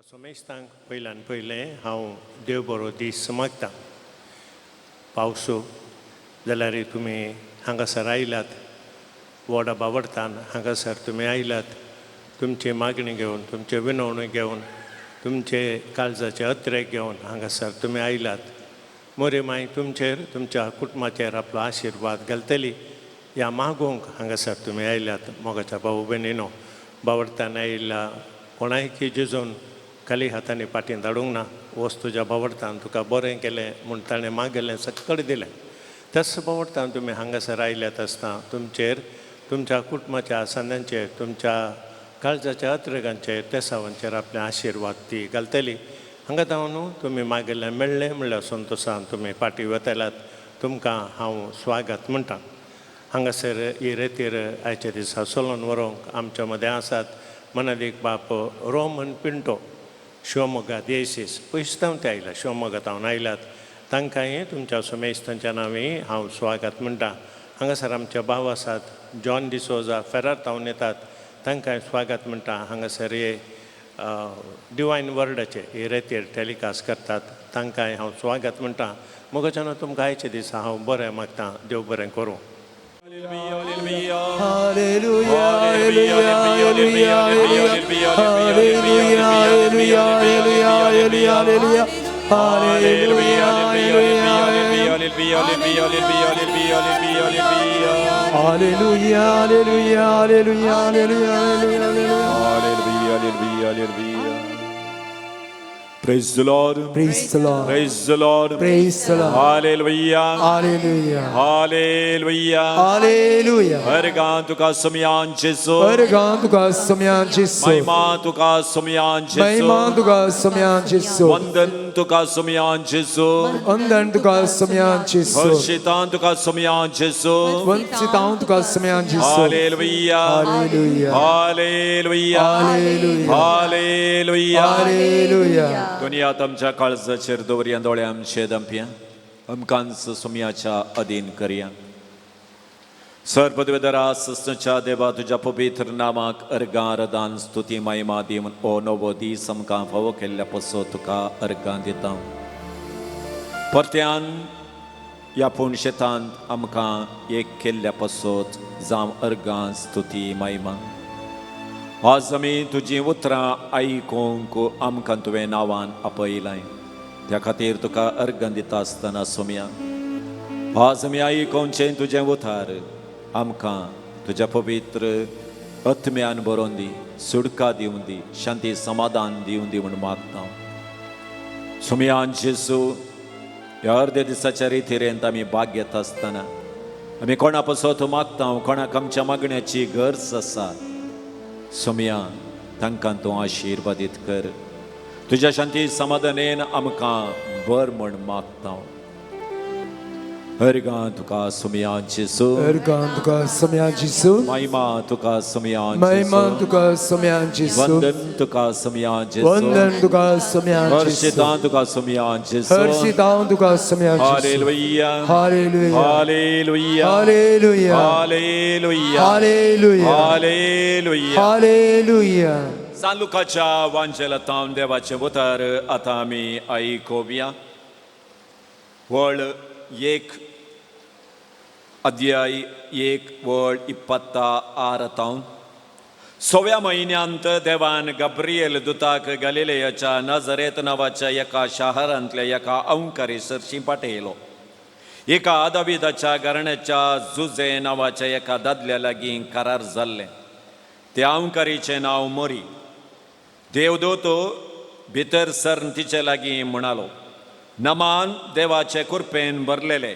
सोमेस्तांक पयल्यान पयलें हांव देव बरो दीस मागतां. पावसो जाल्यार तुमी हांगासर आयल्यात, व्हडा बावडतान हांगासर तुमी आयल्यात, तुमची मागणी घेवन, तुमचे विनवणी घेवन, तुमचे काळजाचे अत्रेक घेवन हांगासर तुमी आयल्यात. मोरी माय तुमचेर, तुमच्या कुटुंबाचेर आपलो आशिर्वाद घालतली ह्या मागूंक हांगासर तुमी आयल्यात. मोगाच्या भाऊ भयणीनो, बावडतान आयिल्ल्या कोणायकी जेजून खाली हातांनी पाटीन धाडूंक ना. वच, तुज्या बावडतान तुका बरें केलें म्हूण ताणें मागलें सकळ दिलें. त्याच बावडतान तुमी हांगासर आयल्यात आसतना तुमचेर, तुमच्या कुटुंबाच्या आसांद्यांचेर, तुमच्या काळजाच्या अत्रेगांचेर, तेसावांचेर आपले आशिर्वाद ती घालतली. हांगा जावन तुमी मागिल्लें मेळ्ळें म्हणल्यार संतोशान तुमी फाटीं वतल्यात. तुमकां हांव स्वागत म्हणटा. हांगासर ही रेतीर आयच्या दिसा चलोवन व्हरूंक आमच्या मदें आसात मनादीक बाप रोमन पिंटो, शिवमोगा देसीस. पयस थावन ते आयल्या, शिवमोगा थावन आयल्यात. तांकांय तुमच्या सुमेस्तांच्या नांवी हांव स्वागत म्हणटा. हांगासर आमचे भाव आसात जॉन डिसोजा, फेरार थावन येतात, तांकांय स्वागत म्हणटा. हांगासर हे डिवायन वर्डाचे हे रेतीर टेलिकास्ट करतात, तांकांय हांव स्वागत म्हणटा. मोगाच्यान तुमकां आयच्या दिसा हांव बरें मागता. देव बरें करूं. Hallelujah, hallelujah, hallelujah, hallelujah, hallelujah, hallelujah, hallelujah, hallelujah, hallelujah, hallelujah, hallelujah, hallelujah, Hallelujah. Praise the Lord. Praise the Lord. Praise the Lord. Praise the Lord. Hallelujah. Hallelujah. Hallelujah. Hallelujah. अर्गां तुका सोमयान जेजू. अर्गां तुका सोमयान जेसू. महिमा तुका सोमयान जेजू. महिमा तुका सोमयान जेसू. वंदन तुका सोमयान जेजू. वंदन तुका सोमयान जेसू. हर्षितान तुका सोमयान जेजू. वंचितां तुका सोमयान जेसू. Hallelujah. Hallelujah. Hallelujah. Hallelujah. Hallelujah. Hallelujah. दुनिया आमच्या काळजाचेर दवरया, दोळे आमचे दंपया, अमकांच सोमयाच्या अधीन करया. सर पदवेदरा सस्नच्या देवा, तुज्या पवित्र नामाक अर्गां रदान स्तुती महिमा दिवन ओ नवो दीस आमकां फावो केल्ल्या पसो तुका अर्गां दिता. परत्यान ह्या पूण शेतांत आमकां एक केल्ल्या पसोत जावं अर्गां स्तुती महिमा. आज आमी तुजीं उतरां आयकूंक आमकां तुवें नांवान आपयलाय, त्या खातीर तुका अर्गां दिता आसतना सोमया, आज आमी आयकोवचें तुजें उतार आमकां तुज्या पवित्र आत्म्यान बरोवन दी, सुडका दिवन दी, शांती समाधान दिवन दी म्हूण मागता. सोमयान जेजू, ह्या अर्द्या दिसाच्या रितीरेंत आमी भाग घेता आसतना आमी कोणा पसत मागता, कोणाक आमच्या मागण्याची गरज आसा, सोमया तांकां तूं आशिर्वादीत कर. तुज्या शांती समाधानेन आमकां बर म्हण मागता. अर्गां तुका सोमयान जेजू. अर्गां तुका सोमयान जेसू. महिमा तुका सोमयान महिमा जेजू. तुका सोमयान जेसू. वंदन तुका सोमयान जेजू. वंदन तुका सोमयान जेसू. हर्षितां तुका सोमयान जेजू. हर्षितां तुका सोमयान जेसू. Hallelujah. Hallelujah. Hallelujah. Hallelujah. Hallelujah. Hallelujah. Hallelujah. Hallelujah. सान लुकाच्या वांजेलांत देवाचें उतर आतां आमी आयकुया. वळ 1, अध्याय 1, वळ 26 तावन. सव्या म्हयन्यांत देवान गब्रियल दुताक गलिलेयाच्या नजरेत नांवाच्या एका शहरांतल्या एका अंकारी सरशी पाठयलो, एका दाविदाच्या घराण्याच्या जुजे नांवाच्या एका दादल्या लागीं करार जाल्लें. त्या अंकारीचें नांव मोरी. देवदूत भितर सरन तिचे लागीं म्हणालो, नमान, देवाचे कुरपेन भरलेले,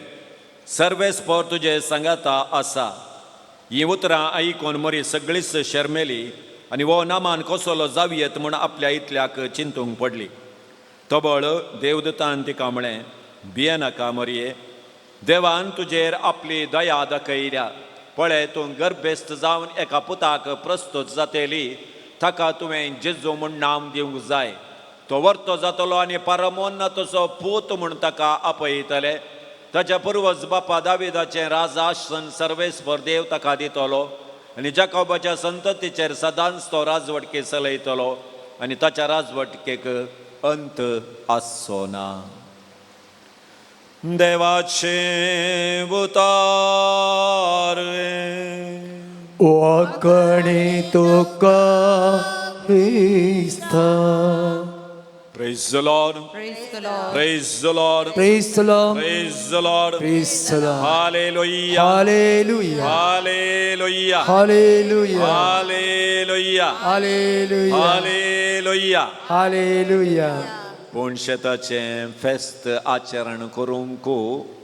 सर्वेस्पर तुजे सांगाता आसा. ही उतरां आयकून मोरी सगळीच शर्मेली आनी हो नामान कसलो जावयेत म्हूण आपल्या इतल्याक चिंतूंक पडली. तबळ देवदूतान तिका म्हळें, भियेनाका मोरये, देवान तुजेर आपली दया दाखयल्या. पळय, तूं गर्भेस्त जावन एका पुताक प्रस्तुत जातली. ताका तुवें जेजू म्हूण नांव दिवंक जाय. तो वर्तो जातलो आनी परमोन्नताचो पूत म्हूण ताका आपयतले. ताच्या पुर्वज बापा दाविदाचें राजासन सर्वेस्पर देव ताका दितलो आनी जाकोबाच्या संततीचेर सदांच तो राजवटकी चलयतलो. आनी ताच्या राजवटकेक अंत आसचो ना. देवाचें उतार. वाकणे तुका क्रिस्ता. Praise the Lord. Praise the Lord. Praise the Lord. Praise the Lord. Praise the Lord. Praise the Lord. Hallelujah. Hallelujah. Hallelujah. Hallelujah. Hallelujah. Hallelujah. Hallelujah. Hallelujah. पूण शेताचें फेस्त आचरण करूंक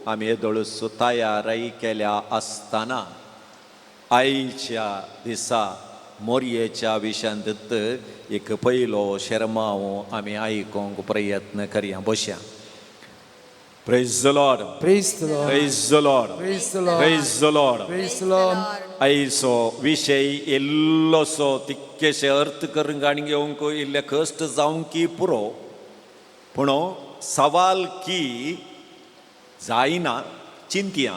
आमी येदोळूच तयारय केल्या आसतना आयच्या दिसा मोरयेच्या विशयांत एक पयलो शेरमांव आमी आयकूंक प्रयत्न करया. बसया. Praise the Lord. Praise the Lord. Praise the Lord. Praise the Lord. Praise the Lord. Praise the Lord. आयचो विशय इल्लोसो तितकेशे अर्थ करूंक आनी घेवंक इल्ले कश्ट जावंक की पुरो, पूण सवाल की जायना. चिंतया,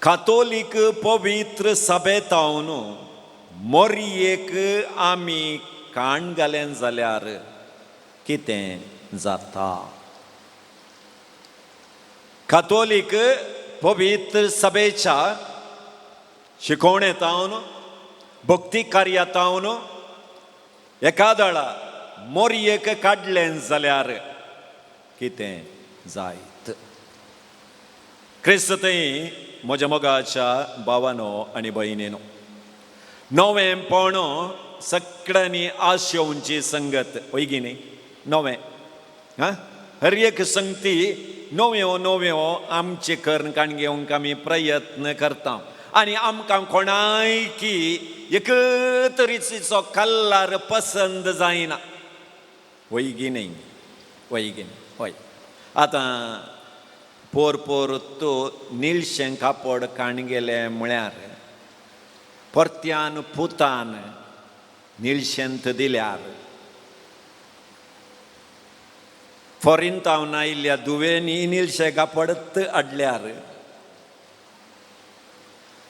कातोलीक पवित्र सभेतावन मोरयेक आमी काण घालें जाल्यार कितें जाता? कातोलीक पवित्र सभेच्या शिकोवणेतावन, भक्ती कार्यातावन एकादळा मोरयेक काडलें जाल्यार कितें जायत? क्रिस्त थंय म्हज्या मोगाच्या भावानो आनी भयणीनो, नवेंपण सगळ्यांनी आशेवची संगत वयगी न्ही? नवें आं, हर एक संगती नव्यो नव्यो आमचे कर्ण काण घेवंक आमी प्रयत्न करता आनी आमकां कोणायकी एक तरीचो कल्लार पसंद जायना, वयगी न्ही? वयगी न्ही? हय. आतां पोर पोर तूं निळशें कापड काण गेलें म्हळ्यार परत्यान पुतान निळशेंत दिल्यार, फॉरेन तावन आयिल्ल्या दुवेंनी निळशें कापडत हाडल्यार,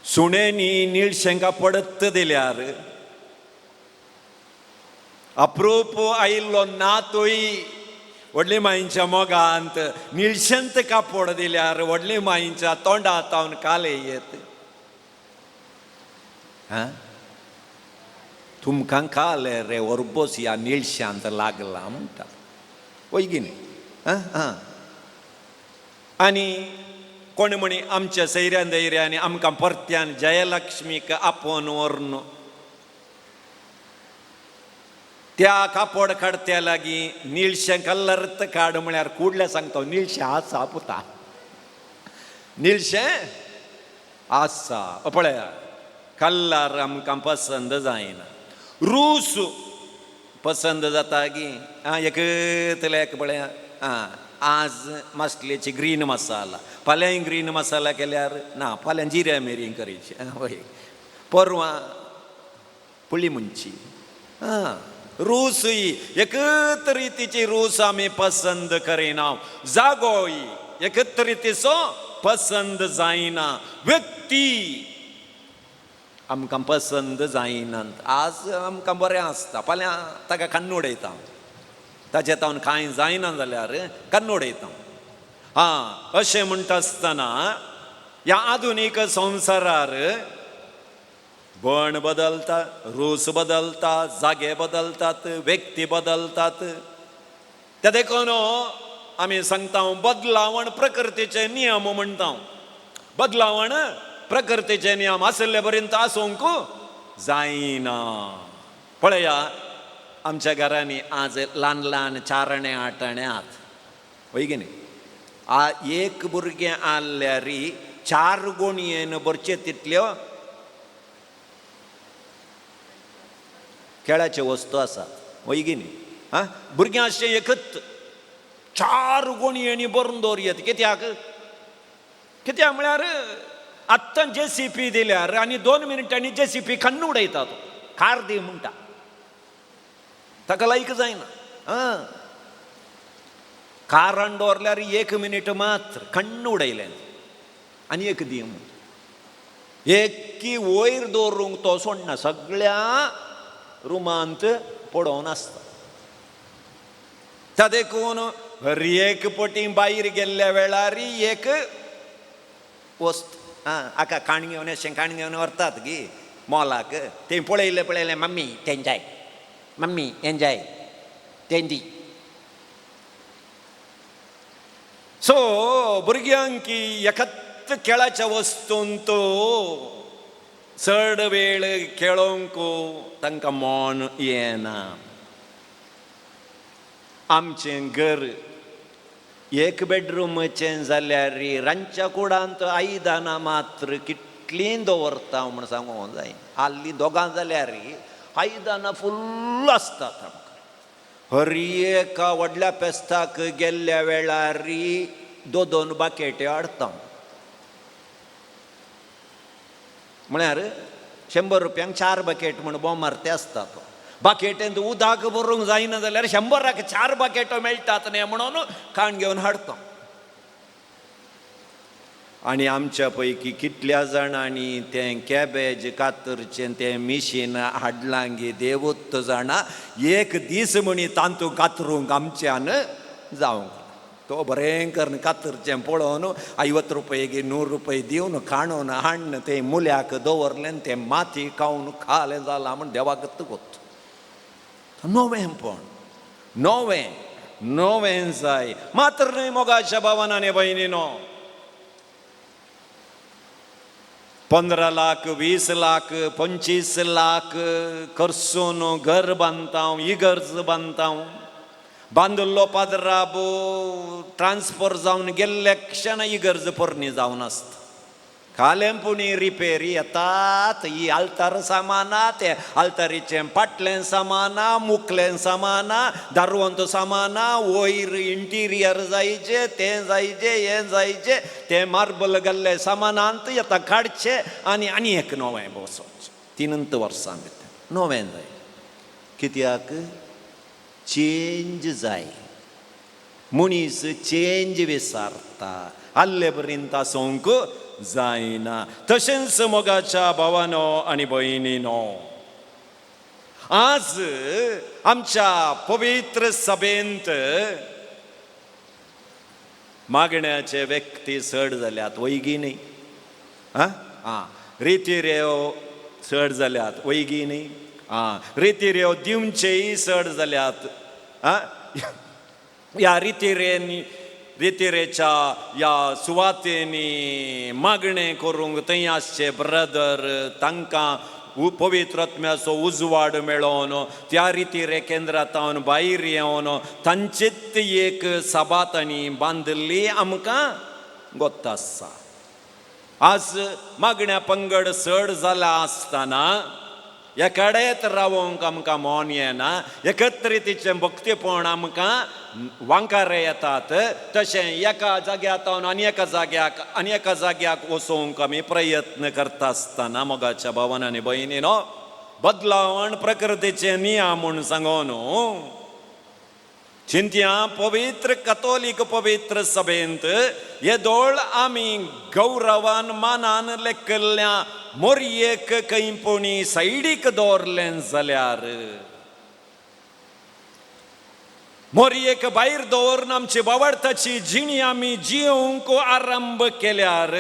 सुण्यांनी निळशें कापडत दिल्यार, अप्रूप आयिल्लो नातूय व्हडली माईच्या मोगांत निळशेंत कापड दिल्यार व्हडली माईच्या तोंडात तावन काले येत. हा, तुमकां काले रे ओरबोस ह्या निळशांत लागला म्हणटा, वयगी न्ही? आं आं. आनी कोण म्हणी आमच्या सैऱ्यान दैऱ्यानी आमकां परत्यान जयलक्ष्मीक आपोवन व्हरून त्या कापड काडत्या लागीं निळशें कलर काड म्हळ्यार कुडलें सांगता, निळशें आसा पुता, निळशें आसा. पळया, कल्लार आमकां पसंद जायना. रूस पसंद जाता गी? आं, एक एक पळया, आं, आज मसल्याची ग्रीन मसाला, फाल्यांय ग्रीन मसाला केल्यार ना, फाल्यां जिऱ्या मिरयें करीची, हय, परवां पुळी मुंची. आं, रूसय एकच रितीची रूस आमी पसंद करिना, जागोय एकच रितीचो पसंद जायना, व्यक्ती आमकां पसंद जायनात. आज आमकां बरें आसता, फाल्यां ताका कन्न उडयता, ताचे तावन कांय जायना जाल्यार कन्न उडयता. आं, अशें म्हणटा आसतना ह्या आधुनीक संवसारार बण बदलता, रूस बदलता, जागे बदलतात, व्यक्ती बदलतात. त्या देखून आमी सांगता बदलावण प्रकृतीचे नियम म्हणटा. बदलावण प्रकृतीचे नियम आशिल्ले पर्यंत आसूंक जायना. पळया, आमच्या घरांनी आज ल्हान ल्हान चारणे आठणे आहात, वय की न्ही? आ, एक भुरगें आहल्यार चार गोणयेन भरचे तितल्यो खेळाच्यो वस्तू आसात, वय की न्ही? आं, भुरगीं आसचें एकच चार गोणयेनी भरून दवरयत. कित्याक? कित्याक म्हळ्यार आत्तां जे सी पी दिल्यार आनी 2 मिनटांनी जे सी पी खण्ण उडयता तो, कार दी म्हणटा, ताका लायक जायना. आं, कारान दवरल्यार 1 मिनीट मात्र खण्ण उडयलें आनी एक दी म्हूण एकी वयर दवरूंक तो सोडना, सगळ्या रुमांत पडोवन आसता. त्या देखून हर एक पटी भायर गेल्ल्या वेळार एक वस्त आका काण घेवन अशें काण घेवन व्हरतात गी मोलाक, तें पळयलें पळयलें मम्मी तें जाय, मम्मी हें जाय, तें दी. सो भुरग्यांक एकाच खेळाच्या वस्तूंत चड वेळ खेळोंक तांकां मन येना. आमचें घर एक बेडरूमाचें जाल्यार रांदच्या कुडांत आयदनां मात्र कितलीं दवरता म्हूण सांगूंक जाय. आहली दोगां जाल्यार आयदनां फुल्ल आसतात आमकां. हर एका व्हडल्या फेस्ताक गेल्ल्या वेळार दोन दोन बाकेट्यो हाडटा, म्हळ्यार 100 रुपयांक 4 बाकेट म्हूण बोम मारते आसता. तो बाकेटेंत उदक भरूंक जायना जाल्यार 100 4 बाकेटो मेळटात न्ही म्हणून काण घेवन हाडटा. आनी आमच्या पैकी कितल्या जाणांनी तें कॅबेज कातरचें तें मिशीन हाडलां गे देवूत जाणा, एक दीस म्हणी तांतू कातरूंक आमच्यान जावंक. तो बरें करून कातरचें पळोवन 50 रुपये गे 100 रुपये दिवन काणून हाडून तें मुल्याक दवरलें, तें माती खावन खालें जालां म्हूण देवाक गोत. नवें पण नवें नवें जाय मात्र न्हय मोगाच्या भावान आनी भयणीनो. 15 लाख 20 लाख 25 लाख खर्चून घर बांदता, इगर्ज बांदता, बांदिल्लो पाद्राबो ट्रान्सफर जावन गेल्ले क्षण इगर्ज पोरणी जावन आसता. खालें पुणी रिपेरी येतात, ही आल्तार सामाना, ते आल्तारीचें पाटलें सामाना, मुखलें सामाना, दारवंत सामाना, वयर इंटिरियर जायचे, तें जायचे, हें जायचे, तें मार्बल घाल्लें सामानांत येता काडचें आनी आनी एक नवें बसोवचें. 3 वर्सां भितर नवें जाय. कित्याक चेंज जाय. मनीस चेंज विसारता, आल्ले पर्यंत आसूंक जायना. तशेंच मोगाच्या भावानो आनी भयणीनो, आज आमच्या पवित्र सभेंत मागण्याचे व्यक्ती चड जाल्यात, वैगी न्ही? आं, रिती रेव चड जाल्यात, वैगी न्ही? आं, रिती रेव दिवचेय चड जाल्यात. आं, ह्या रिती रितिरेच्या ह्या सुवातेनी मागणें करूंक थंय आसचे ब्रदर तांकां पवित्र आत्म्याचो उजवाड मेळोवन त्या रितिरे केंद्रांत भायर येवन तांचेच एक सभा तांणी बांदिल्ली आमकां गोत्त आसा. आज मागण्या पंगड चड जाला आसतना एकाडेच रावोंक आमकां मन येना, एकत्रितीचें भक्तीपण आमकां वांकारे येतात. तशें एका जाग्यार आनी एका जाग्याक आनी एका जाग्याक वचोवंक आमी प्रयत्न करता आसतना मोगाच्या भावान आनी भयणीनो, बदलावण प्रकृतीचे नियम म्हूण सांगून चिंतया पवित्र कतोलीक पवित्र सभेंत येदोळ आमी गौरवान मानान लेखल्ल्या मोरयेक खंय पुणी सायडीक दवरलें जाल्यार, मोरयेक भायर दवरून आमची बावडताची जिणी आमी जिवंक आरंभ केल्यार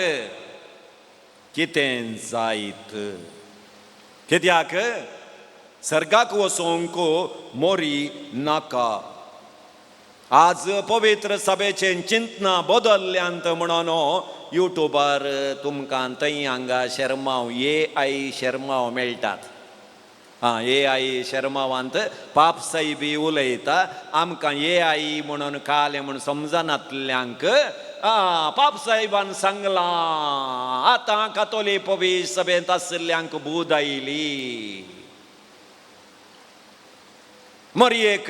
कितें जायत? कित्याक सर्गाक वचोंक मोरी नाका. आज पवित्र सभेचें चिंतना बदल्ल्यांत म्हणून युट्यूबार तुमकां थंय हांगा शेरमांव ए.आय. शेरमांव मेळटात. आं, ए.आय. शेरमांवांत पाप सायबी उलयता. आमकां ए.आय. म्हणून कालें म्हूण समजनातल्यांक पाप सायबान सांगलां आतां कातोली पवित्र सभेंत आशिल्ल्यांक बूद आयली. मरयेक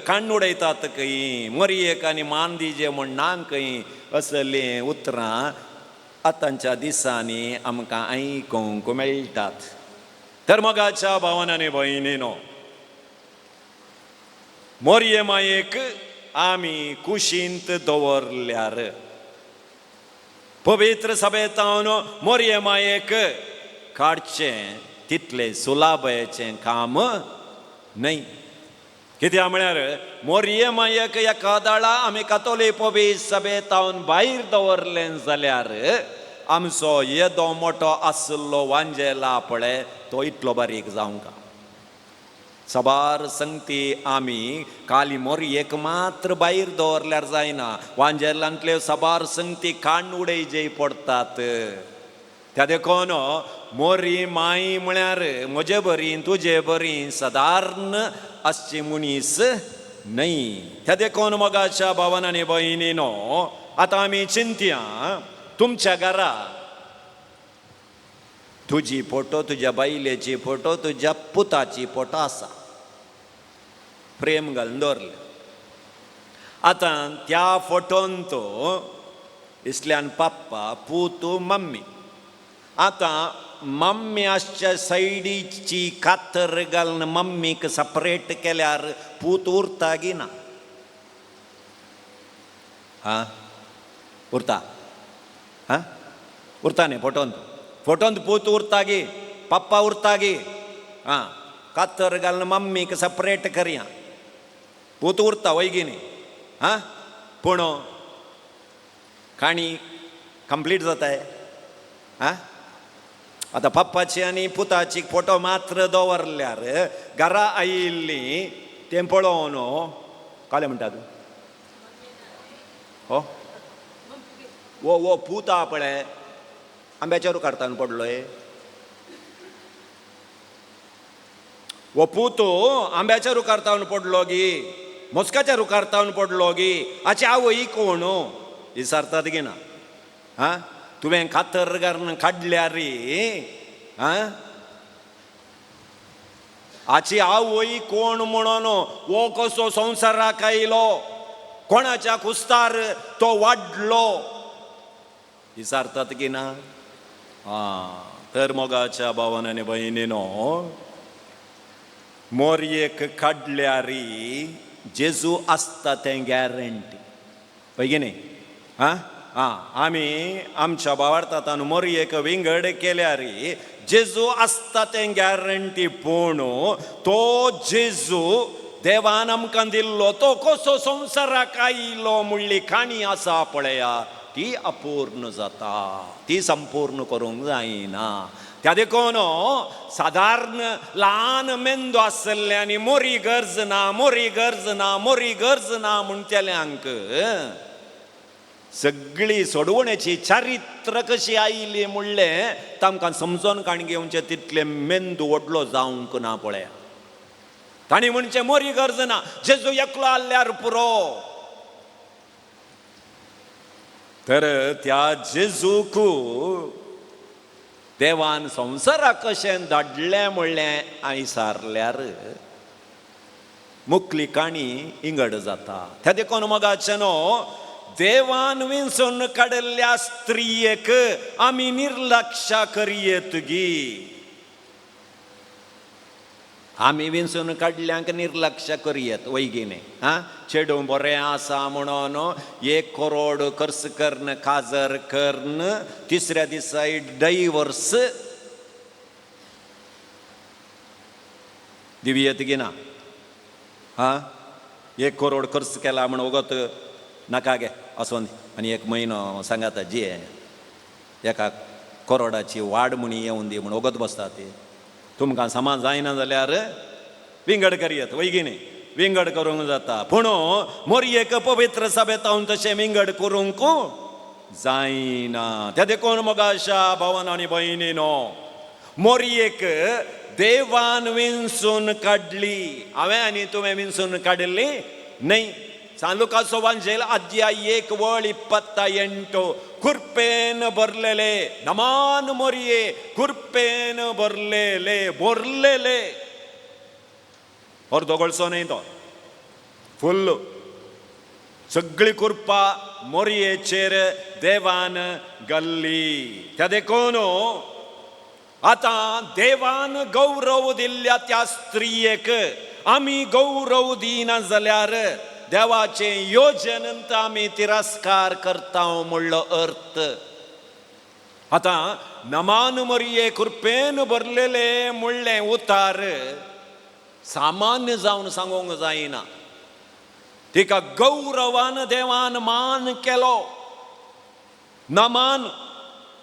काण्ण उडयतात खंय, मरयेक आनी मान दिजे म्हूण ना खंय, असलीं उतरां आतांच्या दिसांनी आमकां आयकूंक मेळटात. तर मोगाच्या भावान आनी भयणीनो, मोरये मायेक आमी कुशींत दवरल्यार, पवित्र सभेंत मोरये मायेक काडचें तितलें सुलाभयाचें काम न्हय. कित्याक म्हळ्यार मोरये मायक एका दाळा आमी कातोली पवी सभेतावन भायर दवरलें जाल्यार आमचो येदो मोटो आशिल्लो वांजेला पळय तो इतलो बारीक जावंक. साबार संगती आमी काली मोरयेक मात्र भायर दवरल्यार जायना, वांजेलांतल्यो साबार संगती काण उडय पडटात. त्या देखून मोरी माई म्हळ्यार म्हजे बरी तुजे बरी सदारण आसची मनीस न्हय. त्या देखून मोगाच्या भावान आनी भयणीनो, आतां आमी चिंतया, तुमच्या घरा तुजी फोटो, तुज्या बायलेची फोटो, तुज्या पुताची फोटो आसा, प्रेम घालून दवरले. आतां त्या फोटोन तो इसल्यान पप्पा, पूत, मम्मी. आतां मम्मी आसच्या सायडीची कातर घालून मम्मीक सपरेट केल्यार पूत उरता गी ना? आं, उरता? आं, उरता न्ही. फोटोंत फोटोंत पूत उरता गी, पप्पा उरता गी? आं, कातर घालून मम्मीक सपरेट करया, पूत उरता वय गी न्ही? आं, पूण काणी कंप्लीट जाताय. आं, आतां पप्पाची आनी पुताची फोटो मात्र दवरल्यार घरा आयिल्ली तें पळोवन कालें म्हणटा तूं, हो वो वो पूत आहा पळय आंब्याच्या रुखार पडलोय, वो पूत आंब्याच्या रुखार तावन पडलो गी, मोस्काच्या रुखार तावन पडलो गी, हाची आवय कोण विसारतात गी ना? आं, तुवें कातर घालून काडल्यार आं हाची आवय कोण म्हणून वो कसो संवसाराक आयलो, कोणाच्या कुस्तार तो वाडलो, विसारतात की ना? आं, तर मोगाच्या भावान आनी भयणीनो, मोरयेक काडल्यार जेजू आसता तें गॅरंटी, पळय न्ही? आं आं, आमी आमच्या भावार्थान मोरयेक विंगड केल्यार जेजू आसता तें गॅरंटी, पूण तो जेजू देवान आमकां दिल्लो तो कसो संवसाराक आयलो म्हणली काणी आसा पळया, ती अपूर्ण जाता, ती संपूर्ण करूंक जायना. त्या देखून सादारण ल्हान मेंदू आसले आनी मोरी गरज ना, मोरी गरज ना, मोरी गरज ना म्हणटल्यांक सगळी सोडवण्याची चारित्र कशी आयली म्हणलें तांकां समजून काण घेवचें तितले मेंदू व्हडलो जावंक ना पळया. तांणी म्हणचें मोरी गरज ना, जेजू एकलो आसल्यार पुरो. तर त्या जेजूक देवान संवसाराक कशें धाडलें म्हणलें आयसारल्यार मुकली काणी इंगड जाता. त्या देखून मोगाचें न्हू, देवान विंचून काडिल्ल्या स्त्रियेक आमी निर्लक्ष करयेत गी? आमी विंचून काडल्यांक निर्लक्ष करयेत वय गी न्ही? आं, चेडूं बरें आसा म्हणून 1 करोड खर्च करून काजर करून तिसऱ्या दिसा डायवर्स दिवयेत गी ना? आं, 1 करोड खर्च केला म्हण वगत नाका गे असो आनी 1 म्हयनो सांगाता जी 1 करोडाची वाड म्हण येवन दी म्हण वगत बसता ती. तुमकां समा जायना जाल्यार विंगड करयेत वय गी न्ही? विंगड करूंक जाता, पूण मोरयेक पवित्र सभेतावन तशें विंगड करूंक जायना. त्या देखून मोगाशा भावान आनी भयणीनो, मोरयेक देवान विंचून काडली, हांवें आनी तुवें विंचून काडिल्ली न्हय. सान लुकाचो वांजेल अध्याय 1 वळ 28, कुर्पेन भरलेले नमान मोरये, कुर्पेन भरलेले भरलेले, अर्दो गळचो न्हय तो, फुल्ल सगळी कुर्पा मोरयेचेर देवान घाल्ली. त्या देखून आतां देवान गौरव दिल्ल्या त्या स्त्रियेक आमी गौरव दिना जाल्यार देवाचे योजनंत आमी तिरस्कार करता म्हणलो अर्थ. आतां नमान मोरये कृपेन भरलेले म्हणलें उतार सामान्य जावन सांगूंक जायना. तिका गौरवान देवान मान केलो. नमान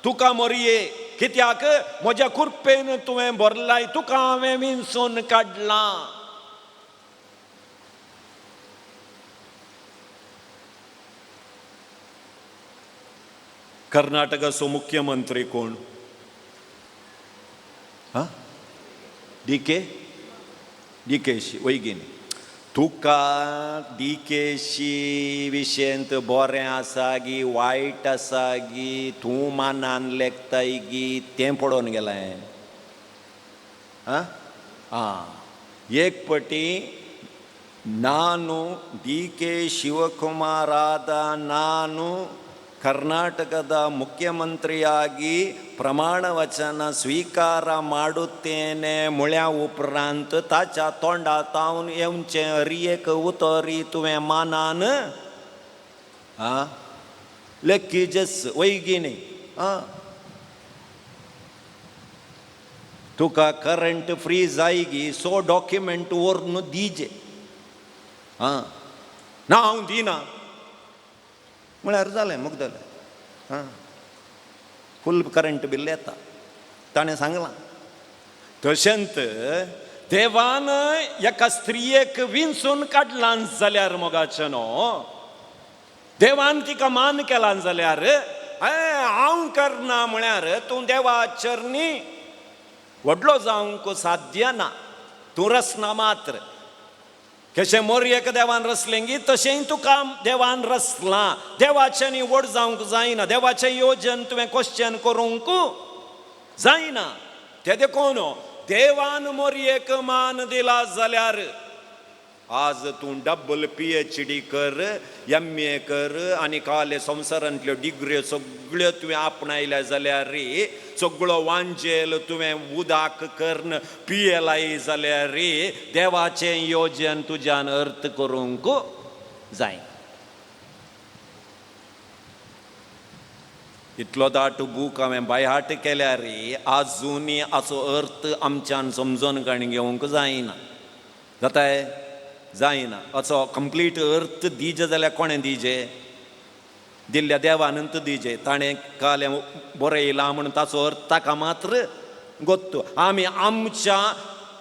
तुका मोरये, कित्याक म्हज्या कृपेन तुवें भरलाय, तुका हांवें विंचून काडलां. कर्नाटकाचो मुख्यमंत्री कोण? हा, डी के डी केशी वैगिनी. तुका डी केशी विशयंत बरें आसा गी वायट आसा गी, तूं मानान लेखताय गी, तें पळोवन गेलें. आं आं, एक पटी ನಾನು ಡಿ ಕೆ ಶಿವಕುಮಾರಾದ ನಾನು ಕರ್ನಾಟಕದ ಮುಖ್ಯಮಂತ್ರಿಯಾಗಿ ಪ್ರಮಾಣ ವಚನ ಸ್ವೀಕಾರ ಮಾಡುತ್ತೇನೆ म्हळ्या उपरांत ताच्या तोंडा तावन येवचें हर एक उतरी तुवें मानान आं लेखीजस वैगिनी. आं, तुका करंट फ्री जायगी सो डॉक्युमेंट व्हरून दीजे. आं, ना हांव दिना म्हळ्यार जालें, मुगदलें. आं, फूल करंट बील येता ताणें सांगलां. तशेंच देवान एका स्त्रियेक विंचून काडलां जाल्यार मोगाचें न्हू, देवान तिका मान केलां जाल्यार हांव करना म्हळ्यार तूं देवा चरणी व्हडलो जावंक साध्य ना, तूं रसना मात्र. कशें मोरयेक देवान रसलें गी तशेंय तुका देवान रसलां. देवाचें न्ही व्हड जावंक जायना, देवाचें योजन तुवें क्वेश्चन करूंक जायना. तें देखून देवान मोरयेक मान दिला जाल्यार आज तूं डबल PhD कर, MA कर आनी काले संवसारांतल्यो डिग्र्यो सगळ्यो तुवें आपणायल्या जाल्यार, सगळो वांजेल तुवें उदक करून पियेलाय जाल्यार देवाचें योजन तुज्यान अर्थ करूंक जाय. इतलो दाट बूक हांवें बायहाट केल्यार आजुनी हाचो अर्थ आमच्यान समजून काणी घेवंक जायना. जाताय जायना. असो कंप्लीट अर्थ दिजे जाल्यार कोणें दिजे? दिल्ल्या देवानंत दिजे. ताणें कालें बरयलां म्हूण ताचो अर्थ ताका मात्र गोत्तू. आमी आमच्या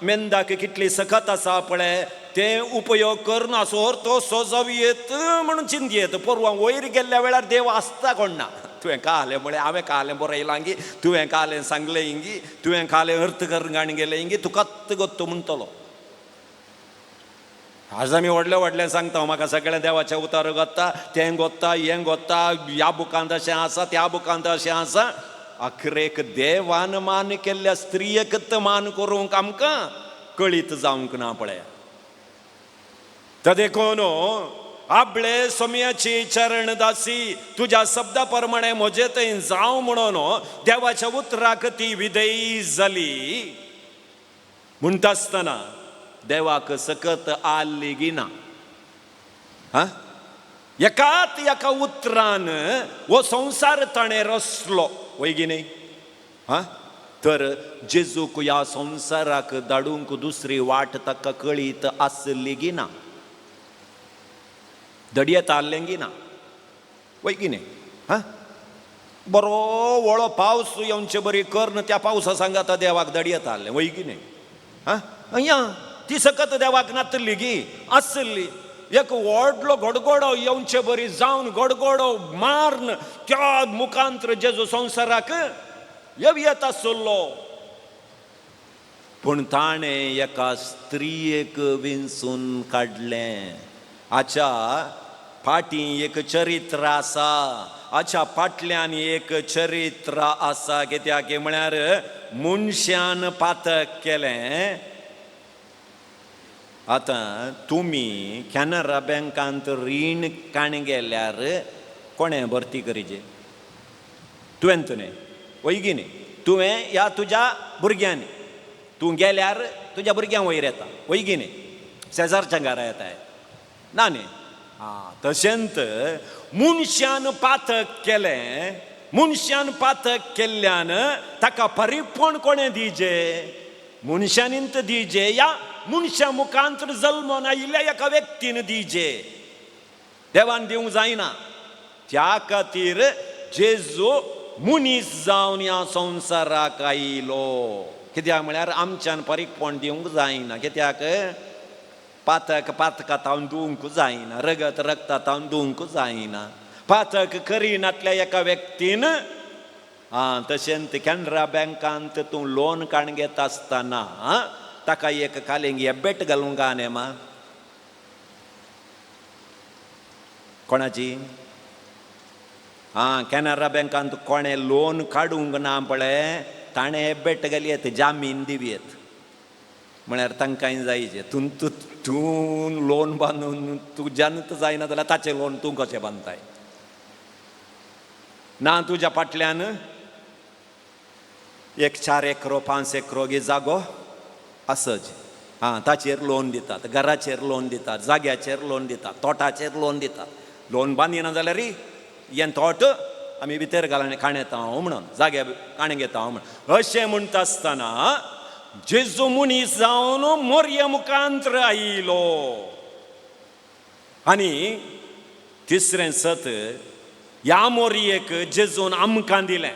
मेंदाक कितली सखत आसा पळय ते उपयोग करून असो अर्थ असो जावं येत म्हणून चिंतयेत. पोरवां वयर गेल्ल्या वेळार देव आसता कोण ना. तुवें कालें म्हळें हांवें कालें बरयलां गी, तुवें कालें सांगलें गी, तुवें कालें अर्थ करून गाणी गेलें गी, तुकाच गोत्तू म्हणटलो. आज आमी व्हडलें व्हडलें सांगता, म्हाका सगळें देवाचें उतार गोत्ता, तें गोत्ता, हें गोत्ता, ह्या बुकांत अशें आसा, त्या बुकांत अशें आसा. अखरेक देवान मान केल्ल्या स्त्रियेकच मान करूंक आमकां कळीत जावंक ना पळय. देखून आपले सोम्याची चरण दासी तुज्या शब्दा प्रमाणे म्हजे थंय जावं म्हणून देवाच्या उतराक ती विधेयी जाली. म्हणटा आसतना देवाक सकत आल्ली गिना. हा, एकाच एका उतरान हो संवसार ताणें रचलो वय न्ही. हा, तर जेजूक ह्या संवसाराक धाडूंक दुसरी वाट ताका कळीत आसली गी ना, दडयेत आसलें गी ना, वय की न्ही. हा, बरो व्हडलो पावस येवचे बरी करून त्या पावसा सांगाता देवाक दडयेत आसलें वय की न्ही. हा, या ती सकत देवाक नातली गी आसली. एक व्हडलो गडगडो येवचे बरी जावन गडगडो मारून त्या मुखांत्र जेजू संवसाराक येत आसलो. पूण ताणें एका स्त्रियेक विंचून काडलें. आच्या फाटीं एक चरित्र आसा, आच्या फाटल्यान एक चरित्र आसा. कित्याक म्हळ्यार मनशान पातक केलें. आतां तुमी कॅनरा बँकांत रीण काण गेल्यार कोणें भरती करीचे? तुवें न्ही वय गी न्ही. तुवें ह्या तुज्या भुरग्यांनी. तूं गेल्यार तुज्या भुरग्यां वयर येता वय गी न्ही, शेजारच्या घरा येता ना न्ही. आं, तशेंच मनशान पातक केलें. मनशान पातक केल्ल्यान ताका परिपूर्ण कोणें दिजे? मनशांनीच दिजे या मनशा मुखांत जल्मोन आयिल्ल्या एका व्यक्तीन दिजे, देवान दिवंक जायना. त्या खातीर जेजू मनीस जावन ह्या संवसाराक आयलो. कित्याक म्हळ्यार आमच्यान परीकपण दिवंक जायना. कित्याक पातक पातका तावन दिवंक जायना, रगत रगता तावन दिवंक जायना. पातक करिनातल्या एका व्यक्तीन आं तशेंच कॅनरा बँकांत तूं लोन काडून घेता आसतना ताका एक कालिंग एबेट घालूंक न्ही मा कोणाची. आं कॅनरा बँकांत कोणें लोन काडूंक ना पळय ताणें एबेट घालयेत, जामीन दिवयेत. म्हळ्यार तांकांय जायचे तूं तूं तूं लोन बांदून तुज्यानूच जायना जाल्यार ताचें लोन तूं कशें बांदताय? ना तुज्या फाटल्यान एक 4 एकरो 5 एकरो गे जागो आसच, आं ताचेर लोन दितात, घराचेर लोन दितात, जाग्याचेर लोन दितात, तोटाचेर लोन दितात. लोन बांदिना जाल्यार हें तोट आमी भितर घाल काण येता हांव म्हणून, जाग्या काणें घेता हांव म्हणून. अशें म्हणटा आसतना जेजू मनीस जावन मोरये मुखांत्र आयलो. आनी तिसरें सत ह्या मोरयेक जेजून आमकां दिलें.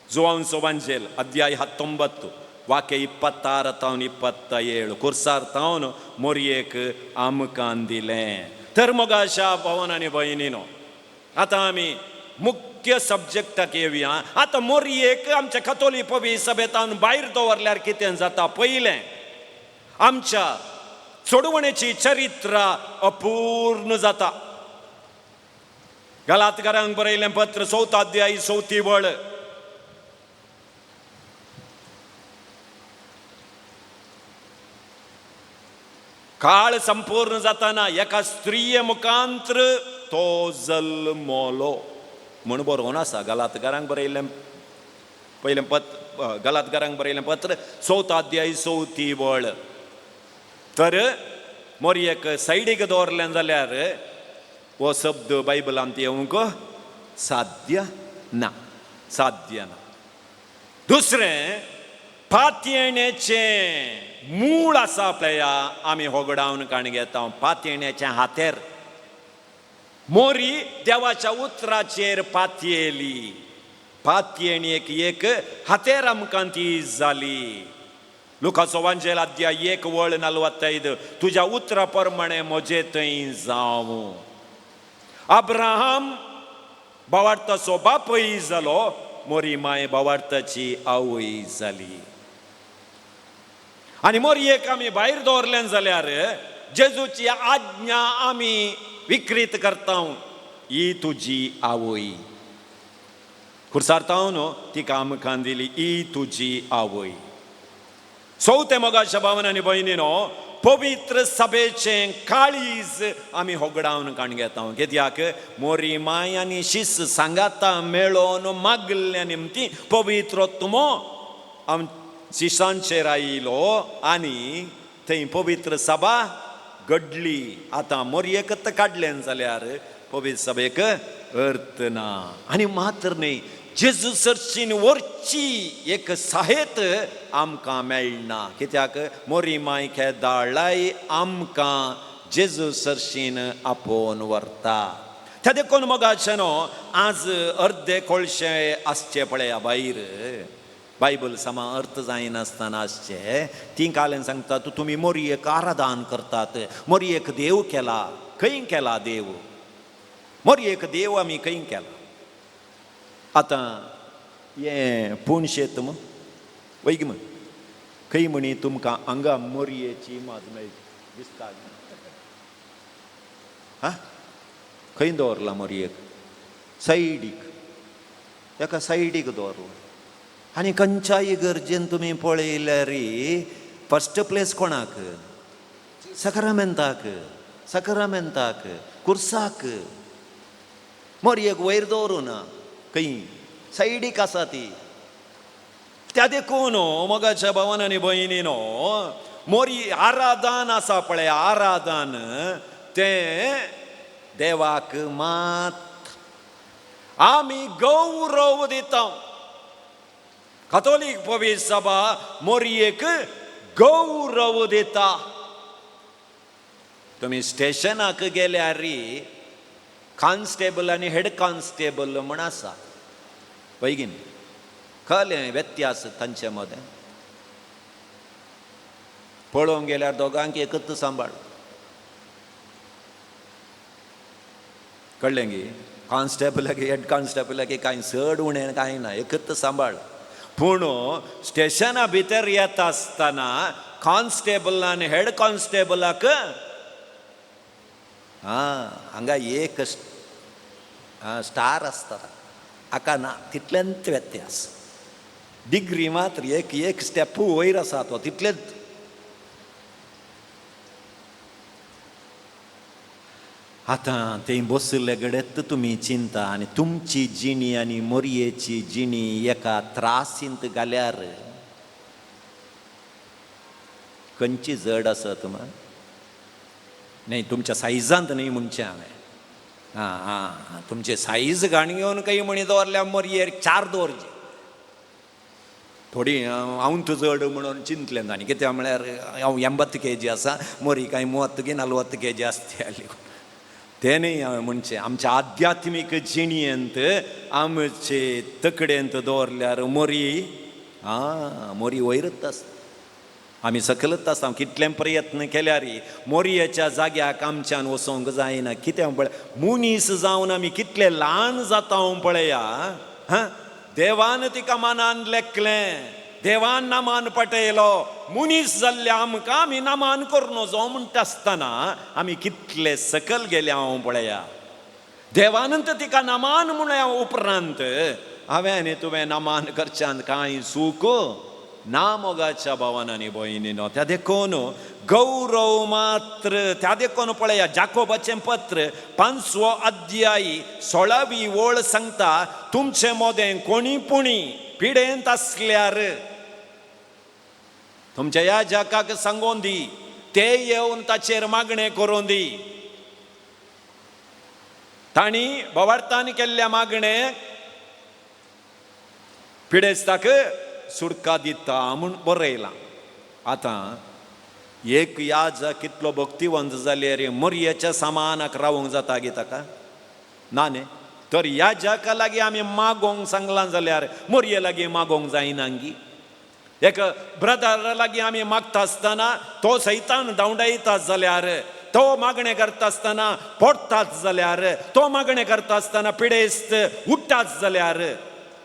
ಜುವಾನ್ ವಾಂಜೇಲ್ ಅಧ್ಯಾಯ 19 ವಾಕ್ಯ 26 ತಾವನ್ 27 कुर्सार तावन मोरयेक आमकां दिलें. तर मोगाशा भवन आनी भयणीनो, आतां आमी मुख्य सब्जेक्टाक येवया. आतां मोरयेक आमच्या कतोली पवी सभेतान भायर दवरल्यार कितें जाता? पयलें, आमच्या चोडवणेची चरित्र अपूर्ण जाता. गलातकारांक बरयलें पत्र 4 अध्याय 4 वळ. काळ संपूर्ण जाताना एका स्त्रीये मुखांत्र तो जल्मलो म्हूण बरोवन आसा. गलातकारांक बरयल्लें पयलें पत्र, गलातकारांक बरयलें पत्र 4 अध्याय 4 वळ. तर मोरयेक सायडीक दवरलें जाल्यार हो शब्द बायबलांत येवंक साध्य ना, साध्य ना. दुसरें, पातयेणेचें मूळ आसा पळया आमी होगडावन काण घेता. पातयेण्याचें हातेर मोरी देवाच्या उतराचेर पातयेली. पातयेणी एक हातेर आमकां ती जाली. लुकाचो वांजेल अध्याय 1 वळ 45, तुज्या उतरा प्रमाणे म्हजे थंय जावं. अब्राहम बावार्थाचो बापय जालो, मोरी माय बावार्थाची आवय जाली. आनी मोरयेक आमी भायर दवरलें जाल्यार जेजूची आज्ञा आमी विकृत करता. ही तुजी आवय खुर्सारता न्हू तिका आमकां दिली, ही तुजी आवय. चवथें मोगाच्या भावन आनी भयणीनो, पवित्र सभेचें काळीज आमी होगडावन काण घेता. कित्याक मोरी माय आनी शिस सांगाता मेळोन मागल्या निमती पवित्र तुमो आम शिसांचेर आयलो आनी थंय पवित्र सभा घडली. आतां मोरयेकत काडलें जाल्यार पवित्र सभेक अर्थ ना. आनी मात्र न्हय, जेजू सरशीन व्हरची एक साहेत आमकां मेळना. कित्याक मोरी माय खेदाळाय आमकां जेजू सरशीन आपोवन व्हरता. त्या देखून मोगाचे न्हू आज अर्दे कोळशे आसचे पळया भायर बायबल समा अर्थ जायनासतना आसचे ती काल्यान सांगतात तुमी मोरयेक आराधन करतात, मोरयेक देव केला. खंय केला देव? मोरयेक देव आमी खंय केला? आतां हें पूण शेत मग वैग मग खंय म्हणी तुमकां हांगा मोरयेची माज मेळटी दिसता हा? खंय दवरला मोरयेक? सायडीक, एका सायडीक दवरला. आनी खंयच्याय गरजेन तुमी पळयल्यार फर्स्ट प्लेस कोणाक? सकरामेंताक, सकरामेंताक, कुर्साक. मोरयेक वयर दवरूं ना, खंय सायडीक आसा ती. त्या देखून मोगाच्या भावान आनी भयणीनो, मोरी आराधन आसा पळय, आराधन तें देवाक मात आमी गौरव दिता. कातोलीक पवित्र सभा मोरयेक गौरव दिता. तुमी स्टेशनाक गेल्यार कॉन्स्टेबल आनी हेड कॉन्स्टेबल म्हण आसा, पळय कळ्ळें व्यत्यास तांचे मदें. पळोवंक गेल्यार दोगांक एकच सांबाळ, कळ्ळें गी? कॉन्स्टेबलाक हेड कॉन्स्टेबलाक कांय चड उणें कांय ना, एकच सांबाळ. पूण स्टेशना भितर येता आसतना कॉन्स्टेबल आनी हेड कॉन्स्टेबलाक आं हांगा एक स्टार आसता, हाका ना, तितलेंच व्यत्यास. डिग्री मात्र एक एक स्टेप वयर आसा तो, तितलेंच. आतां थंय बशिल्ले कडेन तुमी चिंता आनी तुमची जिणी आनी मोरयेची जिणी एका त्रासींत घाल्यार खंयची जड आसा तुमा? न्हय तुमच्या सायजांत न्हय म्हणचें हांवें. आं आं तुमचे सायज घाण घेवन काही म्हणी दवरल्या मोरयेर चार दवरचे थोडी. हांव चड म्हणून चिंतलें आनी कित्याक म्हळ्यार हांव 80 केजी आसा, मोरी कांय 30 की 40 केजी आसतली. तें न्हय हांवें म्हणचें, आमच्या आध्यात्मीक जिणयेंत आमचे तकडेंत दवरल्यार मोरी आं मोरी वयरच आसता, आमी सकलच आसता. कितले प्रयत्न केल्यार मोरयेच्या जाग्याक आमच्यान वचोंक जायना. कितें पळय मनीस जावन आमी कितले ल्हान जाता पळया. हां देवान तिका मानान लेखलें, देवान नामान पटयलो. मनीस जाल्ले आमकां आमी नामान करूं नजो म्हणटा आसतना आमी कितले सकल गेले हांव पळया. देवानंत तिका नामान म्हणल्या उपरांत हांवें आनी तुवें नामान करच्यान कांय चूक ना मोगाच्या भावान आनी भयणीनो. त्या देखून गौरव मात्र त्या देखून पळया जाकोबाचें पत्र 5वो अध्याय 16वी ओळ सांगता, तुमचे मोदें कोणी पुणी पिडेंत आसल्यार तुमच्या ह्या जाकाक सांगोन दी, ते येवन ताचेर मागणें करून दी. तांणी बोवार्थान केल्ल्या मागणें पिडेस्ताक सुडका दिता म्हूण बरयलां. आतां एक याज कितलो भक्तिवंत जाल्यार मोरयेच्या सामानाक रावंक जाता गी ताका? ना न्ही. तर ह्या जाका लागीं आमी मागोंक सांगलां जाल्यार मोरये लागीं मागोंक जायना गी? एक ब्रदरा लागीं आमी मागता आसतना तो सैतान धांवडायता जाल्यार, तो मागणें करता आसतना पोडटात जाल्यार, तो मागणें करता आसतना पिडेस्त उठ्ठात जाल्यार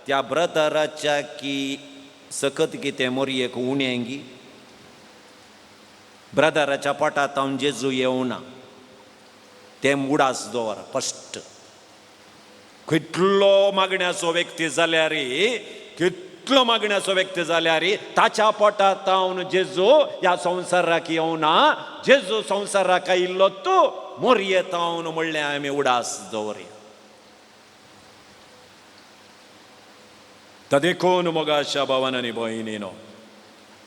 त्या ब्रदराच्या की सकत कितें मोरयेक उणें गी? ब्रदराच्या पोटांत हांव जेजू येवना, तें उडास दवर फस्ट. कितलो मागण्याचो व्यक्ती जाल्यार, कितलो मागण्याचो व्यक्ती जाल्यार ताच्या पोटांत हांव जेजू ह्या संवसाराक येवना. जेजू संवसाराक आयिल्लो तूं मोरयेत हांव म्हणलें आमी उडास दवरया. देखून मोगाच्या भावान आनी भयणीनो,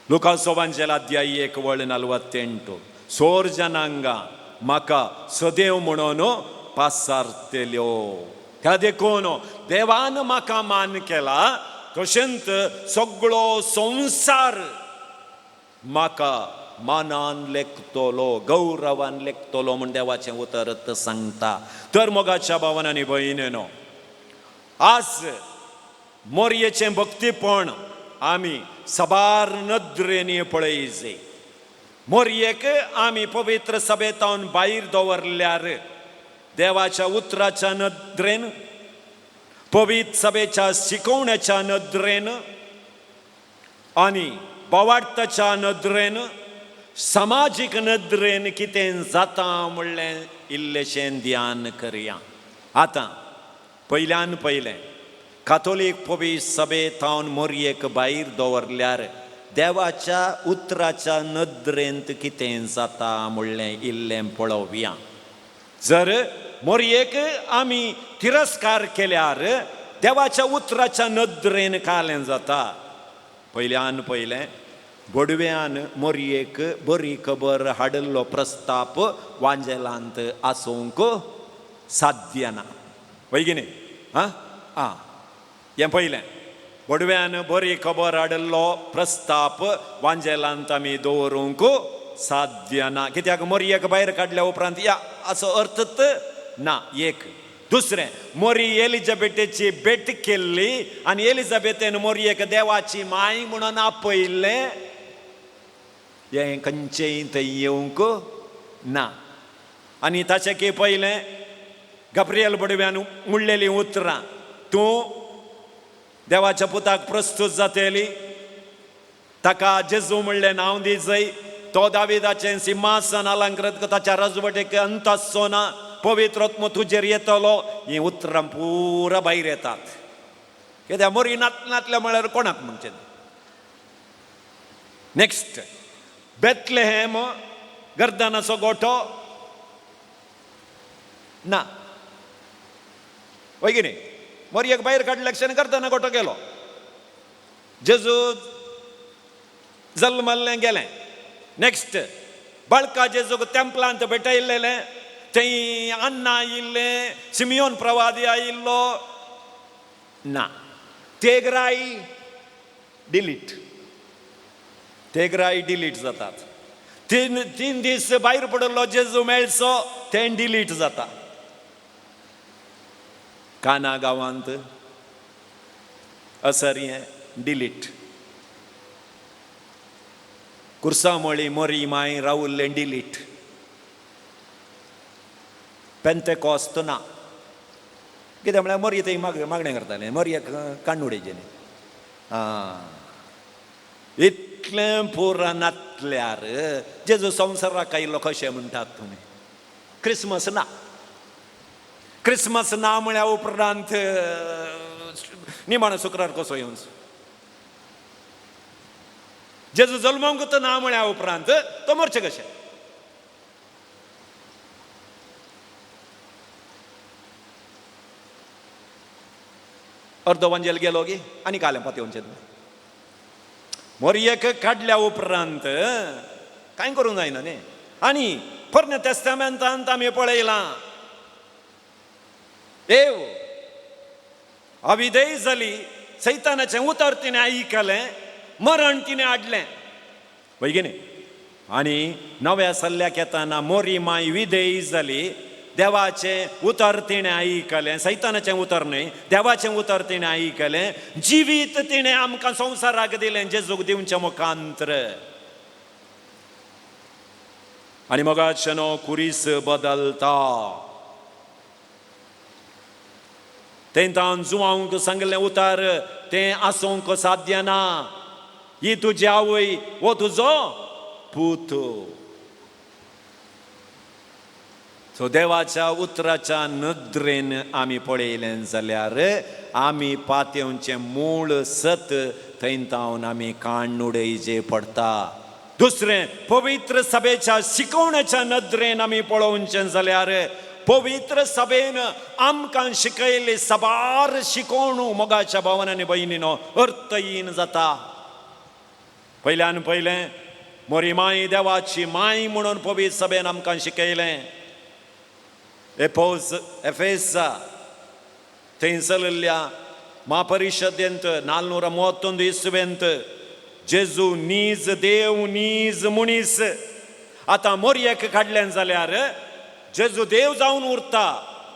लुकास वांजेल अध्याय 1 वळ 48, सोर जनांगा म्हाका सदैव म्हणून पासारतल्यो. त्या देखून देवान म्हाका मान केला, तशेंच सगळो संवसार म्हाका मानान लेखतलो, गौरवान लेखतलो म्हूण देवाचें उतर सांगता. तर मोगाच्या भावान आनी भयणीनो, आज मोरयेचें भक्तीपण आमी साबार नदरेनी पळयजे. मोरयेक आमी पवित्र सभेतावन भायर दवरल्यार देवाच्या उतराच्या नदरेन, पवित्र सभेच्या शिकोवण्याच्या नदरेन आनी बोवार्थाच्या नदरेन, समाजीक नदरेन कितें जाता म्हणलें इल्लेशें ध्यान करया. आतां पयल्यान पयलें कातोलीक पवित्र सभेतावन मोरयेक भायर दवरल्यार देवाच्या उतराच्या नदरेंत कितें जाता म्हणलें इल्लें पळोवया. जर मोरयेक आमी तिरस्कार केल्यार देवाच्या उतराच्या नदरेन कालें जाता. पयल्यान पयलें बोडव्यान मोरयेक बरी खबर हाडिल्लो प्रस्ताप वांजेलांत आसूंक साध्य ना, वय की न्ही? आं आं हें पयलें. बडव्यान बरी खबर हाडिल्लो प्रस्ताप वांजेलांत आमी दवरूंक साध्य ना. कित्याक मोरयेक भायर काडल्या उपरांत या असो अर्थच ना. एक दुसरें, मोरी एलिजाबेथेची भेट केल्ली आनी एलिजाबेथेन मोरयेक देवाची माय म्हणून आपयल्लें, हें खंयचेय थंय येवंक ना. आनी ताचें की पयलें गब्रियल बडव्यान म्हणलेलीं उतरां, तूं देवाच्या पुताक प्रस्तूत जातली, ताका जेजू म्हणलें नांव दी जय, तो दाविदाचें सिंहासन अलंकृत ताच्या रजवटेक अंत आसचो ना, पवित्र आत्मो तुजेर येतलो. हीं उतरां पुरा भायर येतात. कित्याक मोरी नातल्या म्हळ्यार कोणाक म्हणचें. नेक्स्ट, बेतलेहेम गर्दनाचो गोठो ना, वय की न्ही. मोरयेक भायर काडले क्षण गर्दना गोठो गेलो, जेजू जल्मल्लें गेलें. नेक्स्ट, बळका जेजूक तेंपलांत भेटयल्लें, थंय अन्ना आयिल्लें, सिमियोन प्रवादी आयिल्लो ना. तेगराय डिलीट, तेगराय डिलीट जातात. तीन तीन दीस भायर पडिल्लो जेजू मेळचो, तें डिलीट जाता. काना गांवांत असर हें डिलीट. कुर्सामळी मोरी माय रावुल्लें डिलीट. पेंतेकॉस्त ना. कितें म्हळ्यार मोरी थंय मागणें करतालें, मोरयेक काण्ण उडयचें न्ही. आं, इतलें पुरा नातल्यार जेजू संवसाराक आयिल्लो कशें म्हणटात तुमी. क्रिसमस ना. क्रिसमस ना म्हळ्या उपरांत निमाणो शुक्रार कसो येवचो. जेजू जल्मूंक ना म्हळ्या उपरांत तो मरचें कशें. अर्दो वांजेल गेलो गी आनी कालें पातयेवचें. मोरयेक काडल्या उपरांत कांय करूंक जायना न्ही. आनी पोरण्या तेस्तामेंतांत आमी पळयलां, एव अविधेय जाली, सैतानाचें उतर तिणें आयकलें, मरण तिणें हाडलें, वय की न्ही. आनी नव्या सल्ल्याक येताना मोरी माय विधेय जाली, देवाचें उतर तिणें आयकलें, सैतानाचें उतर न्हय, देवाचें उतर तिणें आयकलें, जिवीत तिणें आमकां संवसाराक दिलें जेजूक दिवचें मुखांत्र. आनी मोगाचें कुरीस बदलता. तें जुवांक सांगलें उतर तें आसूंक साध्य ना, ही तुजी आवय हो तुजो पूत. सो देवाच्या उतराच्या नदरेन आमी पळयलें जाल्यार आमी पातेवचें मूळ सत थंय तावन आमी काण्ण उडयचें पडटा. दुसरें, पवित्र सभेच्या शिकोवण्याच्या नदरेन आमी पळोवचें जाल्यार पवित्र सभेन आमकां शिकयल्ली साबार शिकोवणू मोगाच्या भावान आनी भयणीनो अर्थहीन जाता. पयल्यान पयलें मोरी माय देवाची माय म्हणून पवित्र सभेन आमकां शिकयलें. एपोज एफेसा थंय चलयल्ल्या म्हापरिशदेंत 431 इसवेंत जेजू नीज देव नीज मनीस. आतां मोरयेक काडलें जाल्यार जेजू देव जावन उरता,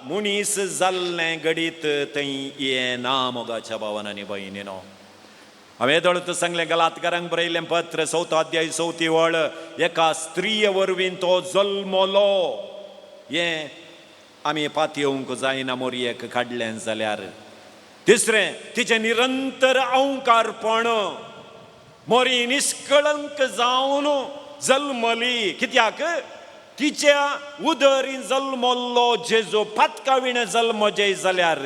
मनीस जाल्लें घडीत थंय येना. मोगाच्या भावान आनी भयणीनो, हांवें दळत सांगलें गलातकारांक बरयल्लें पत्र 4 अध्याय 4 वळ, एका स्त्रीय वरवीं तो जल्मलो हें आमी पातयेवंक जायना मोरयेक काडलें जाल्यार. तिसरें, तिचें निरंतर अवकारपण, मोरी निष्कळंक जावन जल्मली. कित्याक तिच्या उदरी जल्मल्लो जेजू पातकाविणें जल्म जय जाल्यार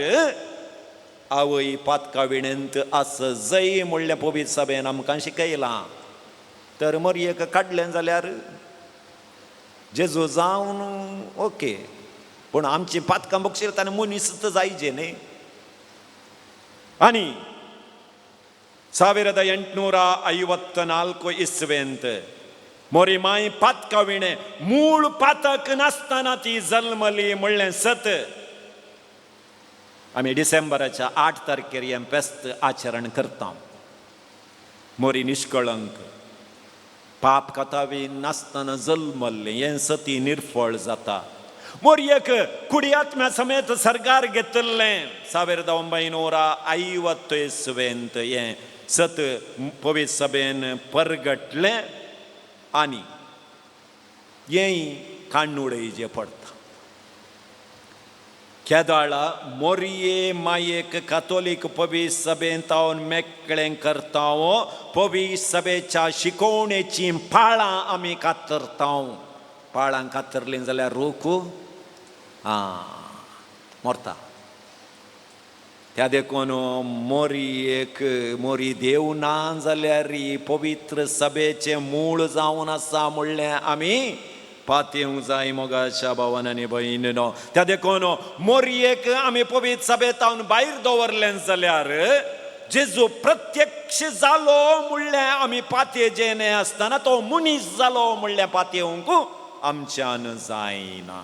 आवय पातकाविणेंत आस जय म्हणलें पवित्र सभेन आमकां शिकयलां. तर मोरयेक काडलें जाल्यार जेजू जावन ओके, पूण आमची पातकां बक्षीर ताणें मनीस जायचे न्ही. आनी 1854 इसवेंत मोरी माय पातकाविणें मूळ पातक नासतना ती जल्मली म्हणलें सत. आमी डिसेंबराच्या 8 तारखेर हें फेस्त आचरण करता. मोरी निश्कळंक पाप कथावी नासतना जल्मल्लें हें सती निर्फळ जाता. मोरयेक कुडी आत्म्या समेत सरकार घेतिल्लें 1950 इस्वेंत हें सत पवित्र सभेन परगटलें आनी हेंय काणुडयचें पडटा. केदाळा मोरये मायेक कातोलीक पवित्र सभेन तावन मेकळें करता, पवित्र सभेच्या शिकोवणेची पाळां आमी कातरता. पाळां कातरलीं जाल्यार रूख आं मरता. त्या देखून मोरयेक मोरी देव ना जाल्यार पवित्र सभेचें मूळ जावन आसा म्हणलें आमी पातयेवंक जाय मोगाच्या भावान आनी भयणीनो. त्या देखून मोरयेक आमी पवित्र सभेतावन भायर दवरलें जाल्यार जेजू प्रत्यक्ष जालो म्हणलें आमी पातयेचें न्हय आसतना तो मनीस जालो म्हणलें पातयेवंक आमच्यान जायना.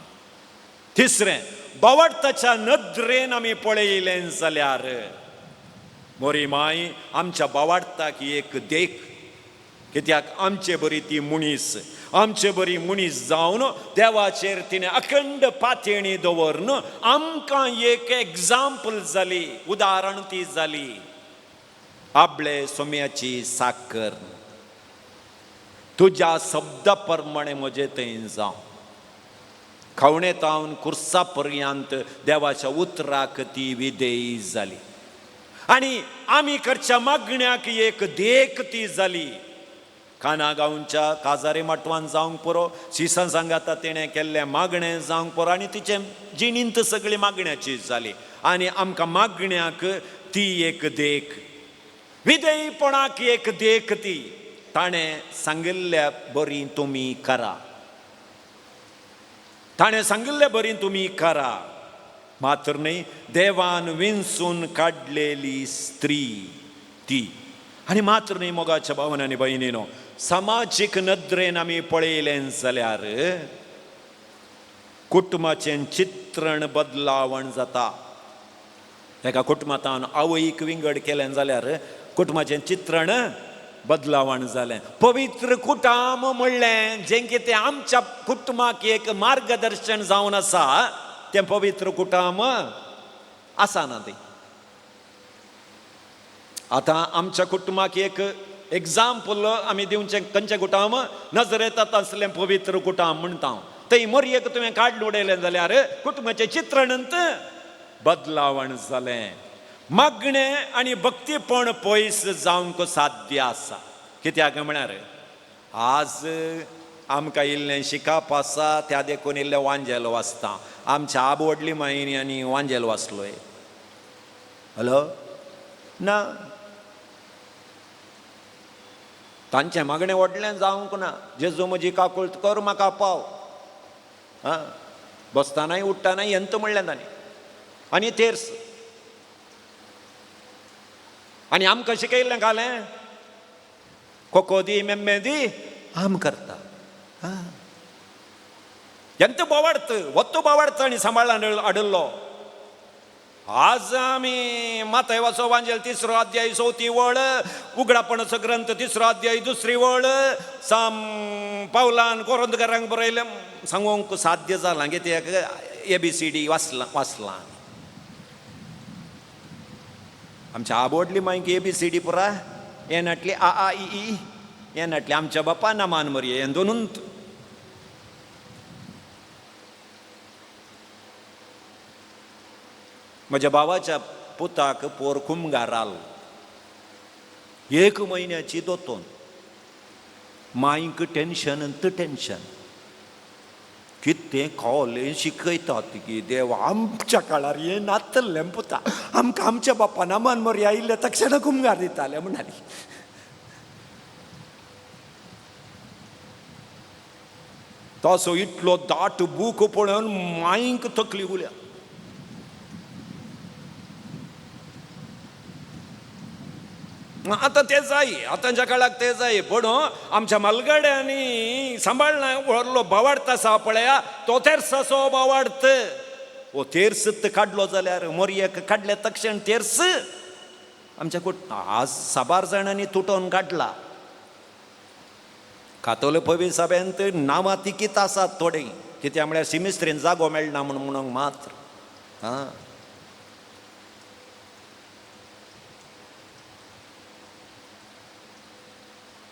तिसरें, बावडताच्या नदरेन आमी पळयलें जाल्यार मोरी माय आमच्या बावाडताक एक देख, कित्याक आमचे बरी ती मनीस, आमचे बरी मनीस जावन देवाचेर तिणें अखंड पातयेणी दवरून आमकां एक एग्जाम्पल जाली, उदाहरण ती जाली. आपले सोम्याची साकर तुज्या शब्दा प्रमाणे म्हजे थंय जावं. खावणे तावन कुर्सा पर्यंत देवाच्या उतराक ती विधेयी जाली आनी आमी करच्या मागण्याक एक देख ती जाली. काना गांवच्या काजारी माटवान जावंक पुरो, शिसां सांगाता तिणें केल्लें मागणें जावंक पुरो आनी तिचें जिणींत सगळी मागण्याची जाली आनी आमकां मागण्याक ती एक देख, विधेयपणाक एक देख ती. ताणें सांगिल्ल्या बरी तुमी करा, ताणें सांगिल्ले बरी तुमी करा. मात्र न्हय, देवान विंचून काडलेली स्त्री ती. आनी मात्र न्हय मोगाच्या भावन आनी भयणीनो, समाजीक नदरेन आमी पळयलें जाल्यार कुटुंबाचें चित्रण बदलावण जाता. एका कुटुंबांत आवयक विंगड केलें जाल्यार कुटुंबाचें चित्रण बदलावण जालें. पवित्र कुटाम म्हणलें जें कितें आमच्या कुटुंबाक एक मार्गदर्शन जावन आसा तें पवित्र कुटाम आसा ना तें. आतां आमच्या कुटुंबाक एक एग्जाम्पल आमी दिवचें खंयचें कुटाम, नजरेंत आसलें पवित्र कुटाम म्हणटा हांव. थंय मोरयेक तुवें काडलें उडयलें जाल्यार कुटुंबाचें चित्रणंत बदलावण जालें. मागणें आनी भक्तीपण पयस जावंक साध्य आसा. कित्याक म्हळ्यार आज आमकां इल्लें शिकप आसा त्या देखून इल्लें वांजेल वाचता. आमच्या आब व्हडली मायनी आनी वांजेल वाचलोय हॅलो ना, तांचें मागणें व्हडलें जावंक ना. जेजू म्हजी काकूळत कर म्हाका पाव, आं बसतानाय उठ्ठानाय यंत म्हणलें तांणी आनी तेर्स. आनी आमकां शिकयल्लें घालें कोको दी मेम्मे दी आम करता. ಎಂತ ಬಾವಾಡ್ತು ಒತ್ತು ಬಾವಾಡ್ತು आनी सांबाळ्ळा हाडिल्लो. आज आमी मातयवाचो वांजेल 3 अध्याय 4 वळ, उगडापणाचो ग्रंथ 3 अध्याय 2 वळ, साम पावलान कोरोंदकारांक बरयलें सांगूंक साध्य जालां कित्याक ABCD वाचलां वाचलां. आमच्या आवडली मागीर ABCD पुरा हें नाटली आ आ इ ई हें नाटली आमच्या बापा नामान मरये हें दोनून. म्हज्या भावाच्या पुताक पोर कुमगार आलो, 1 म्हयन्याची दोतोन. मांयक टेन्शन टेन्शन, कितें कॉलेज शिकयतात की देव आमच्या काळार हें नातल्लें पुता, आमकां आमच्या बापान नामान मरी आयिल्ले तक्षणा कुमगार दिताले म्हणाली. तसो इतलो दाट बूक पळोवन मांयक तकली उरल्या. आतां तें जाय, आतांच्या काळाक तें जाय. पूण आमच्या मालगाड्यांनी सांबाळना व्हडलो बावाडत आसा पळया, तो तेर्साचो बावाडत. हो तेर्स काडलो जाल्यार मोरयेक काडले तक्षण तेर्स आमच्या कुट आज साबार जाणांनी तुटोवन काडला. कातोल पवी सभेंत नांवां तिकीत आसात थोडीं, कित्याक म्हळ्यार सिमिस्त्रीन जागो मेळना म्हूण म्हणूंक मात्र. आं,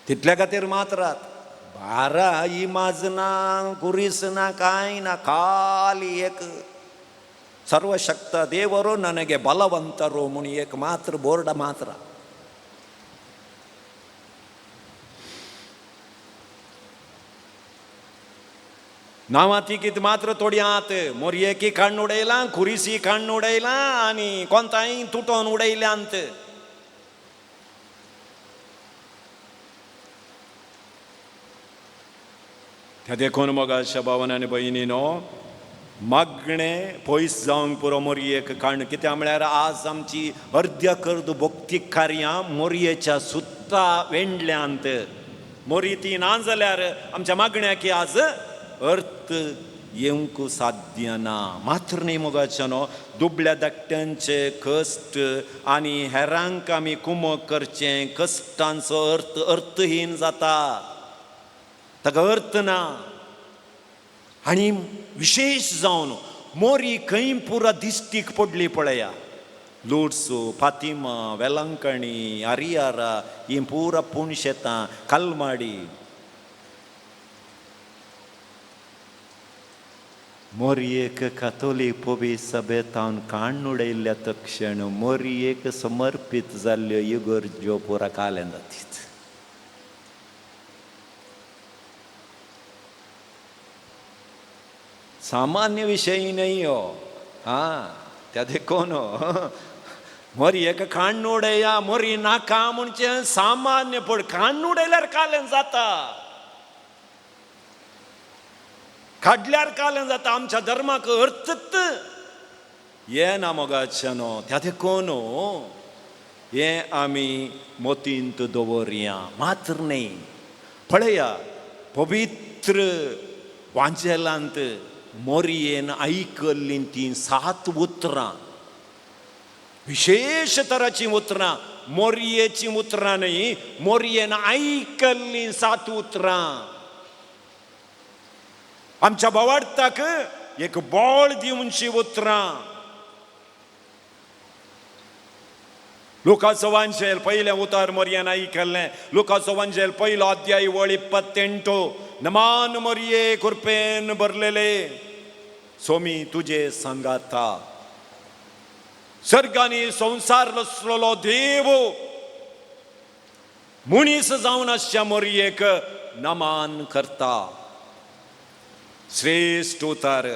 तितल्या खातीर मात्रात बारा इमाज ना, कुरीस ना, कांय ना, खाली एक सर्वशक्त देवरो ನನಗೆ ಬಲವಂತರು म्हूण एक मात्र बोर्ड मात्र. नांवां तिकीत मात्र थोडी आत मोरयेकी काण्ण उडयलां, कुरिसी काण्ण उडयलां आनी कोंताय तुटोवन उडयल्यांत. त्या देखून मोगाच्या भावान आनी भयणीनो, मागणें पयस जावंक पुरो मोरयेक काण्ण. कित्याक म्हळ्यार आज आमची अर्द्या कर्द भक्तीक कार्यां मोरयेच्या सुत्ता वेंडल्यांत. मोरी ती ना जाल्यार आमच्या मागण्याक आज अर्थ येवंक साध्य ना. मात्र न्ही मोगाच्या न्हू, दुबळ्या धाकट्यांचे कश्ट आनी हेरांक आमी कुमक करचें कश्टांचो अर्थ अर्थहीन जाता, ताका अर्थ ना. आनी विशेश जावन मोरी खंय पुरा दिश्टीक पडली पळया, लुडसो, फातिमा, वेलंकणी, हरियारा, ही पुरा पूण शेतां, कलमाडी. मोरयेक कातोलीक पवी सभेतावन काण्ण उडयल्ल्या तक्षण मोरयेक समर्पीत जाल्ल्यो इगर्ज्यो पुरा कालें जातीत. सामान्य विशय न्हय हो. आं, त्या देखून मोरयेक काण्ण उडया, मोरी नाका म्हणचें सामान्य, पूण काण्ण उडयल्यार कालें जाता, काडल्यार कालें जाता. आमच्या धर्माक अर्थच येना मोगाच्या न्हू. त्या देखून हें आमी मोतींत दवरया. मात्र न्हय, पळया पवित्र वांजेलांत मोरयेन आयकल्लीं तीं 7 उतरां, विशेश तराचीं उतरां, मोरयेचीं उतरां न्हय, मोरयेन आयकल्लीं 7 उतरां आमच्या भावार्थाक एक बळ दिवची उतरां. लुकाचो वांजेल पयलें उतर मोरयेन आयकल्लें. लुकाचो वांजेल 1 अध्याय वळ 28, नमान मोरये कुरपेन भरलेले सोमी तुजे सांगाता. सर्गांनी संवसार रचलेलो देव मनीस जावन आसच्या मोरयेक नमान करता. श्रेश्ठ उतर,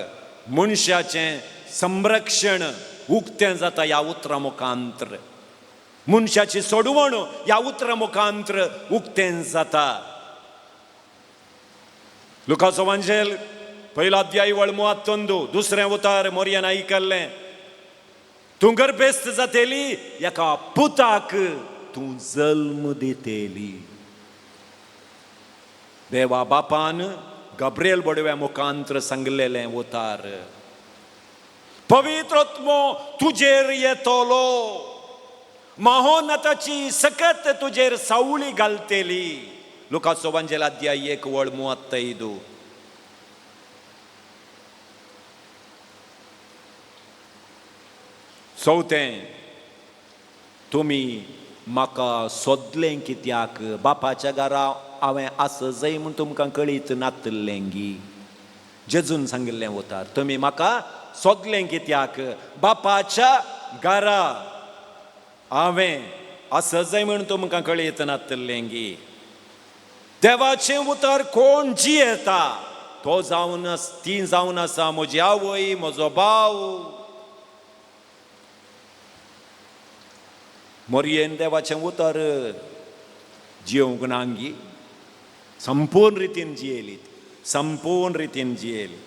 मनशाचें संरक्षण उक्तें जाता ह्या उतरां मुखांतर, मनशाची सोडवण ह्या उतरां मुखांतर उक्तें जाता. लुकाचो वांजेल 1 अध्याय वळ 31, दुसरें उतर मोरयेन आयकल्लें, तूं गर्भेस्त जातेली, एका पुताक तूं जल्म दितेली. देवा बापान गब्रियल बडव्या मुखांतर सांगलेलें उतार, पवित्र आत्मो तुजेर येतलो, महोन्नताची सकत तुजेर सावळी घालतेली. लुकाचो वांजेल अध्याय 1 वळ 35. चवथें, तुमी म्हाका सोदलें कित्याक? बापाच्या घरा हांवें आस जाय म्हूण तुमकां कळीत नातलें गी. जेजून सांगिल्लें उतार, तुमी म्हाका सोदलें कित्याक? बापाच्या घरा हांवें आस जाय म्हूण तुमकां कळीत नातलें गी. देवाचें उतर कोण जियेता तो जावन ती जावन आसा म्हजी आवय, म्हजो भाव. मोरयेन देवाचें उतर जियोवंक नांगी, संपूर्ण रितीन जियेली, संपूर्ण रितीन जियेली.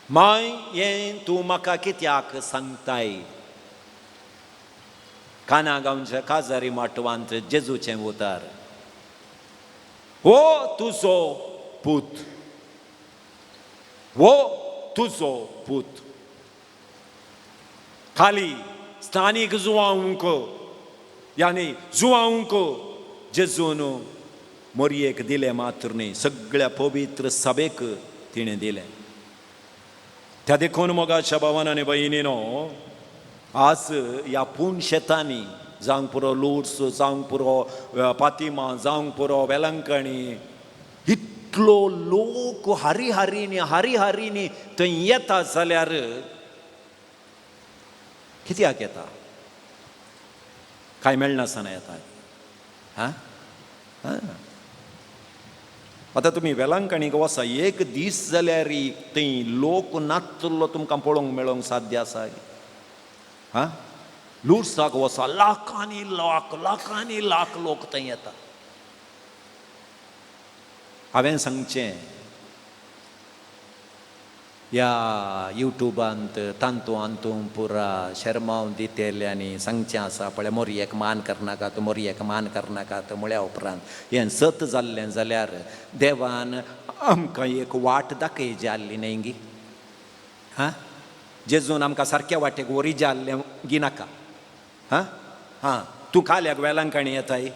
माय हें तूं म्हाका कित्याक सांगताय? काना गांवच्या काजारी माटवांत जेजूचें उतर, हो तुजो पूत, हो तुजो पूत. खाली स्थानीक जुवांक यानी जुवांक जेजून मोरयेक दिलें मात्र न्ही, सगळ्या पवित्र सभेक तिणें दिलें. त्या देखून मोगाच्या भावान आनी भयणीनो, आज ह्या पूण शेतांनी जावंक पुरो लुर्ड्स, जावंक पुरो पातिमा, जावंक पुरो वेलंकणी, इतलो लोक हारी हारीनी हारी हारीनी थंय येता जाल्यार कित्याक येता? कांय मेळनासतना येता. आं आतां तुमी वेलंकणीक वसा एक दीस जाल्यार थंय लोक नातलो तुमकां पळोवंक मेळोंक साध्य आसा? आं लुर्साक वसा, लाखांनी लाख लाखांनी लाख लोक थंय येता. हांवें सांगचें ह्या युट्यूबांत तांतू आंतू पुरा शेरमांव दितेले आनी सांगचें आसा पळय, मोरयेक मान करनाकात, मोरयेक मान करनाकात म्हळ्या उपरांत हें सत जाल्लें जाल्यार देवान आमकां एक वाट दाखयची आहली न्हय गी? हां, जेजून आमकां सारक्या वाटेक व्हरी आहलें गी नाका? हां हां, तूं काल्याक वेलंकणी येताय,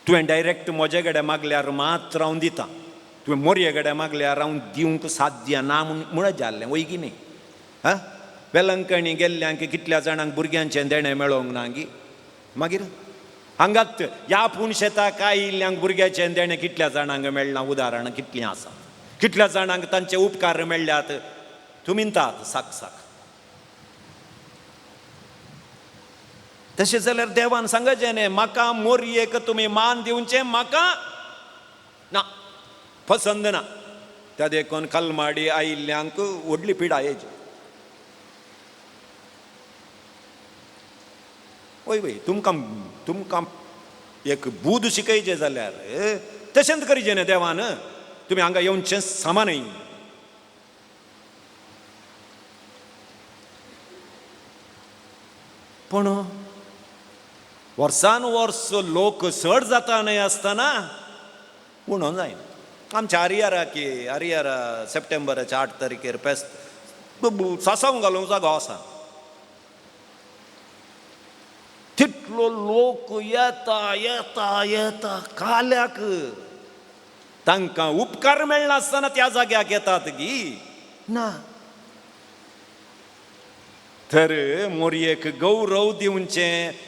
तुवें डायरेक्ट म्हजे कडेन मागल्यार मात्र हांव दितां, तुवें मोरये कडेन मागल्यार हांव दिवंक साध्य ना म्हूण म्हणत जाल्लें वय गी न्ही? हां, वेलंकणी गेल्ल्यांक कितल्या जाणांक भुरग्यांचें देणें मेळोंक ना गी? मागीर हांगात ह्या पूण शेताक आयिल्ल्यांक भुरग्याचें देणें कितल्या जाणांक मेळ्ळां? उदाहरणां कितलीं आसा, कितल्या जाणांक तांचे उपकार मेळ्ळ्यात? तुमी म्हणटात साक साक. तशें जाल्यार देवान सांगचें न्ही, म्हाका मोरयेक तुमी मान दिवचें म्हाका ना, पसंद ना. त्या देखून कलमाडी आयिल्ल्यांक व्हडली पिडा येची. वय वय, तुमकां तुमकां एक बूद शिकयचें जाल्यार तशेंच करीचें न्ही देवान, तुमी हांगा येवचें सामा न्हय. पूण वर्सान वर्स लोक चड जाता न्हय आसतना म्हणून जायना. आमच्या हरिहरा की हरिहरा सप्टेंबराच्या 8 तारखेर फेस्त सासांव घालूंक जागो आसा, तितलो लोक येता येता येता काल्याक तांकां उपकार मेळनासतना त्या जाग्याक येतात गी ना. तर मोरयेक गौरव दिवचें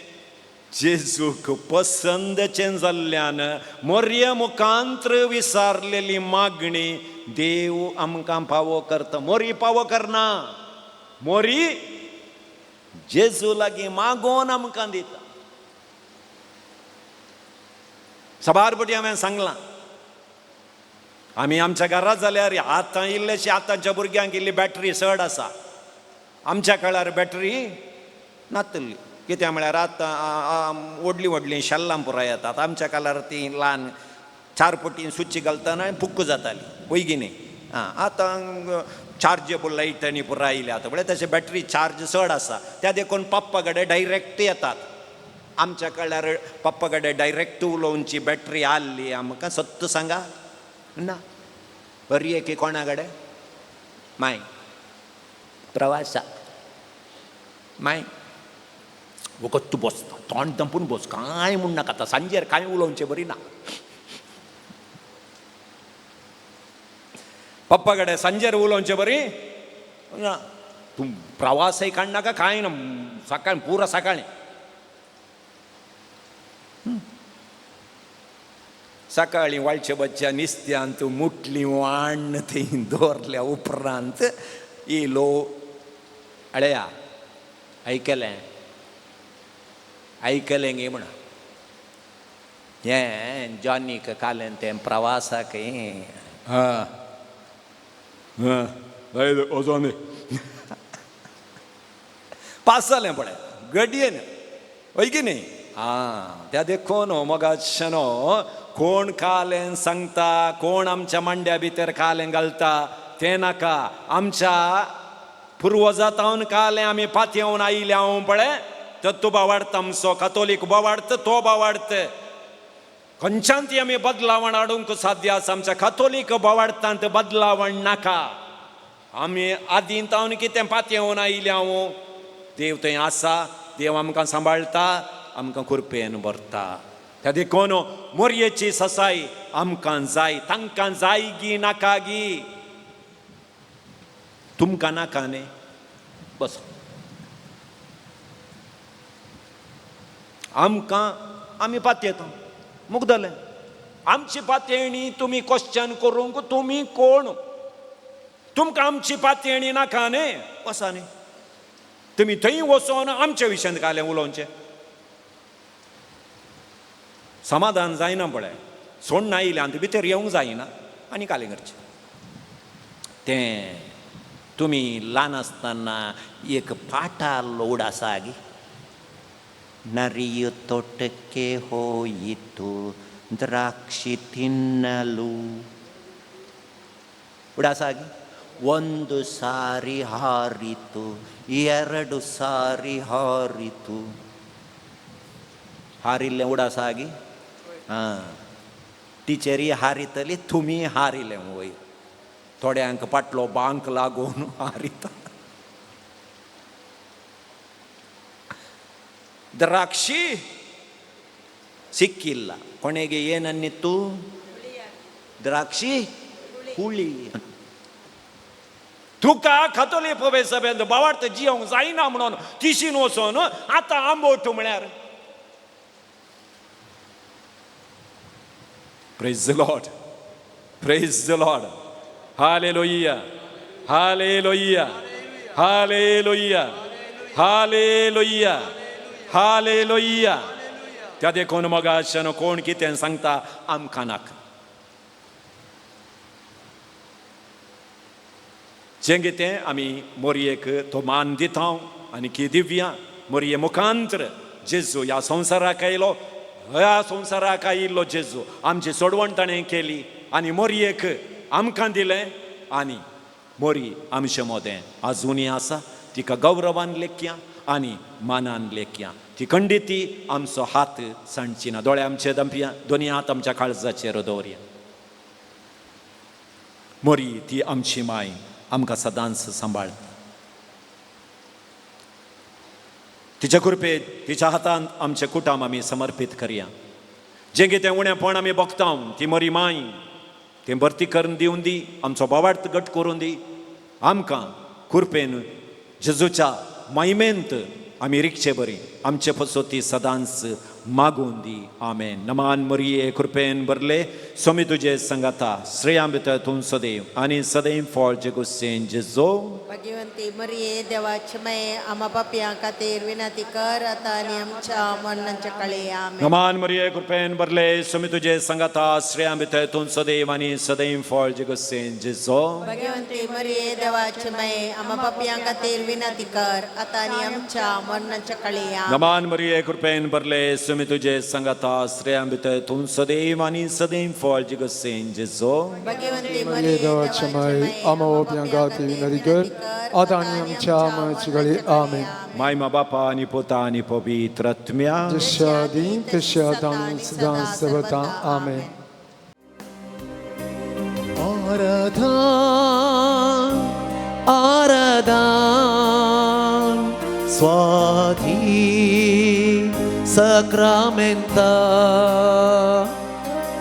जेजूक पसंदचें जाल्ल्यान मोरये मुखांत्र विसारलेली मागणी देव आमकां पावो करता. मोरी पावो करना, मोरी जेजू लागीं मागोन आमकां दिता. साबार पटी हांवें सांगलां, आमी आमच्या घरा जाल्यार आतां इल्लेशी आतांच्या भुरग्यांक इल्ली बॅटरी चड आसा, आमच्या काळार बॅटरी नातली. कित्याक म्हळ्यार आतां व्हडलीं व्हडलीं शेल्लां पुराय येतात, आमच्या काळार ती ल्हान 4 पटी सुची घालतना पुक्क जाताली वय गी न्ही? आं, आतां चार्जेबल लायट आनी पुराय आयल्या आतां, म्हळ्यार तशें बॅटरी चार्ज चड आसा, त्या देखून पप्पा कडेन डायरेक्ट येतात. आमच्या काळार पप्पा कडेन डायरेक्ट उलोवची बॅटरी आहली आमकां, सत्त सांगा ना. बरी एक कोणा कडेन माय प्रवासा माय वखत तूं बस, तोंड दंपून बस, कांय म्हूण नाका आतां सांजेर कांय उलोवचें बरी ना. पप्पा कडेन सांजेर उलोवचें बरी ना, तूं प्रवासय काडनाका कांय ना, सकाळी पुरा सकाळी सकाळीं वाळचे बच्च्या निस्त्यांत मुटली वाण थंय दवरल्या उपरांत इलो अळया आयकलें आयकलें गे म्हणा हें जॉनीक कालें तें प्रवासाक हां वचोन पास जालें पळय गडयेन हय की न्ही? आं, त्या देखून मोगाशेनो कोण कालें सांगता, कोण आमच्या मांड्या भितर कालें घालता तें नाका. आमच्या पुर्वजातावन कालें आमी पातयेवन आयिल्ले हांव पळय, तर तूं बावाडता आमचो कातोलीक बावाडत, तो बावाडत. खंयच्यान ती आमी बदलावण हाडूंक साध्य आसा आमच्या कातोलीक बोवाडटांत बदलावण नाका. आमी आदीं तावन कितें पातयेवन आयिल्ले हांव, देव थंय आसा, देव आमकां सांबाळटा, आमकां कृपेन भरता. त्या देखून मोरयेची ससाय आमकां जाय, तांकां जाय गी नाका गी, तुमकां नाका न्ही, बस आमकां आमी पातयेता मुगदलें. आमची पातयेणी तुमी क्वेश्चन करूंक तुमी कोण? तुमकां आमची पातयेणी नाका न्ही, वसा न्ही तुमी थंय वचोन आमच्या विशयांत घालें उलोवचें. समाधान जायना पळय, सोडना आयलें आनी भितर येवंक जायना आनी कालें करचें. तें तुमी ल्हान आसतना एक पाटा लोड आसा गी, ನರಿಯು ತೋಟಕ್ಕೆ ಹೋಯಿತು ದ್ರಾಕ್ಷಿ ತಿನ್ನಲು, ಉಡಾಸಾಗಿ ಒಂದು ಸಾರಿ ಹಾರಿತು, ಎರಡು ಸಾರಿ ಹಾರಿತು, हारिल्लें उडासागी. आं, टिचरी हारितली, तुमी हारिलें वयर, थोड्यांक पाटलो बांक लागून हारिता. ದ್ರಾಕ್ಷಿ ಸಿಕ್ಕಿಲ್ಲ, ಕೊನೆಗೆ ಏನನ್ನಿತ್ತು? ದ್ರಾಕ್ಷಿ ಹುಳಿ. तुका खातोली पळय सभेंत बावार्थ जियोंक जायना म्हणून तिशीन वचोन आतां आंबोट म्हळ्यार. Praise the Lord, praise the Lord, hallelujah, hallelujah, hallelujah, hallelujah, hallelujah. त्या देखून मगाशान कोण कितें सांगता आमकां नाका. जें कितें आमी मोरयेक तो मान दिता आनी की दिव्या मोरये मुखांत्र जेजू ह्या संवसाराक आयलो, ह्या संवसाराक आयिल्लो जेजू आमची सोडवण ताणें केली आनी मोरयेक आमकां दिलें आनी मोरी आमचे मोदें आजुनूय आसा. तिका गौरवान लेखया आनी मानान लेखया. ती खंडिती आमचो हात सांडची ना. दोळे आमचे दंपया, दोनी हात आमच्या काळजाचेर दवरया. मोरी ती आमची माय, आमकां सदांच सांबाळटा. तिच्या कृपेत तिच्या हातांत आमचें कुटुंब आमी समर्पीत करया. जें कितें उणेपण आमी भोगता ती मोरी माय तें भरती करून दिवन दी, आमचो बावार्थ घट करून दी. आमकां कृपेन जेजूच्या मायमेंत आमी रिगचे बरी आमचे पसो ती सदांच मागून दी. आमेन. नमान मरिये, कृपेन भरले, सोमी तुजे संगाता, श्रेयां भितर तूं सदैव आनी सदैव फळ जेगुसेन जेजो. भगिवंती मरिये, देवाचे माये, आम्हा पापयां खातीर विनंती कर आता आनी आमच्या मरणाच्या काळी. आमेन. नमान मरिये, कृपेन भरले, सोमी तुजे संगाता, श्रेयां भितर तूं सदैव आनी सदैव फळ जेगुसेन जेजो. भगिवंती मरिये, देवाचे माये, आम्हा पापयां खातीर विनंती कर आता आनी आमच्या मरणाच्या काळी. आमेन. नमान मरिये, कृपेन भरले, सोमी तुजे संगाता, श्रेयां भितर तूं सदैव आनी सदैव फळ जेगुसेन जेजो. भगिवंती मरिये, मरिये, देवाचे माये, आम्हा पापयां खातीर विनंती कर आता आनी आमच्या मरणाच्या काळी. आमेन. माय मा बापा आनी पुता आनी पवित्र आत्म्या. जशा आदीं तशें आतां आनी सदां सर्वदा. आमेन. आराधना, आराधना, स्वाती sacramenta.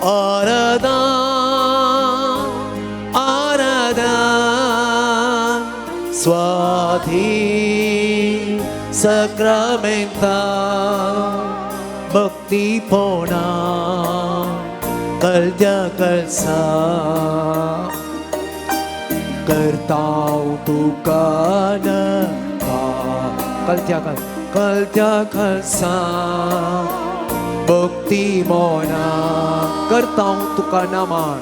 आराधना, आराधना, स्वाती sacramenta. भक्ती पोणा कलत्या कलसा करताव तुका नका, कलत्या कल कलत्या कलसा भक्ती मोना करताव तुका नमान,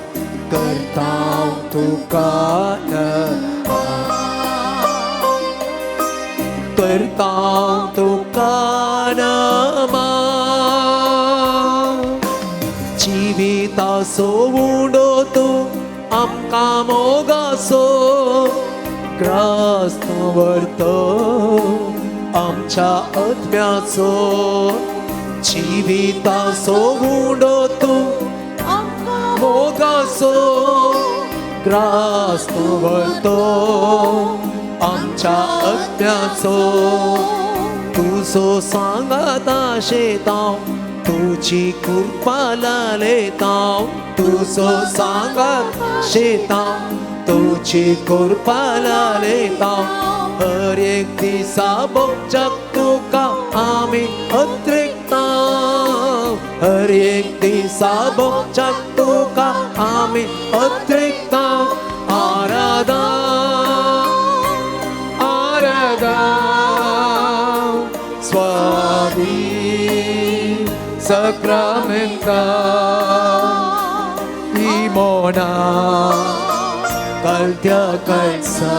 करताव तुका नमान, करताव तुका नमान. जिविताचो उंडो तूं आमकां मोगाचो ग्रास तूं व्हरतो आमच्या आत्म्याचो. जिविताचो उंडो तूं मोगाचो ग्रास तूं व्हरतो आमच्या आत्म्याचो तुजो सांगाता शेतांव तुजी कृपा लालयतांव तुजो सांगात शेतांव तुजी कृपा लालयतांव हर एक दिसा भोगच्याक तुका आमी अत्रिकता हर एक दिसा भोगच्याक तुका आमी अत्रिकता आराधा आराधा स्वामी सक्रामेंता इमोना कलत्या कलसा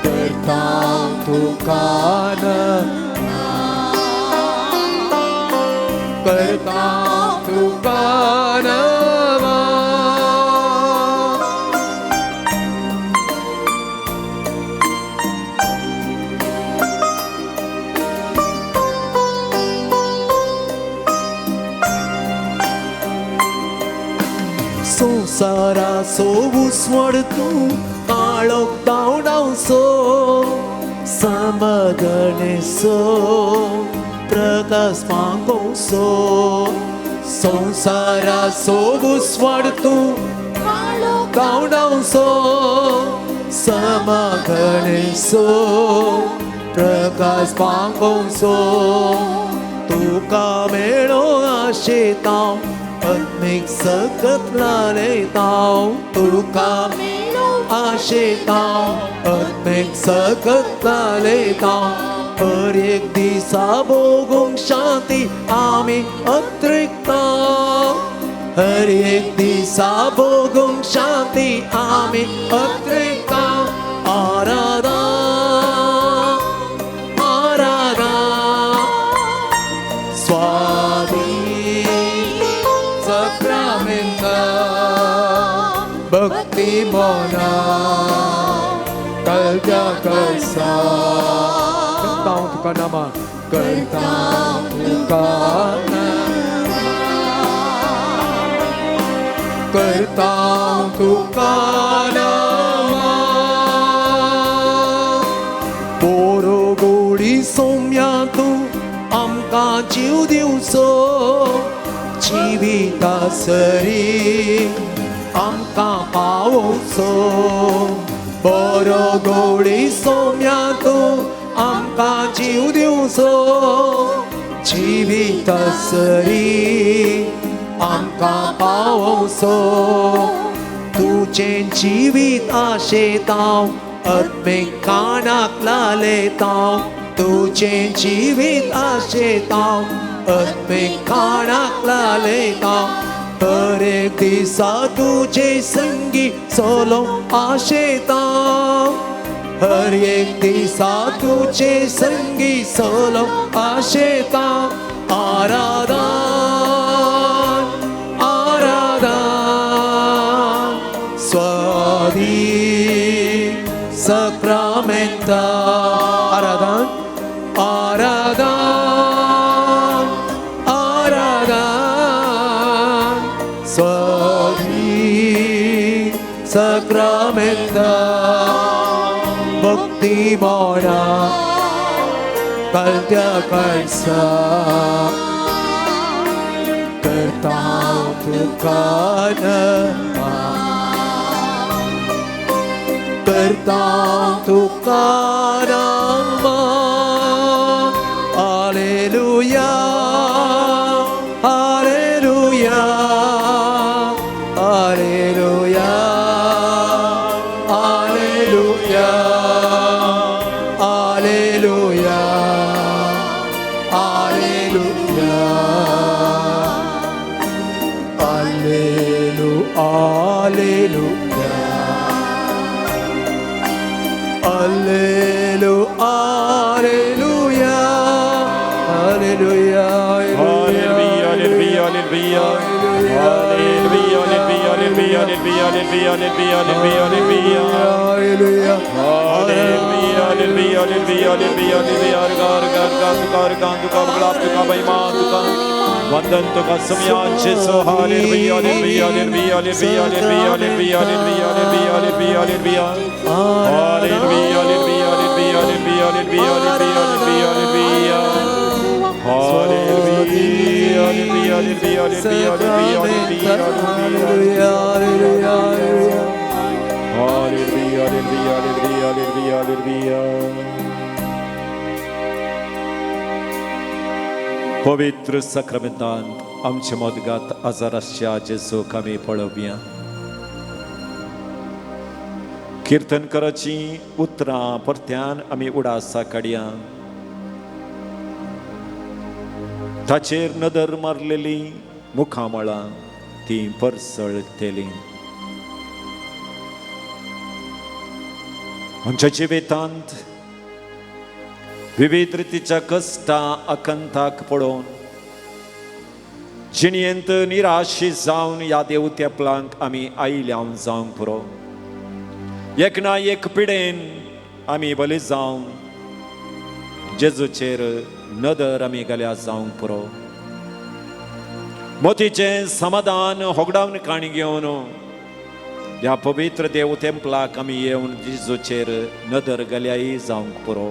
करता तुका करता तुका नमन. संवसाराचो उस्वड तूं काळोख धांवडावचो समदणेचो प्रकाश पांगोवचो संवसाराचो उस्वड तूं धांवडावचो समगणेचो प्रकाश पांगोवचो तुका मेळो आशेतांव आत्मीक सकत लालयतांव तुका आशेतांव आत्मीक सकत लालयतांव हर एक दिसा भोगूंक शांती आमी अत्रिकता हर एक दिसा भोगूंक शांती आमी अत्रिकता आराधा आराधा स्वामी सक्रामेंता भक्ती मोना कलत्या कलसा करता तुका नमन करता तुका करता तुका नमन बोरो गोडी सोम्या तूं आमकां जीव दिवचो जिविता सरी आमकां पावोवचो बरो गोडी सोम्या तूं आमकां जीव दिवचो जिविता सरी आमकां पावोवचो तुजें जिवीत आशेतांव आत्मीक कानाक लालयतांव तुजें जिवीत आशेतांव आत्मीक कानाक लालयतांव हर एक दिसा तुजे संगी चलोवंक आशेतांव हर एक दिसा तुजे संगी चलोवंक आशेतांव आराधा आराधा स्वामी सक्रामेंता आराधा आराधा आराधा स्वामी सक्रामेंता भक्ती मोना कलत्या कलसा करता तुका नमन करता तुका नमन hallelujah hallelujah hallelujah hallelujah hallelujah hallelujah हालेलु हालेलुया हालेलु hallelujah hallelujah Hallelujah, hallelujah, hallelujah. Hallelujah, hallelujah, hallelujah, hallelujah, hallelujah, hallelujah. Hallelujah. Hallelujah, hallelujah, hallelujah, hallelujah, hallelujah. Gar gar gar gar gar तुका गुलाब तुका महिमा तुका वंदन तुका सुम्या जेसू. Hallelujah, hallelujah, hallelujah, hallelujah, hallelujah, hallelujah, hallelujah, hallelujah, hallelujah. Hallelujah, hallelujah, hallelujah, hallelujah, hallelujah, hallelujah, hallelujah. Hallelujah, hallelujah, hallelujah, hallelujah, hallelujah, hallelujah. Hallelujah, hallelujah. Hallelujah, hallelujah, hallelujah, hallelujah, hallelujah. पवित्र साक्रामेंतांत आमचे मदगात आजार आसच्या जेजूक आमी पळोवया. किर्तनकाराचीं उतरां परत्यान आमी उडासा काडया. ताचेर नदर मारलेली मुखामळां तीं परसळटेलीं. आमच्या जिवितांत विविध रितीच्या कश्टां आकांताक पळोवन जिणयेंत निराशी जावन ह्या देव तेपलांक आमी आयल्या जावंक पुरो. एक ना एक पिडेन आमी बली जावन जेजूचेर नदर आमी घाल्या जावंक पुरो. मोतीचें समाधान होगडावन काणी घेवन ह्या पवित्र देव तेंपलाक आमी येवन जेजूचेर नदर घाल्याय जावंक पुरो.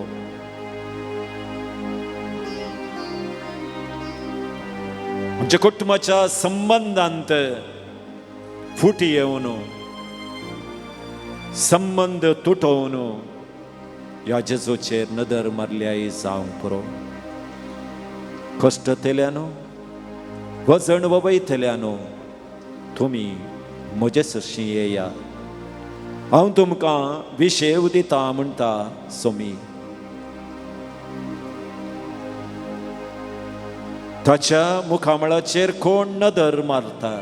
आमच्या कुटुंबाच्या संबंदांत फुटी येवन संबंद तुटोवन ह्या जेजूचेर नदर मारल्याय जावंक पुरो. कश्टतेल्यानो वजन वयतल्यानो तुमी म्हजे सरशीं येया, हांव तुमकां विशेव दिता म्हणटा सोमी. ताच्या मुखामळाचेर कोण नदर मारता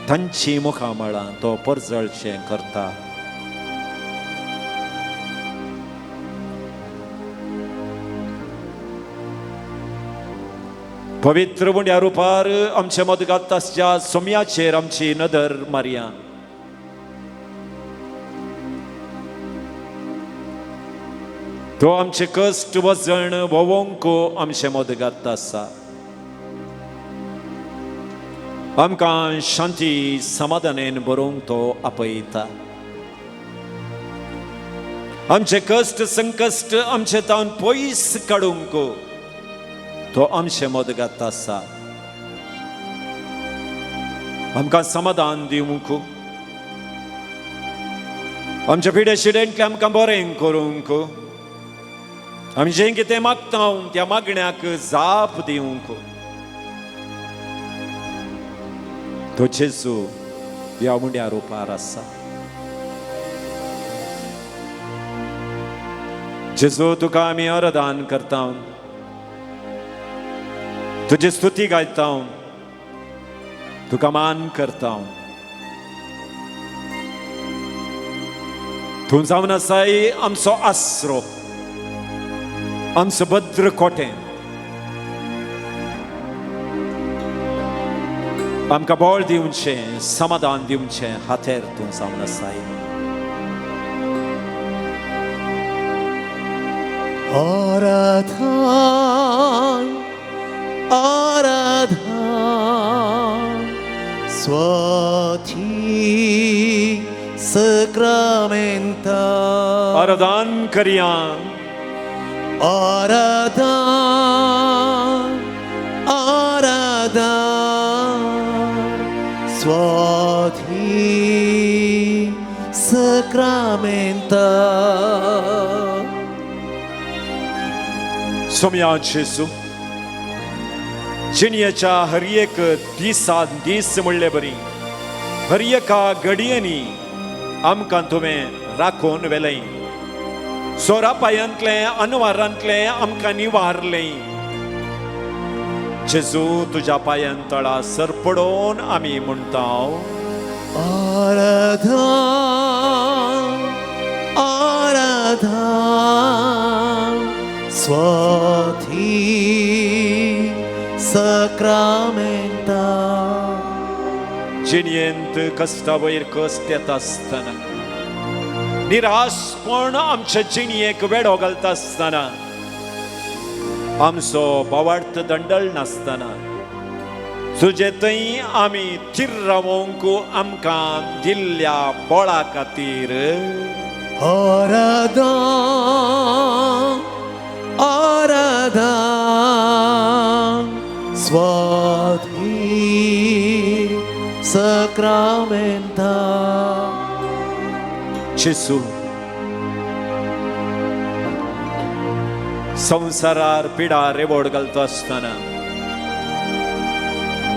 तांची मुखामळां तो परजळचें करता. पवित्र उंड्या रुपार आमच्या मदगात आसच्या सोम्याचेर आमची नदर मारया. तो आमचे कश्ट वजन भोवंक आमचे मदगात आसा. आमकां शांती समाधानेन बरोवंक तो आपयता. आमचे कश्ट संकश्ट आमचे तावन पयस काडूंक तो आमचे मदगात आसा. आमकां समाधान दिवंक, आमच्या पिडे शिडेंतलें आमकां बरें करूंक, आमी जें कितें मागता त्या मागण्याक जाप दिवंक तो जेजू ह्या उंड्या रुपार आसा. जेजू तुका आमी आराधन करता, तुजी स्तुती गायता, तुका मान करता. तूं जावन आसाय आमचो आसरो, आमचो भद्र कोटें. आमकां बळ दिवचें, समाधान दिवचें हातेर तूं जावन आसाय. आराधन आराधन स्वाती सक्रामेंता. आराधन करया. आराधन आराधन स्वाती सक्रामेंता. सोम्या जेजू जिणयेच्या हर एक दिसान दीस म्हणले बरी हर एका घडयेंनी आमकां तुवें राखून व्हेलें. सोरा पायांतलें अनवारांतलें आमकां निवारलें. जेजू तुज्या पांयां तळा सरपडोवन आमी म्हणटा आराधन आराधन स्वाती सक्रामेंता. जिणयेंत कश्टा वयर कश्ट येता आसतना, निराशपण आमचे जिणयेक वेडो घालता आसतना, आमचो भावार्थ दंडल नासतना तुजे थंय आमी थीर रावोंक आमकां दिल्ल्या बळा खातीर आराधा आराधा स्वाधी सक्रामेंता. जेजू, संवसारार पिडा रेवड घालता आसतना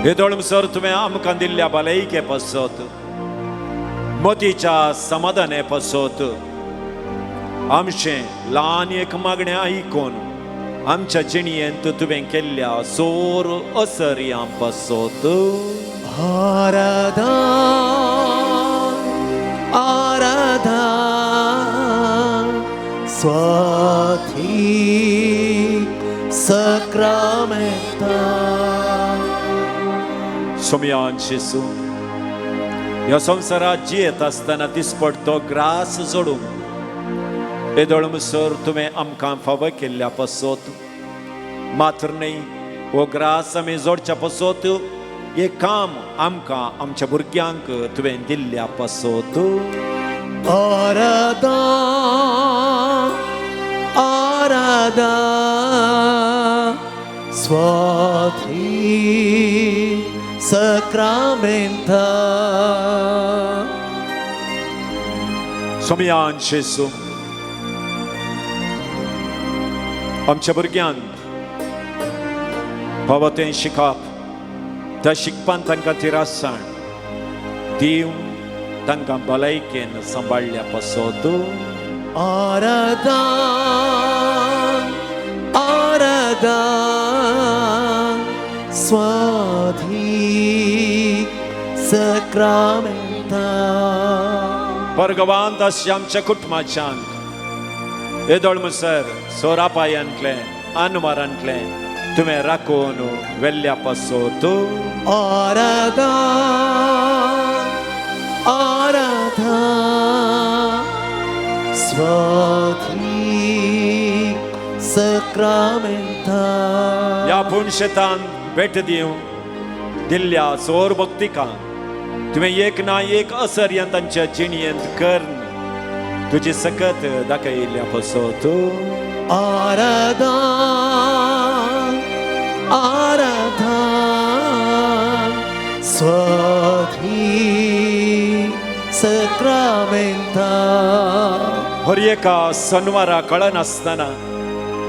हेदोळ सर तुवें आमकां दिल्ल्या भलायके पासत, मतीच्या समाधाने पासत, आमचें ल्हान एक मागणें आयकून आमच्या जिणयेंत तुवें केल्ल्या जोर असर्यां पासत आराधा आराधा स्वाधी सक्रामेंता. सोमयान जेजू, ह्या संवसारात जियेत आसतना दिसपडतो ग्रास जोडूंक येदोळ सर तुवें आमकां फावो केल्ल्या पासत, मात्र न्हय हो ग्रास आमी जोडच्या पासत हें काम आमकां आमच्या भुरग्यांक तुवें दिल्ल्या पासत आराधा आराधा स्वाधी सक्रामेंता. सोमयान जेजू, आमच्या भुरग्यांक फावो तें शिकप, त्या शिकपान तांकां तिरासाण दिवन तांकां भलायकेन सांबाळ्ळ्या पासत आराधा आराधा स्वाधी सक्रामेंता. परगवान तशें आमच्या कुटुंबाच्यान येदोळ मुसर सोरापायांतलें आनवारांतलें तुवें राखून वेल्ल्या पासत आराधा आराधा स्वाधी सक्रामेंता. ह्या पुणशेतान भेट दिवन दिल्ल्या जोर भक्तिका तुवें एक ना एक असर्यान तांच्या जिणयेंत करून तुजी सकत दाखयल्ल्या पासत आराधा आराधा स्वाधी सक्रामेंता. हर एका सनवारा कळनासतना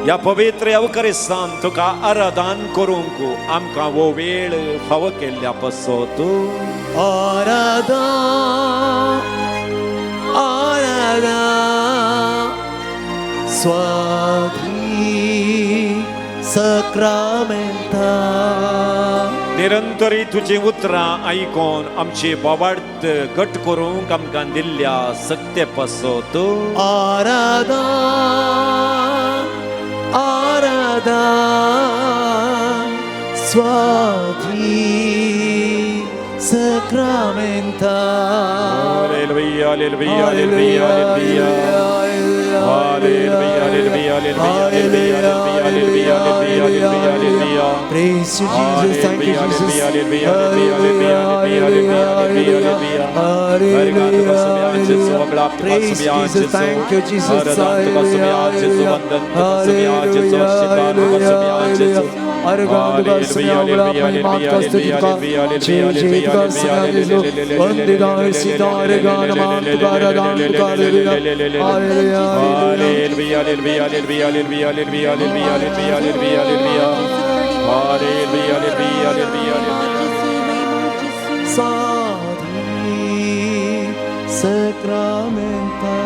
ह्या पवित्र अवकरिस्तान तुका आराधन करूंक आमकां हो वेळ फावो केल्ल्या पासत आराधा आराधा स्वाधी सक्रामेंता. निरंतरी तुजी उतरां आयकून आमची बाबार्थ घट करूंक आमकां दिल्ल्या सक्ते पासत Aradha Aradha स्वाधी सक्रामेंता. Hallelujah, hallelujah, hallelujah, hallelujah. Hallelujah, hallelujah, hallelujah, hallelujah, hallelujah, hallelujah. Praise you, Jesus. Thank you, Jesus. Hallelujah, hallelujah, hallelujah, hallelujah, hallelujah. Praise Jesus. Thank you, Jesus. Hallelujah. Hallelujah. Hallelujah. Hallelujah, hallelujah, hallelujah, hallelujah, hallelujah, hallelujah, hallelujah, hallelujah. Hallelujah, hallelujah, hallelujah, hallelujah. Sadhi Sacramenta.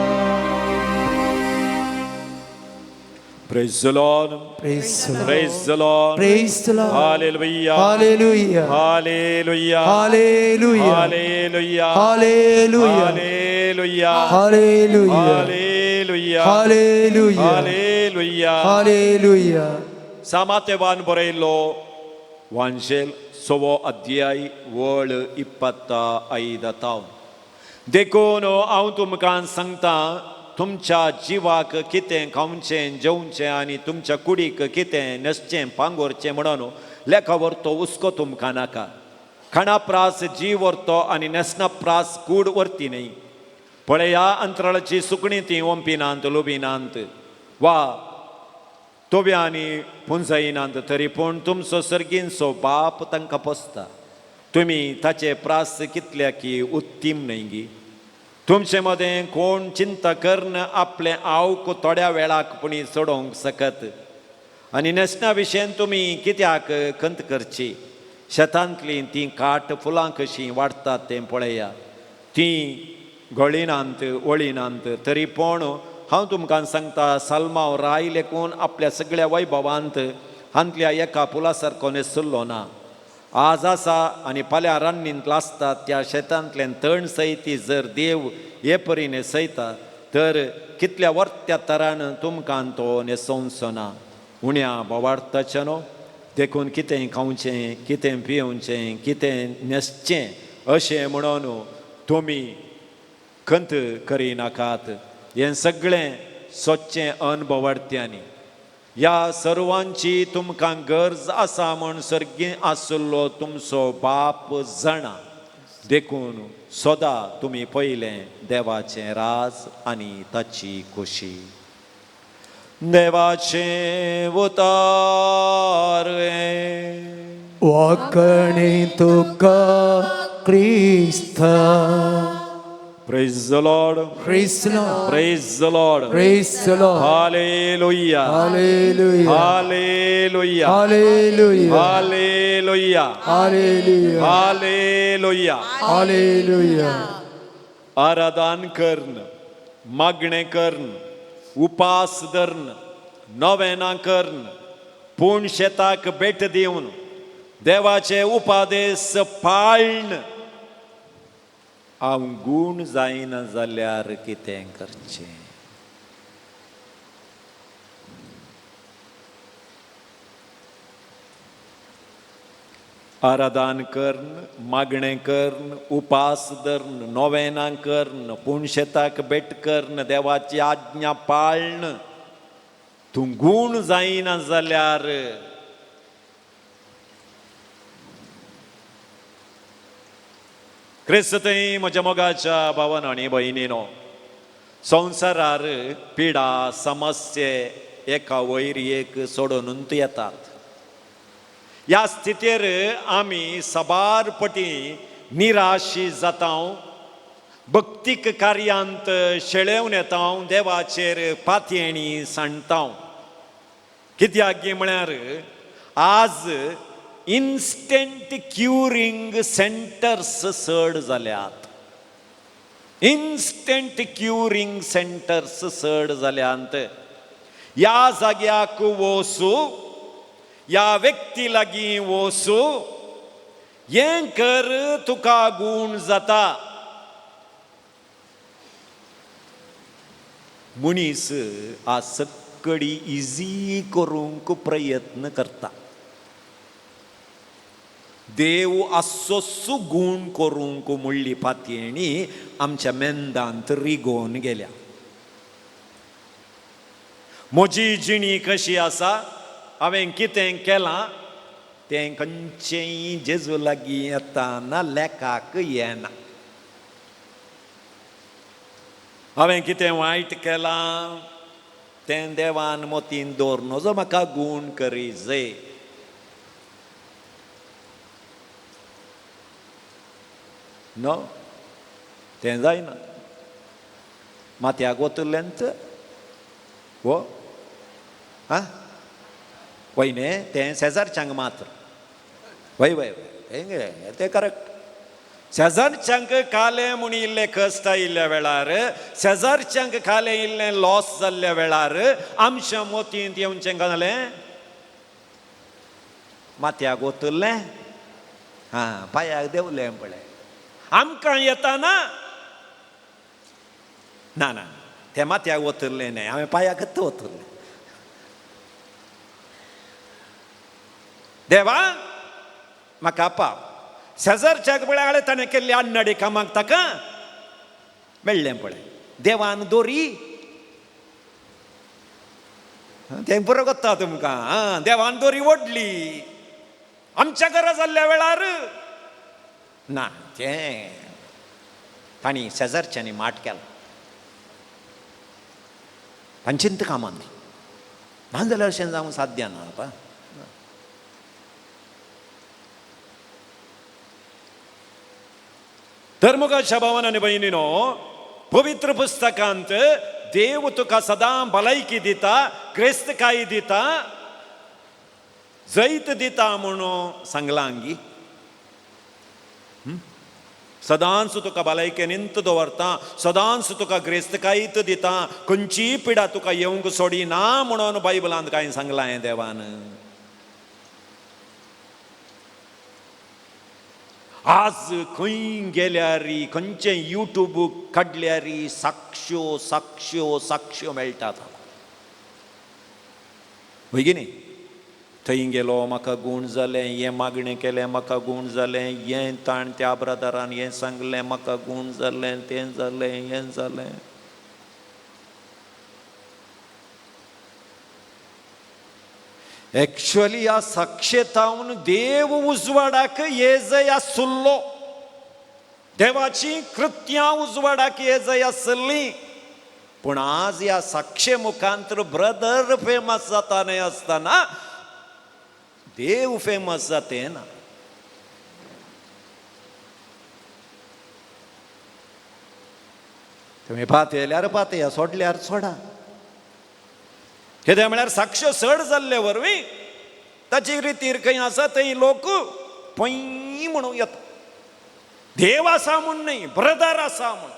Praise the Lord. Praise the Lord. Praise the Lord. Praise the Lord. Hallelujah. Hallelujah. Hallelujah. Hallelujah. Hallelujah. Hallelujah. Hallelujah. Hallelujah. Hallelujah. Hallelujah. Hallelujah. Hallelujah. सामातेवान बरयल्लो वांजेल सवो अध्याय वळ 25 तावन. देखून हांव तुमकां सांगता, तुमच्या जिवाक कितें खावचें जेवचें आनी तुमच्या कुडीक कितें न्हेसचें पांगोरचें म्हणून लेखा व्हरतो हुस्को तुमकां नाका. खाणा प्रास जीव व्हरतो आनी न्हेसणा प्रास कूड व्हरती न्हय. पळया अंतराळाची सुकणीं, ती ओंपिनात, लुबिनात वा तोव्यांनी पुंजायनात, तरी पूण तुमचो सर्गींचो बाप तांकां पोसता. तुमी ताचे प्रास कितल्या की उत्तीम न्हय गी? तुमचे मदें कोण चिंता करून आपलें आवक थोड्या वेळाक पुणी चडोवंक शकत? आनी न्हेसणा विशयन तुमी कित्याक खंत करची? शेतांतलीं तीं काट फुलां कशीं वाडटात तें पळया. तीं घोळिनात, वळिनात, तरी पूण हांव तुमकां सांगता, सालमांव राय लेखून आपल्या सगळ्या वैभवांत हांतल्या एका फुला सारको न्हेसुल्लो ना. आज आसा आनी फाल्यां रान्नींत आसता त्या शेतांतल्यान तण सयती जर देव हे परी न्हेसयता, तर कितल्या वर्त्या तरान तुमकां तो न्हेसोवचो ना, उण्या बोवार्ताचें न्हू? देखून कितें खावचें, कितें पिवचें, कितें न्हेसचें अशें म्हणून तुमी खंत करिनाकात. हें सगळें सोदचें अनभवार्थ्यांनी. ह्या सर्वांची तुमकां गरज आसा म्हूण सर्गी आशिल्लो तुमचो बाप जाणा. देखून सदा तुमी पयलें देवाचें राज आनी ताची खोशी. देवाचें उतार. वाकणे तुका क्रिस्ता. Praise the Lord. Praise the Lord. Praise the Lord. Praise the Lord. Hallelujah. Hallelujah. Hallelujah. Hallelujah. Hallelujah. Hallelujah. Hallelujah. Hallelujah. आराधन Karna, मागणें कर्ण, उपास धरण, नवेनां कर्ण, पूण शेताक भेट दिवन देवाचे उपादेस पाळण हांव गूण जायना जाल्यार कितें करचें? आराधन कर्ण, मागणें कर्ण, उपास धरण, नोवेनां कर्ण, पूण शेताक भेट कर्ण, देवाची आज्ञा पाळण तूं गूण जायना जाल्यार क्रिस्तय म्हज्या मोगाच्या भावान आनी भयणीनो, संवसारार पिडा समस्ये एका वयर एक सोडून येतात. ह्या स्थितीर आमी साबार पटी निराशी जाता, भक्तीक कार्यांत शेळेवन येता, देवाचेर पातयेणी सांडटा. कित्याक गी म्हळ्यार आज इन्स्टंट क्युरींग सेंटर्स चड जाल्यात. इन्स्टंट क्युरींग सेंटर्स चड जाल्यात. ह्या जाग्याक वचू, ह्या व्यक्ती लागीं वचू, हें कर, तुका गूण जाता. मनीस आज सगळी इजी करूंक प्रयत्न करता. देव आसोसू गूण करूंक म्हणली पातयेणी आमच्या मेंदांत रिगोवन गेल्या. म्हजी जिणी कशी आसा, हांवें कितें केलां तें खंयचेंय जेजू लागीं येताना लेखाक येना. हांवें कितें वायट केलां तें देवान मोतीन दवर नजो, म्हाका गूण करी जय. नो, तें जायना. माथ्याक वतलेंच हो आं वय न्ही, तें शेजारच्यांक मात्र. वय वय वय, तें करेक्ट. शेजारच्यांक कालें म्हूण इल्लें कश्ट आयिल्ल्या वेळार, शेजारच्यांक कालें इल्लें लॉस जाल्ल्या वेळार आमच्या मोतींत येवचें जालें, माथ्याक वतलें आं पांयाक देंवलें पळय. आमकां येता ना ना ना, तें माथ्याक वतलें न्हय, हांवें पांयाकच वतलें. देवा म्हाका पाव. शेजारच्याक पळय ताणें केल्ली अन्नाडी कामाक ताका मेळ्ळें पळय. देवान दोरी तें बरो कोत्ता तुमकां. आं, देवान दोरी ओडली आमच्या घरा जाल्ल्या वेळार ना तें तांणी शेजारच्यांनी माट केला तांचेंत कामान ना जाल्यार अशें जावंक साध्य ना पा. तर मुखाच्या भावान आनी भयणीनो, पवित्र पुस्तकांत देव तुका सदां भलायकी दिता, ग्रेस्तकाय दिता, जैत दिता म्हणून सांगलां गी. सदांच तुका भलायकेन दवरता, सदांच तुका ग्रेस्तकायत दिता, खंयचीय पिडा तुका येवंक सोडी ना म्हणून बायबलांत कांय सांगलां हें देवान. आज खंय गेल्यार, खंयचें युट्यूब काडल्यार साक्ष्यो साक्ष्यो साक्ष्यो मेळटात. हय की न्ही? थंय गेलो म्हाका गूण जालें, हें मागणें केलें म्हाका गूण जालें, हें ताण त्या ब्रदरान हें सांगलें म्हाका गूण जालें, तें जालें, हें जालें. एक्चुअली ह्या साक्षेतावन देव उजवाडाक येजय आसुल्लो, देवाची कृत्यां उजवाडाक येजय आसली. पूण आज ह्या साक्षे मुखांतर ब्रदर फेमस जाता न्हय आसतना देव फेमस जाते ना. तुमी पातयल्यार पातया, सोडल्यार सोडा. कितें म्हळ्यार साक्ष चड जाल्ले वरवीं ताची रितीर खंय आसा थंय लोक पय म्हणूं येता. देव आसा म्हूण न्हय, ब्रदर आसा म्हूण.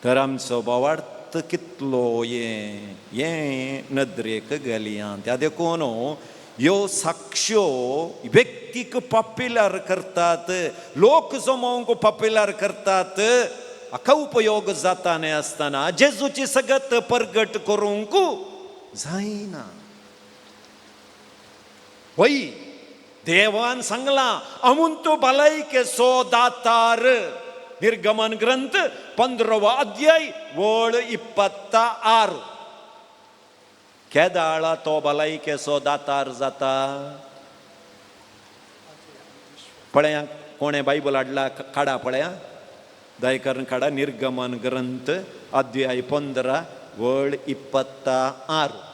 तर आमचो भावार्थ कितलो हें हें नदरेक घालया. त्या देखून ह्यो साक्ष्यो व्यक्तीक पॉप्युलर करतात, लोक जमोवंक पॉप्युलर करतात. हाका उपयोग जाता न्हय आसतना जेजूची सगत परगट करूंक जायना. वय देवान सांगलां अमुंतू भलायकेचो दातार. निर्गमन ग्रंथ 15 अध्याय वळ 26. केदाळा तो भलायकेचो दातार जाता. पळया कोणें बायबल हाडला काडा पळया, दयकरून काडा. निर्गमन ग्रंथ अध्याय 15 वळ 26.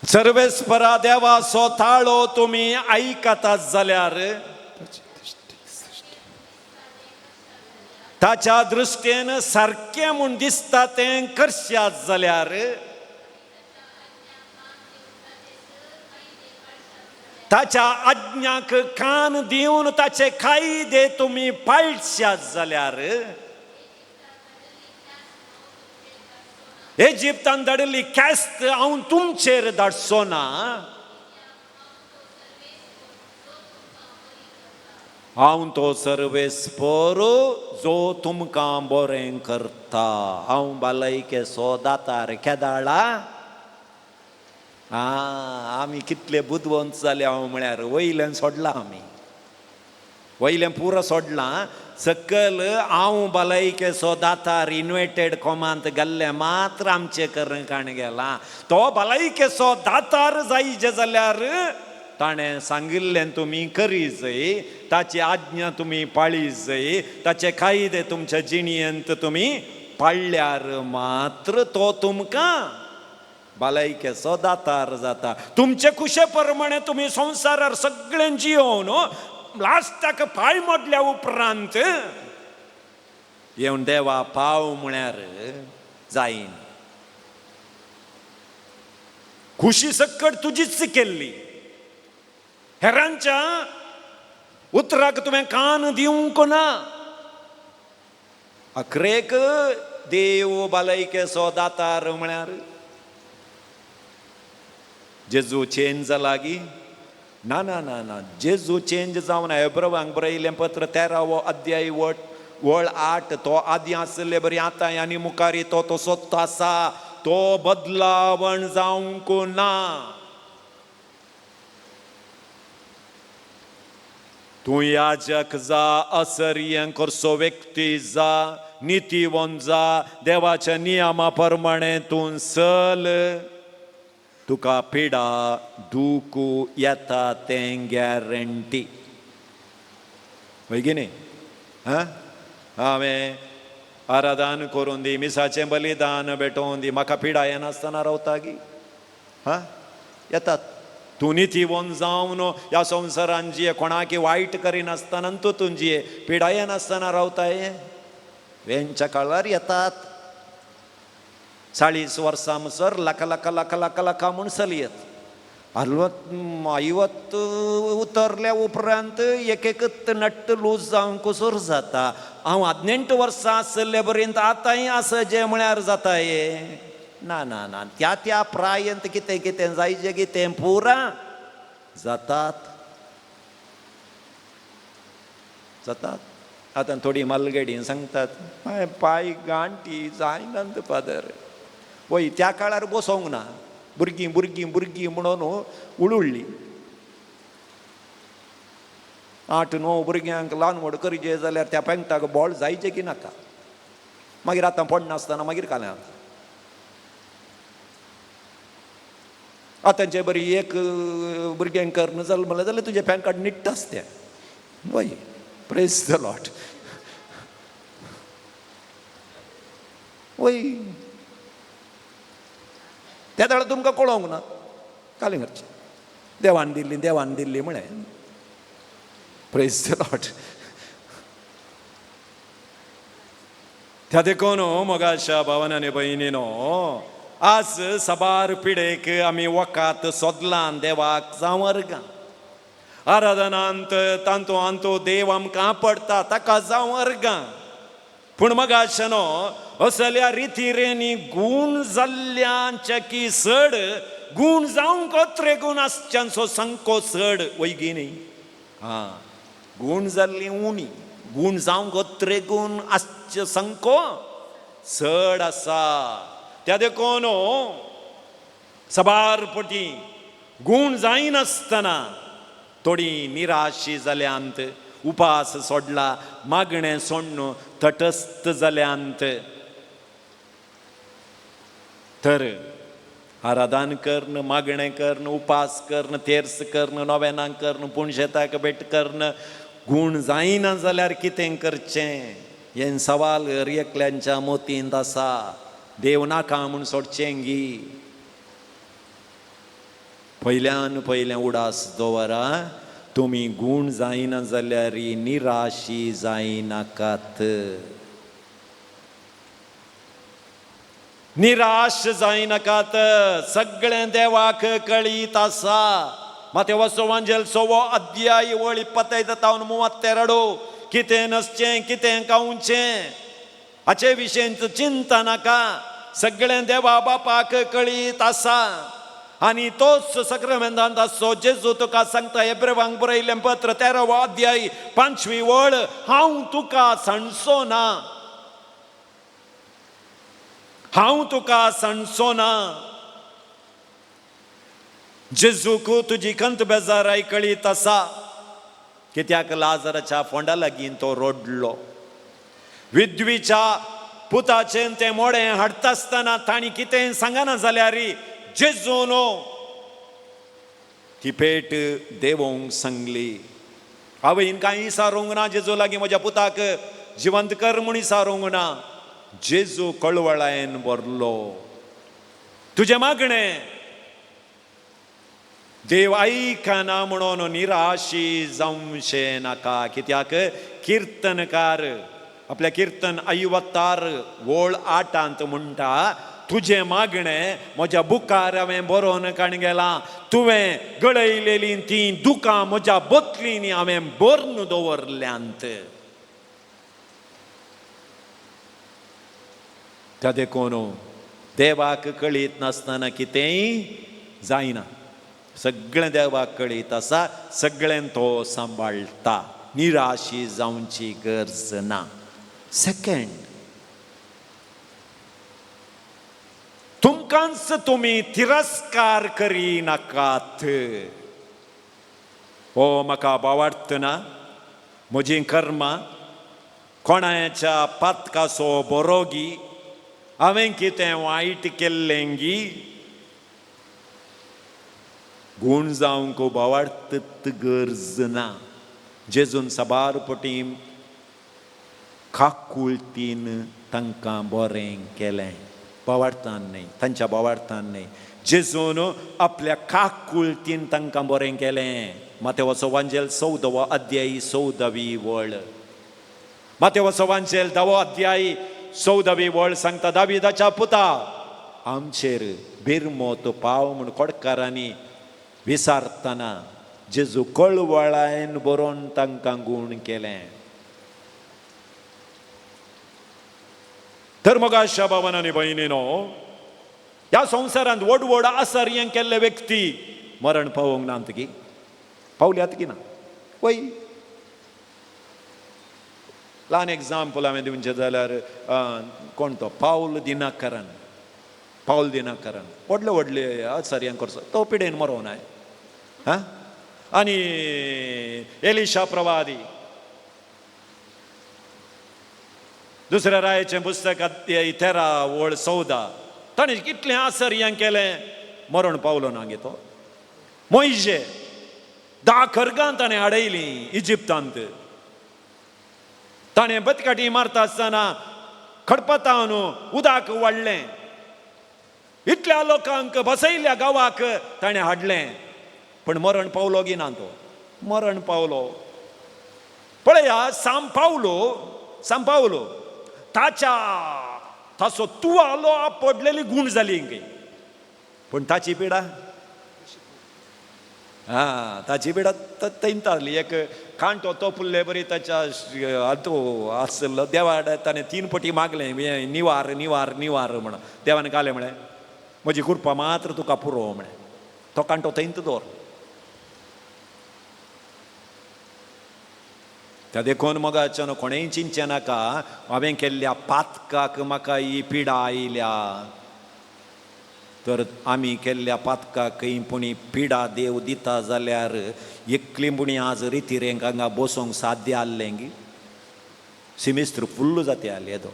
सर्वेस्परा देवाचो ताळो तुमी आयकतात जाल्यार ताच्या दृश्टीन सारकें म्हूण दिसता तें करशात जाल्यार ताच्या आज्ञाक कान दिवन ताचे कायदे तुमी पाळशात जाल्यार इजिप्तान धाडिल्ली कॅस्त हांव तुमचेर धाडचो ना. हांव तो सर्वेस्पर जो तुमकां बरें करता. हांव भलायकेचो दातार. केदाळा आमी कितले बुदवंत जाले. हांव म्हळ्यार वयल्यान सोडलां, आमी वयल्यान पुरो सोडलां. सकल हांव भलायकेचो दातार इन्वेटेड कोमांत घाल्लें मात्र आमचें करून काण गेलां. तो भलायकेचो दातार जायचे जाल्यार ताणें सांगिल्लें तुमी करी जाय, ताची आज्ञा तुमी पाळी जाय, ताचे कायदे तुमच्या जिणेंत तुमी पाळल्यार मात्र तो तुमकां भलायकेचो दातार जाता. तुमचे खुशे प्रमाणे तुमी संवसारार सगळें जियोवन लास्टाक पांय मोडल्या उपरांत येवन देवा पाव म्हळ्यार जायन. खुशी सक्कट तुजीच केल्ली, हेरांच्या उतराक तुवें कान दिवंक ना. अखरेक देव भलायकेचो दातार म्हळ्यार जेजू चेंज जाला गी? ना ना ना ना, जेजू चेंज जावन एब्रवांक बरयलें पत्र 13वो अध्याय वळ 8, तो आदी आसले बरी आतां आनी मुखारी तो तसोच आसा, तो बदलावण जावंक ना. तूं याजक जा, असर्यं करचो व्यक्ती जा, नितीवंत जा, देवाच्या नियमा प्रमाणे तूं चल, तुका पिडा दूख येता तें गॅरंटी. वय की न्ही? आं, हांवें आराधन करून दी, मिसाचें बलिदान भेटोवन दी, म्हाका पिडा येनासतना रावता गी? हां, येतात. तूं नितीवंत जावन ह्या संवसारान जिये, कोणाकी वायट करिनासतना तूं तूं जिये, पिडा येनासतना रावताय? वेंच्या काळार येतात. 40 वर्सां म्हणसर लका लका लका लका लका म्हूण चलयत 50 उतरल्या उपरांत एक एकच नट्ट लूज जावंक सुरू जाता. हांव 18 वर्सां आसले पर्यंत आतांय आसा जें म्हळ्यार जाता हें? ना ना ना, त्या त्या प्रायंत कितें कितें जायचें कितें पुरा जातात जातात. आतां थोडी मालगडी सांगतात, माय पांय गांठी जायनात फादर. वय त्या काळार बसोंक ना, भुरगीं भुरगीं भुरगीं म्हणून उळुळ्ळी. 8 9 भुरग्यांक ल्हान व्हड करचे जाल्यार त्या पेंगटाक बॉल जायचें की नाका? मागीर आतां पडनासतना मागीर काल्यां. आतांचे बरी एक भुरग्यांक करना जालें म्हणलें जाल्यार तुजें पॅन कार्ड निट्ट आसतें. वय, प्रेज the Lord. वय, त्या वेळार तुमकां कळोंक ना, कालें करचें, देवान दिल्ली देवान दिल्ली म्हळें. प्रेज the Lord. त्या देखून मोगाच्या भावान आनी भयणीनो, आज साबार पिडेक आमी वकात सोदलां देवाक जावं अर्गां, आराधनांत तांतू आंतू देव आमकां पडटा ताका जावं अर्गां. पूण मगाशनो असल्या रितीरेनी गूण जाल्ल्यांचे की चड गूण जावंक अत्रे गूण आसच्यांचो संको चड. वयगी न्ही? आं, गूण जाल्ली उणी, गूण जावंक अत्रे गूण आसचे संको चड आसा. त्या देखून साबार पटी गूण जायनासतना थोडी निराशी जाल्यांत, उपास सोडला, मागणें सोडून तटस्थ जाल्यांत. तर आराधन कर्ण, मागणें कर्ण, उपास कर्ण, तेर्स कर्ण, नोवेनां कर्ण, पुणशेताक भेट कर्ण, गूण जायना जाल्यार कितें करचें हें सवाल हर एकल्यांच्या मतींत आसा. देव नाका म्हूण सोडचें गी? पयल्यान पयलें उडास दवरा, तुमी गूण जायना जाल्यार निराशी जायनाकात. निराश जायनाकात. सगळें देवाक कळीत आसा. मातेवाचो वांजेल 6वो अध्याय वळ 25 तावन 32, कितें नसचें कितें खावचें हाचे विशयंत चिंता नाका, सगळें देवा बापाक कळीत आसा. आनी तोच सक्रामेंतांत आसचो जेजू तुका सांगता, एब्रेवांक बरयलें पत्र 13वो अध्याय 5वी वळ, हांव तुका सांडचो ना, हांव तुका सांडचो ना. जेजूक तुजी खंत बेजाराय कळीत आसा. कित्याक लाजराच्या फोंडा लागीं तो रडलो. विद्वीच्या पुताचें तें मोडें हाडटा आसतना तांणी कितें सांगना जाल्यार जेजून ती पेट देवोंक सांगली. आवयन कांय सारूंक ना जेजू लागीं, म्हज्या पुताक जिवंत कर म्हूण सारूंक ना. जेजू कळवळायेन भरलो. तुजें मागणें देव आयकना म्हणून निराशी जावचें नाका. कित्याक किर्तनकार आपल्या किर्तन 50 वळ 8 म्हणटा, तुजें मागणें म्हज्या बुकार हांवें बरोवन काण गेलां, तुवें गळयलेलीं तीं दुकां म्हज्या बोतलींनी हांवें भरून दवरल्यांत. त्या देखून देवाक कळीत नासतना कितेंय जायना. सगळें देवाक कळीत आसा, सगळें तो सांबाळटा. निराशी जावची गरज ना. सेकंड, तुमकांच तुमी तिरस्कार करी नाकात. हो म्हाका बावाडतना म्हजीं कर्मां कोणाच्या पातकाचो बरोगी, हांवें कितें वायट केल्लें गी, गूण जावंक बावाडत गरज ना. जेजून साबार पटी काकुळतीन तांकां बरें केलें. बावाडतान न्हय, तांच्या बावाडतान न्हय, जेजून आपल्या काकुळतीन तांकां बरें केलें. मातेवाचो वांजेल 14वो अध्यायी 14वी वळ. मातेवाचो वांजेल 10वो अध्यायी 14वी वळ सांगता, दाविदाच्या पुता आमचेर बिरमोत पाव म्हूण कोडकारांनी विसारतना जेजू कळवळायन बरोवन तांकां गूण केलें. तर मगाशा भावान आनी भयणीनो, ह्या संवसारांत व्हड व्हड आसर्य केल्ले व्यक्ती मरण पावोवंक ना की पावल्यात की ना? वय ल्हान एग्जाम्पल हांवें दिवचें जाल्यार कोण तो पावल दिनाकरन, पावल दिनाकरन व्हडले व्हडले आचार्यां करचो, तो पिडेन मरोन आय. आं, आनी एलिशा प्रवादी, दुसऱ्या रायाचें पुस्तक 13 वळ 14, ताणें कितलें आसर्यां केलें, मरण पावलो ना गे तो. मोयजे 10 खरगां ताणें हाडयलीं इजिप्तांत. ताणें बतकाटी मारता आसतना खडपतावन उदक वाडलें, इतल्या लोकांक बसयल्या गांवाक ताणें हाडलें, पूण मरण पावलो गी ना तो? मरण पावलो. पळया सांपावलो, सांपावलो ताच्या ताचो तुवालो आपडलेली गूण जाली गे, पूण ताची पिडा, आं ताची पिडा थंयताली. एक कांटो तोपुल्ले बरी ताच्या हातू आसलो. देवा ताणें 3 पटी मागलें, निवार निवार निवार म्हण. देवान घालें म्हळें, म्हजी कृपा मात्र तुका पुरो म्हळें. तो कांटो थंयत दवर. त्या देखून मगाच्यान कोणेंय चिंतचें नाका, हांवें केल्ल्या पातकाक म्हाका ही पिडा आयल्या. तर आमी केल्ल्या पातकाक खंय पुणी पिडा देव दिता जाल्यार एकली पुणी आज रितीरेंक हांगा बसोंक साध्य आहलें गी? सिमिस्त्र फुल्ल जाता आहले येदो.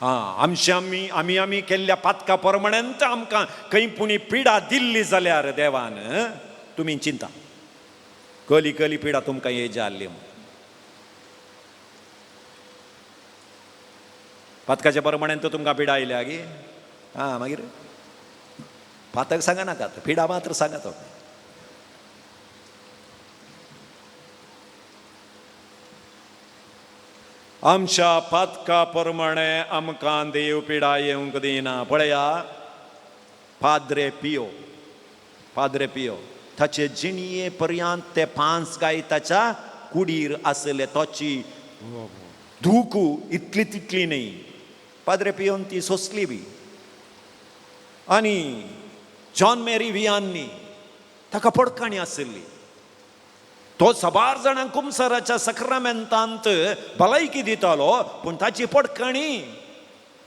आं, आमचे आमी आमी आमी केल्ल्या पातका परमणेंत आमकां खंय पुणी पिडा दिल्ली जाल्यार देवान तुमी चिंता कली कली पिडा तुमकां येजा आहली. पातकाच्या परमणेन तर तुमकां पिडा आयल्या गी? आं, मागीर पातक सांगा नाकात, पिडा मात्र सांगात. आमच्या पातका प्रमाणे आमकां देव पिडा येवंक दिना. पळया पाद्रे पियो, पाद्रे पियो ताचे जिणये पर्यंत ते 5 गाय ताच्या कुडीर आसले. तोची दूख इतली तितली न्ही, पाद्रे पियोन ती सोंसली बी. आनी जॉन मेरी वियान्नी ताका पडकाणी आशिल्ली. तो साबार जाणांक कुमसराच्या सक्रामेंतांत भलायकी दितालो, पूण ताची पडकाणी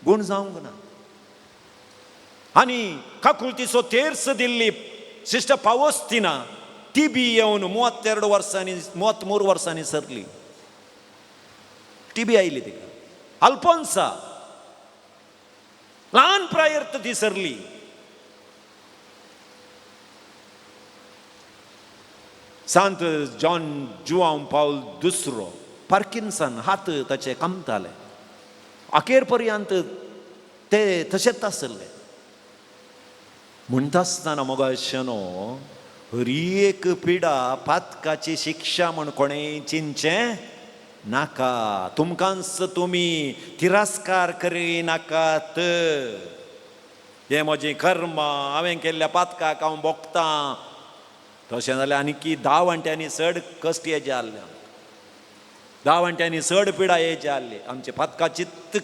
गूण जावंक ना. आनी काकुळतीचो तेर्स दिल्ली सिस्टर पावोस्तिना ती बी येवन 32 वर्सांनी 33 वर्सांनी सरली. टी बी आयली तिका. अल्फोन्सा ल्हान प्रायर्त ती सरली. सांत जॉन जुआंव पावल दुसरो पार्किन्सन हात ताचे कामताले, अखेर पर्यंत ते तशेंच आसले. म्हणटा आसतना मोगाशनो हरी एक पिडा पातकाची शिक्षा म्हण कोणें चिंतचें नाका. तुमकांच तुमी तिरस्कार करी नाकात. हें म्हजें कर्म, हांवें केल्ल्या पातकाक हांव भोगतां. तशें जाल्यार आनीकी 10 वांट्यांनी चड कश्ट येजे आहले. धा वांट्यांनी चड पिडा येयची आहली आमचे पातका चित्त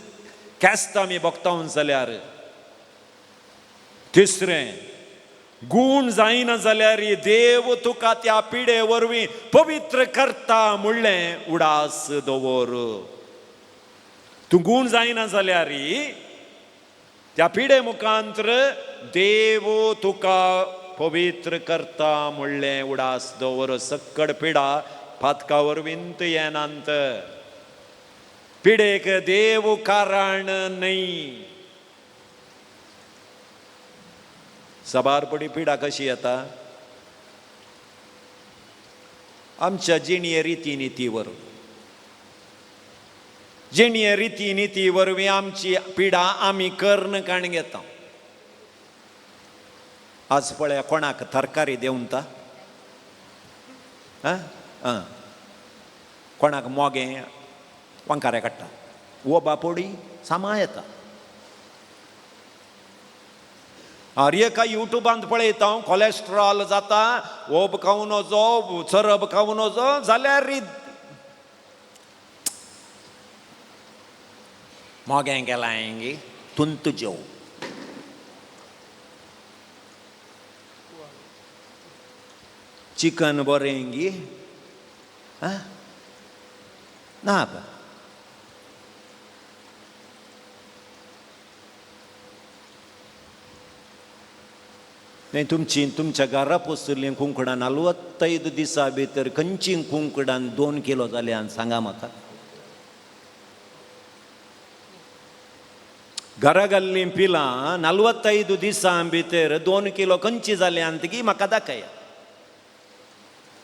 केस्त आमी भोगता जाल्यार. तिसरें, गूण जायना जाल्यार देव तुका त्या पिडे वरवीं पवित्र करता म्हणलें उडास दवर. तूं गूण जायना जाल्यार त्या पिडे मुखांत्र देव तुका पवित्र करता म्हणलें उडास दवर. सक्कड पिडा पातका वरवींत येनात. पिडेक देव कारण न्हय. साबार पडी पिडा कशी येता? आमच्या जिणये रिती नितीवर. जिणये रिती निती वरवीं आमची पिडा आमी कर्ण काण घेता. आज पळया, कोणाक तरकारी देंवता? आं, कोणाक मोगें वांकारे काडटा, वो बापोडी सामा येता. आर एका युट्यूबांत पळयता हांव, कोलेस्ट्रॉल जाता, ओब खावं नजो, चरब खावं नजो जाल्यार मोगें गेलां गी तुंत जेव. चिकन बरें गी आं ना बा. न्ही, तुमची तुमच्या घरा पोसुल्लीं कुंकडां 45 दिसा भितर खंयची कुंकडान 2 किलो जाल्यान सांगा म्हाका. घरा घाल्लीं पिलां 45 दिसां भितर 2 किलो खंयची जाल्यान ती म्हाका दाखया.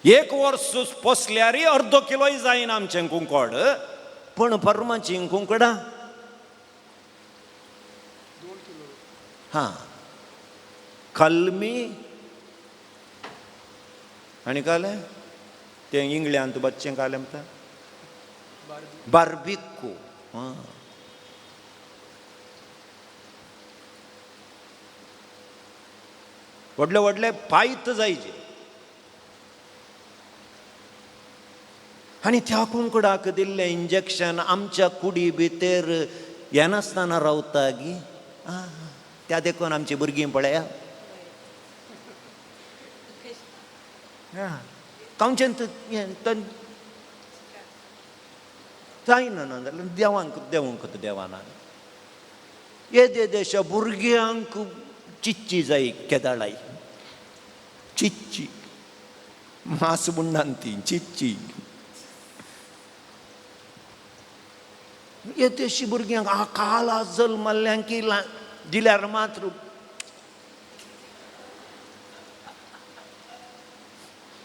एक वर्स पोसल्यार अर्दो किलोय जायना आमचें कुंकड, पूण फर्माचीं कुंकडां हां कलमी आनी कालें तें इंग्ल्यांत बच्चें कालें म्हणटा बार्बिक्यू. हां, व्हडले व्हडले पायत जायचे. आनी त्या कुंकडाक दिल्लें इंजेक्शन आमच्या कुडी भितर येनासतना रावता गी. आं, त्या देखून आमची भुरगीं पळया खावचें जायना ना जाल्यार देवांक देवंक देवाना येदे देशा भुरग्यांक चिच्ची जाय केदाळाय चिच्ची मास म्हणनान ती चिच्ची येदेशी भुरग्यांक काला जल्मल्ल्यांक दिल्यार मात्र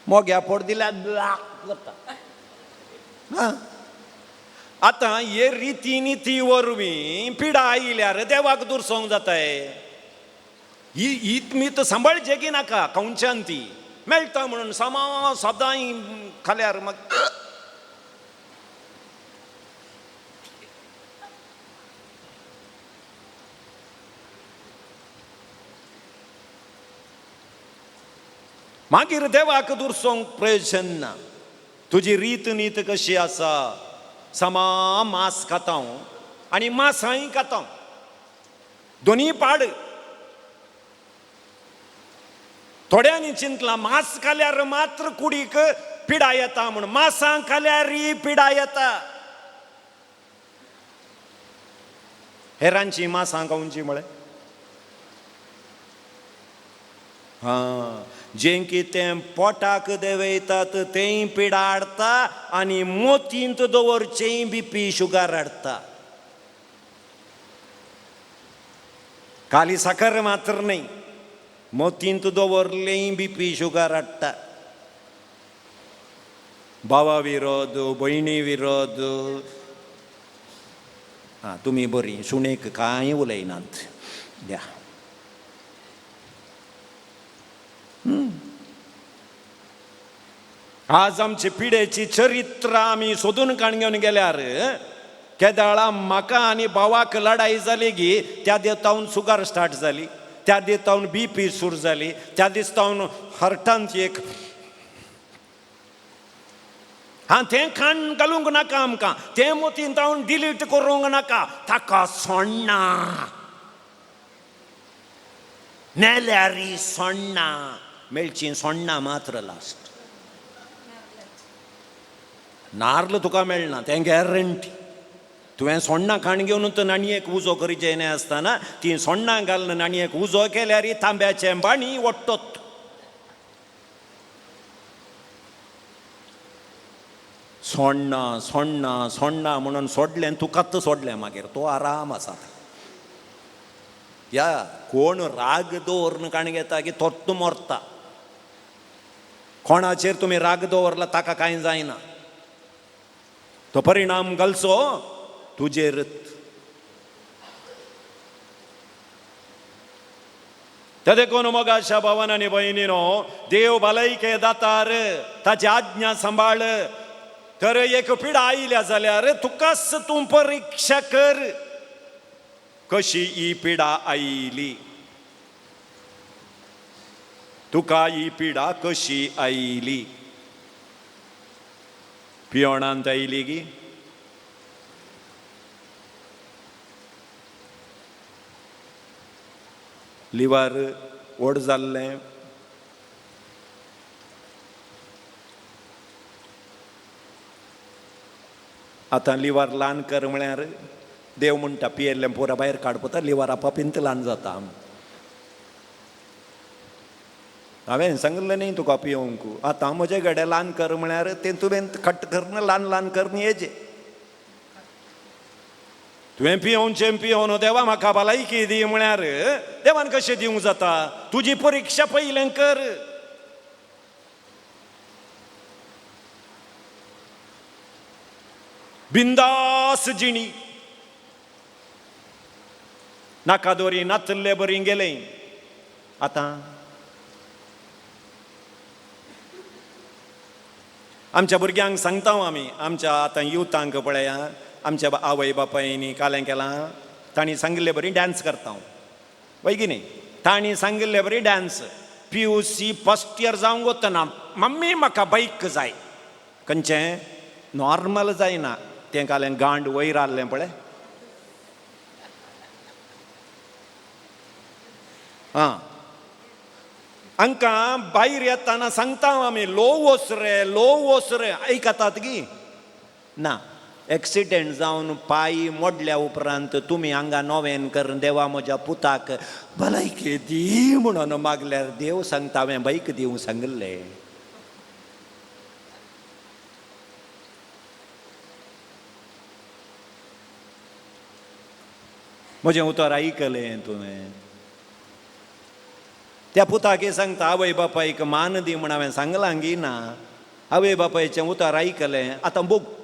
मोग्या पोट दिल्यार ब्लाक करता. आतां हे रिती निती वरवीं पिडा आयल्यार देवाक दुरसोंक जाताय. ही हीत मीत सांबाळचे की नाका खंयच्यान ती मेळटा म्हणून सामा सदांय खाल्यार माग मागीर देवाक दुरसोंक प्रयोजन ना. तुजी रीत नीत कशी आसा? समा मांस खाता आनी मासांय खाता, दोनी पाड. थोड्यांनी चिंतलां मांस खाल्यार मात्र कुडीक पिडा येता म्हूण, मासां खाल्यार पिडा येता. हेरांची मासां खावची म्हळें हां, जें कितें पोटाक देंवयतात तेंय पिडा हाडटा आनी मोतींत दवरचेंय बीपी शुगर हाडटा. काली साकर मात्र न्हय, मोतींत दवरलेंय बीपी शुगर हाडटा. भावा विरोध, भयणी विरोध. आं, तुमी बरीं सुणेक कांय उलयनात द्या. आज आमचे पिडेची चरित्र आमी सोदून काण घेवन गेल्यार केदाळा म्हाका आनी भावाक लडाई जाली गी त्या दिसावन सुगार स्टार्ट जाली, त्या दिसावन बी पी सुरू जाली, त्या दिसावन हर्टांत एक हां तें खाण घालूंक नाका आमकां, तें मोतीन तावन डिलीट करूंक नाका, ताका सोण्णा मेल्यारी सोण्णा मेळची, सोण्णा मात्र लास्ट. नार्ल तुका मेळना तें गॅरंटी. तुवें सोण्णां खाण घेवन तर नाणयेक उजो करीचें न्हय आसतना ती सोण्णां घालून नाणयेक उजो केल्यार तांब्याचें बाणी ओडटत. सोण्णां सोण्णां सोण्णां म्हणून सोडलें, तुकाच सोडलें, मागीर तो आराम आसा. या कोण राग दवरून काण घेता की तोट्ट मरता. कोणाचेर तुमी राग दवरला ताका कांय जायना, तो परिणाम घालचो तुजेर. ते देखून मोगाच्या भावान आनी भयणीनो, देव भलायके दातार, ताची आज्ञा सांबाळ. तर एक पिडा आयल्या जाल्यार तुकाच तूं परिक्षा कर, कशी ही पिडा आयली तुका, ही पिडा कशी आयली. पियोणांत आयली गी, लिवर व्हड जाल्लें, आतां लिवर ल्हान कर म्हळ्यार देव म्हणटा पियेल्लें पुरा भायर काडपता, लिवर आपापींत ल्हान जाता. हांवें सांगलें न्ही तुका पियोवंक, आतां म्हजे गडे ल्हान कर म्हळ्यार तें तुवें कट करून ल्हान ल्हान करून येजे. तुवें पियोवचें पियोवन देवा म्हाका भलायकी दी म्हळ्यार देवान कशें दिवंक जाता? तुजी परिक्षा पयलें कर. बिंदास जिणी नाका दोरी नातल्ले बरी गेलें. आतां आमच्या भुरग्यांक सांगता आमी, आमच्या आतां युथांक पळया, आमच्या आवय बापायनी कालें केलां, तांणी सांगिल्ले बरी डांस करता हांव, वय की न्ही? तांणी सांगिल्ले बरी dance. PUC first year जावंक वतना मम्मी म्हाका बायक जाय, खंयचें नॉर्मल जायना, तें कालें गांड वयर आहलें पळय, आं हांकां भायर येतना सांगता आमी, लो वच रे, लो वच रे, आयकतात गी ना. एक्सिडेंट जावन पांय मोडल्या उपरांत तुमी हांगा नोवेन करून देवा म्हज्या पुताक भलायकी दी म्हणून मागल्यार देव सांगता हांवें बायक दिवंक सांगिल्लें. म्हजें उतर आयकलें तुवें? त्या पुताक सांगता आवय बापायक मान दी म्हण हांवें सांगलां गी ना, आवय बापायचें उतर आयकलें, आतां बोग.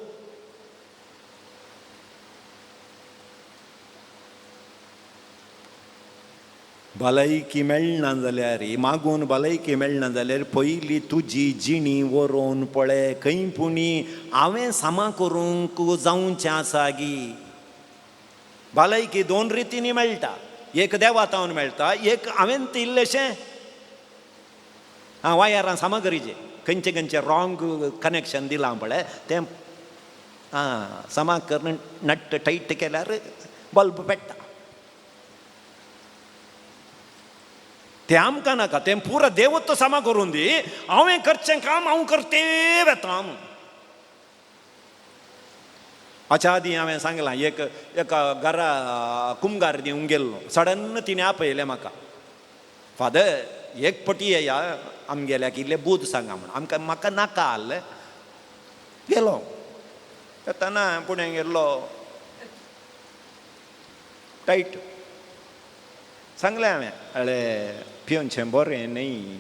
भलायकी मेळना जाल्यार, मागून भलायकी मेळना जाल्यार पयली तुजी जिणी वरोवन पळय, खंय पुणी हांवें सामा करूंक जावचें आसा गी. भलायकी दोन रितींनी मेळटा, एक देवा तावन मेळटा, एक हांवें ती इल्लेशें आं वायरां सामग्रीचें खंयचे खंयचे रॉंग कनेक्शन दिलां पळय तें आं समा करून नट्ट टायट केल्यार बल्ब पेट्टा. तें आमकां नाका, तें पुरा देवत समा करून दी, हांवें करचें काम हांव करते वेता. हाच्या आदीं हांवें सांगलां, एक एका घरा कुमगार दिवंक गेल्लो, सडन तिणें आपयलें म्हाका, फादर एक पटी येया आमगेल्याक इल्लें बूद सांगा म्हण. आमकां म्हाका नाका आहलें, गेलो येतना पुणे गेल्लो टायट. सांगलें हांवें, अळे पिवनचें बरें न्ही,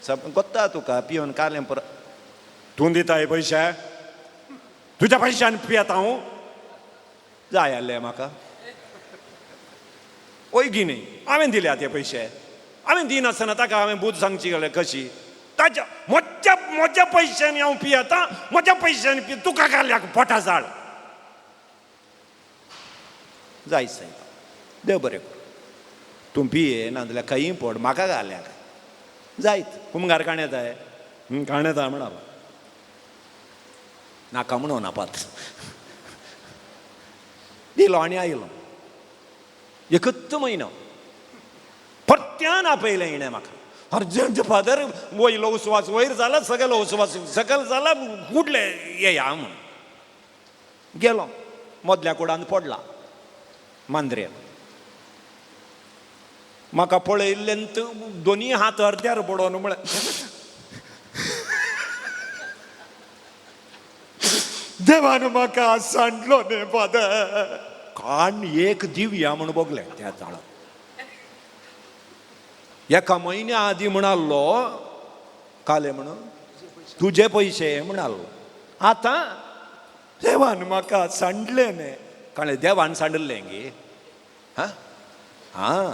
सब गोत्ता तुका पिवन कालें परत तूं दिताय पयशे, तुज्या पयशान पियेता हांव, जाय आहलें म्हाका, वय गी न्ही? हांवें दिल्या ते पयशे, हांवें दिनासतना ताका हांवें बूद सांगची जाल्यार कशी? ताच्या म्हज्या म्हज्या पयशांनी हांव पियेता, म्हज्या पयशांनी पिय, तुका घाल्याक पोटा जाळ जाय सायब, देव बरें करूं, तूं पिये ना जाल्यार खंयी पड, म्हाका घाल्याक जायत. कुमगार काण येताय, काण येता म्हणा. नाका म्हणून ना पात्र दिलो आनी आयलो. एकच म्हयनो परत्यान आपयलें हिणें म्हाका. अर्जंट फादर, वयलो उस्वास वयर जाला, सगलो उस्वास सकल जाला, कुडले येया म्हूण गेलो. मदल्या कुडान पडला मांद्रेन. म्हाका पळयल्ल्यान दोनी हात अर्द्यार पडोन म्हळें देवान म्हाका सांडलो न्ही फादर. कान एक दिवया म्हूण भोगलें त्या जाळाक. एका म्हयन्या आदीं म्हणालो काले म्हणून तुजे पयशे म्हणालो. आतां देवान म्हाका सांडलें न्ही. कळ्ळें देवान सांडलें गे. हां हां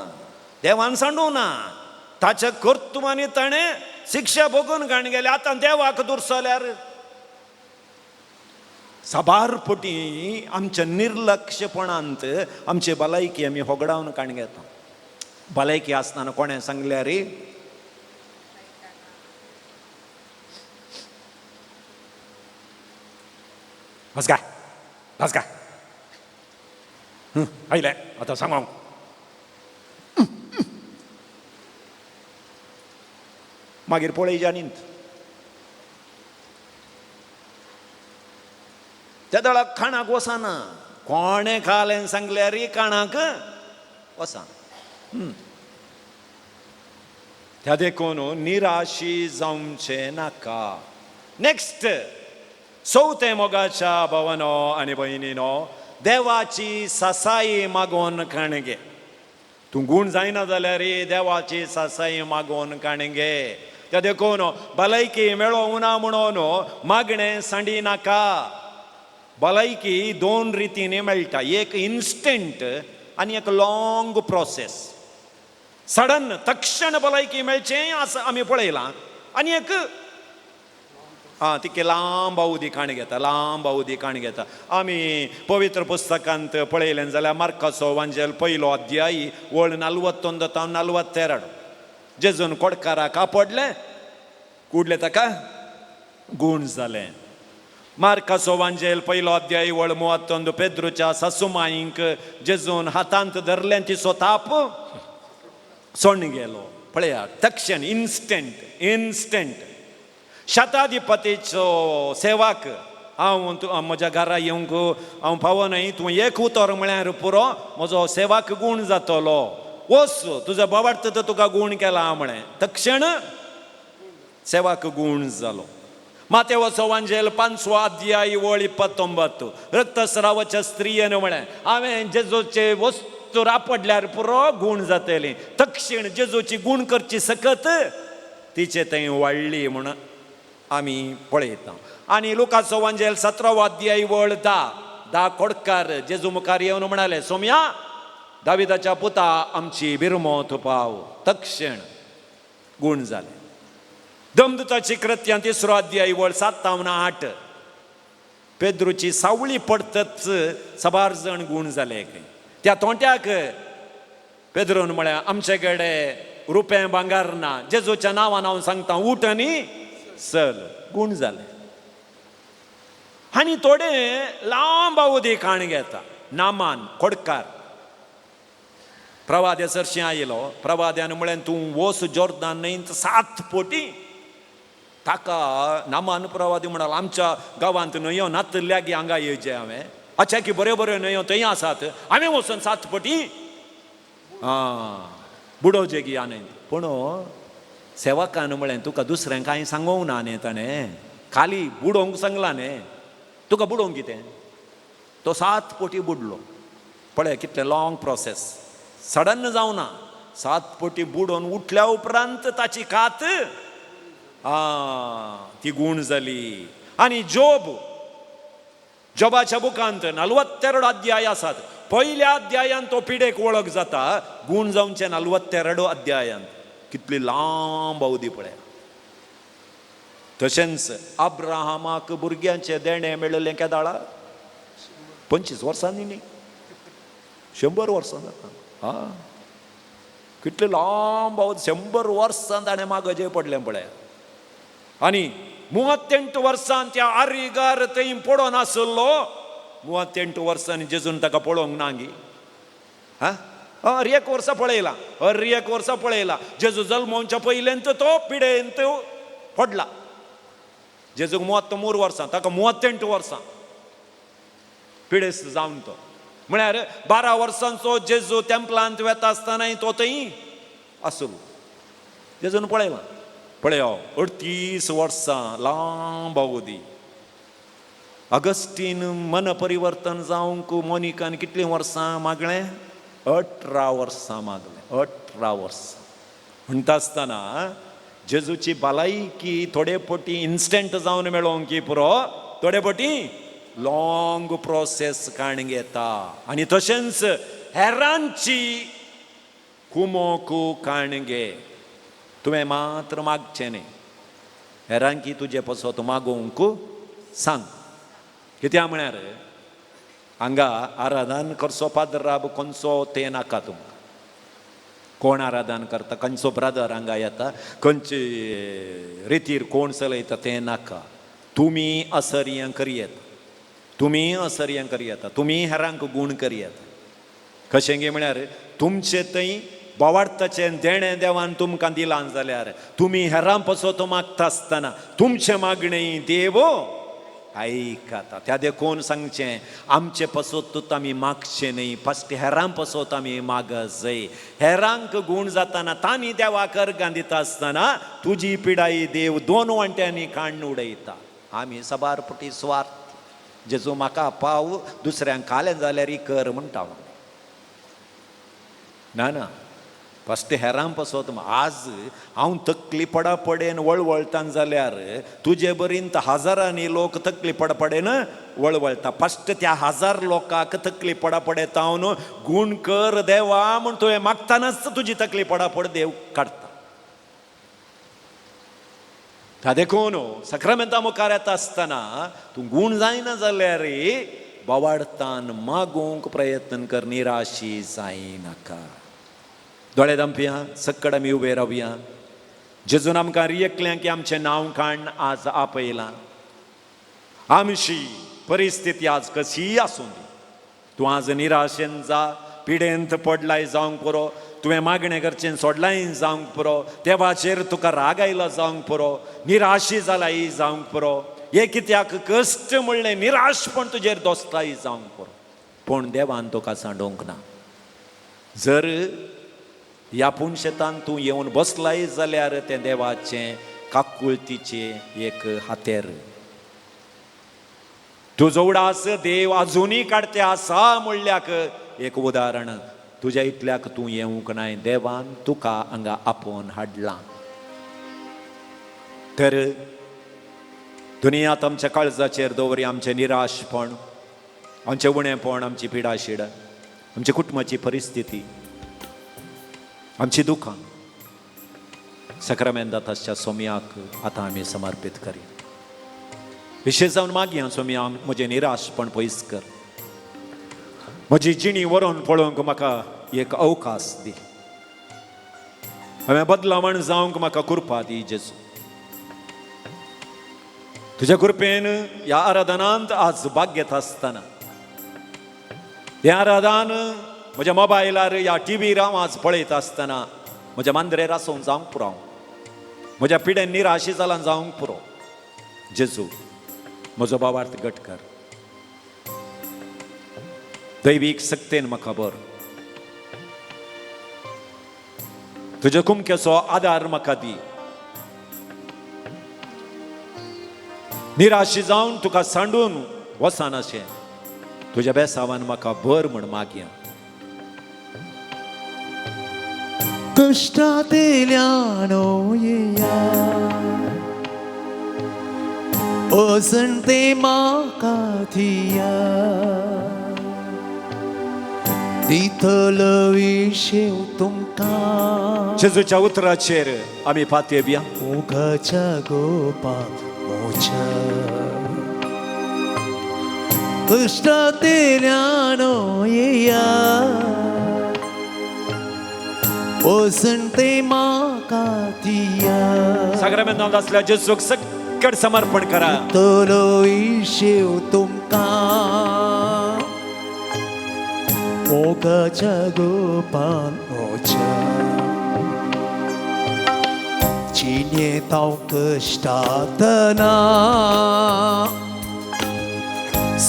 देवान सांडूं ना, ताच्या कर्तुबांनी ताणें शिक्षा भोगून काण गेले. आतां देवाक दुरसल्यार साबार पटी आमच्या निर्लक्षपणांत आमची भलायकी आमी होगडावन काण घेता. भलायकी आसतना कोणें सांगल्यार बस काय बस काय आयलें आतां सांगोंक. मागीर पळय जाणीत त्या दळाक खाणाक वचना. कोणें खालें सांगल्यार खाणाक वचना. त्या देखून निराशी जावचें नाका. नेक्स्ट चवथें मोगाच्या भावानो आनी भयणीनो, देवाची सासाई मागोवन काणगे. तूं गूण जायना जाल्यार देवाची सासाई मागोवन काणगे. त्या देखून भलायकी मेळोवं ना म्हणून मागणें सांडी नाका. भलायकी दोन रितींनी मेळटा, एक इन्स्टंट आनी एक लाँग प्रोसेस. सडन तक्षण भलायकी मेळचें आसा आमी पळयलां, आनी एक आं तिके लांब अवधी काण घेता, लांब अवधी काण घेता. आमी पवित्र पुस्तकांत पळयलें जाल्यार मार्काचो वांजेल पयलो अध्यायी वळ 41 तावन 42 जेजून कोडकाराक आपडलें, कुडलें ताका गूण जालें. मार्काचो वांजेल पयलो अध्याय वळ 31 पेद्रूच्या सासुमाईंक जेजून हातांत धरलें, तिचो ताप सोण गेलो. पळया तक्षण इन्स्टंट इन्स्टंट. शताधिपतीचो सेवाक हांव म्हज्या घरा येवंक हांव पावनाय, तूं एक उतर म्हळ्यार पुरो म्हजो सेवाक गूण जातलो. वच तुजो बाबार्थ तर तुका गूण केला म्हळें, तक्षण सेवाक गूण जालो. मातेवचो वांजेल 5वो अध्याय वळ 29 रक्तस्रावाच्या स्त्रियेन म्हळें हांवें जेजूचे वस्तू रापडल्यार पुरो गूण जातली. तक्षण जेजूची गूण करची सकत तिचे थंय वाडली म्हूण आमी पळयता. आनी लुकाचो वांजेल 17वो अध्याय वळ 10 10 कोडकार जेजू मुखार येवन म्हणाले सोम्या दाविदाच्या पुता आमची बिरमोत पाव. तक्षण गूण जाले. दमदुताची कृत्यां 3रो अध्याय वळ 7 तावन 8 पेद्रूची सावळी पडतच साबार जण गूण जाले. त्या तोंट्याक पेद्रून म्हळें आमचे कडेन रुपें भांगर ना, जेजूच्या नांवान हांव सांगता उठ आनी चल. गूण जाले. आनी थोडे लांब अवधी काण घेता. नामान कोडकार प्रवाद्या सरशीं आयलो. प्रवाद्यान म्हळें तूं वोस जोर्दान न्हंयत 7 पटी. ताका नामान प्रवादी म्हणाल आमच्या गांवांत न्हंयो नातल्या गी हांगा येवचें हांवें, अच्छा की बऱ्यो बऱ्यो न्हंयो थंय आसात, हांवें वचून 7 पटी आं बुडोवचें गी न्हंयत. पूण सेवकान म्हळें तुका दुसऱ्यांक कांय सांगोवंक ना न्ही, ताणें खाली बुडोवंक सांगलां न्ही, तुका बुडोवंक कितें. तो 7 पटी बुडलो. पळय कितलें लाँग प्रोसेस, सडन जावना. 7 पटी बुडोवन उठल्या उपरांत ताची कात ती गूण जाली. आनी जोब, जोबाच्या बुकांत 42 अध्याय आसात. पयल्या अध्यायान तो पिडेक वळख जाता, गूण जावचे 42 अध्यायान. कितली लांब अवधी पळय. तशेंच अब्राहमाक भुरग्यांचें देणें मेळिल्लें केदाळा 25 वर्सांनी न्ही, 100 वर्सां जाता. आं कितले लांब अवधी, 100 वर्सां ताणें मागोवचें पडलें पळय. आनी 38 वर्सां त्या आरिगार थंय पडोन आसलो. 38 वर्सांनी जेजून ताका पळोवंक ना गी? हा, हर एक वर्सा पळयला, हर एक वर्सा पळयला. जेजू जल्मोवच्या पयलेंत तो पिडेंत पडला. जेजूक 33 वर्सां, ताका 38 वर्सां पिडेस्त जावन तो. म्हळ्यार 12 वर्सांचो जेजू तेंपलांत वेता आसतनाय तो थंय आसलो. जेजून पळयला, पळय 38 वर्सां लांब अवधी. अगस्टीन मन परिवर्तन जावंक मोनिकान कितलीं वर्सां मागलें? 18 वर्सां मागलें, 18 वर्सां. म्हणटा आसतना जेजूची भलायकी थोडे पटी इन्स्टंट जावन मेळोवंक की पुरो, थोडे पटी लॉंग प्रोसेस काण घेता. आनी तशेंच हेरांची कुमोक काण घे. तुवें मात्र मागचें न्ही, हेरांकी तुजे पसत मागोवंक सांग. कित्याक म्हळ्यार हांगा आराधन करचो पाद्राब खंयचो तें नाका तुमकां. कोण आराधन करता, खंयचो ब्रदर हांगा येता, खंयचे रितीर कोण चलयता तें नाका. तुमी असर्यां करयेता, तुमी असर्यां करयेता, तुमी हेरांक गूण करयेता. कशें गे म्हळ्यार तुमचे थंय बोवार्थाचें देणें देवान तुमकां दिलां जाल्यार तुमी हेरां पसत मागता आसतना तुमचें मागणें देव आयकता. त्या देखून सांगचें आमचे पसतूच आमी मागचें न्हय, फस्ट हेरां पसत आमी माग जाय. हेरांक गूण जाताना तांणी देवाक अर्गां दिता आसतना तुजी पिडाई देव 2 वांट्यांनी काण्ण उडयता. आमी साबार पटी स्वार्थ. जेजू म्हाका पाव दुसऱ्यांक खालें जाल्यार कर म्हणटा. ना ना, फस्ट हेरां पसत. आज हांव तकली पडा पडेन वळवळटान जाल्यार तुजे बरीन हजारांनी लोक तकली पडा पडेन वळवळटा. फस्ट त्या 1000 लोकांक तकली पडा पडेत हांव गूण कर देवा म्हूण तुवें मागतानाच तुजी तकली पडा पड देव काडटा. ता देखून सक्रमेंता मुखार येता आसतना तूं गूण जायना जाल्यार बोवाळतान मागूंक प्रयत्न कर, निराशी जायनाका. दोळे दामपया, सक्कड आमी उबे रावया. जेजून आमकां रियकल्या की आमचें नांव काण आज आपयलां. आमची परिस्थिती आज कशीय आसूं दी, तूं आज निराशेन जा, पिडेंत पडलाय जावंक पुरो, तुवें मागणें करचें सोडलाय जावंक पुरो, देवाचेर तुका राग आयलो जावंक पुरो, निराशी जालाय जावंक पुरो, हे कित्याक कश्ट म्हणलें निराशपण तुजेर दोस्ताय जावंक पुरो, पूण देवान तुका सांडोवंक ना. जर ह्या पुनशेतान तूं येवन बसलाय जाल्यार तें देवाचें काकुळतीचें एक हातेर. तुजो उडास देव आजुनूय काडते आसा म्हणल्याक एक उदाहरण. तुज्या इतल्याक तूं येवंक नाय, देवान तुका हांगा आपोवन हाडलां. तर दुनियांत आमच्या काळजाचेर दवरी आमचें निराशपण, आमचें उणेपण, आमची पिडाशीड, आमच्या कुटुंबाची परिस्थिती, आमची दुखां सक्रमेंदाताच्या सोम्याक आतां आमी समर्पीत करी. विशेश जावन मागया सोम्या म्हजें निराशपण पयस कर, म्हजी जिणी व्हरोन पळोवंक म्हाका एक अवकाश दी, हांवें बदलावण जावंक म्हाका कृपा दी जेजू. तुज्या कृपेन ह्या आराधनांत आज भाग घेता आसतना, हें आराधन म्हज्या मोबायलार ह्या टिवीर हांव आज पळयता आसतना म्हज्या मांद्रेर आसून जावंक पुरो, हांव म्हज्या पिडेन निराशी जालां जावंक पुरो. जेजू म्हजो बावार्थ घट कर, दैवीक सक्तेन म्हाका बर, तुज्या कुमक्याचो आदार म्हाका दी. निराशी जावन तुका सांडून वचनाशें तुज्या बेसावान म्हाका बर म्हण मागया. कश्टांतल्यान येया अजंते म्हाका दिया दितलो विशेव तुमकां. जेजूच्या उतराचेर आमी पातयेवया. मोगाच्या गोपा मोच्या कश्टांतल्यान येया वसंते म्हाका दिया. साग्रामेंतांत आसल्या जेजूक सग सक्कड समर्पण करा. दितलो इशेव तुमकां मोगाच्या गोपान मोच्या जिणेंत हांव कश्टातना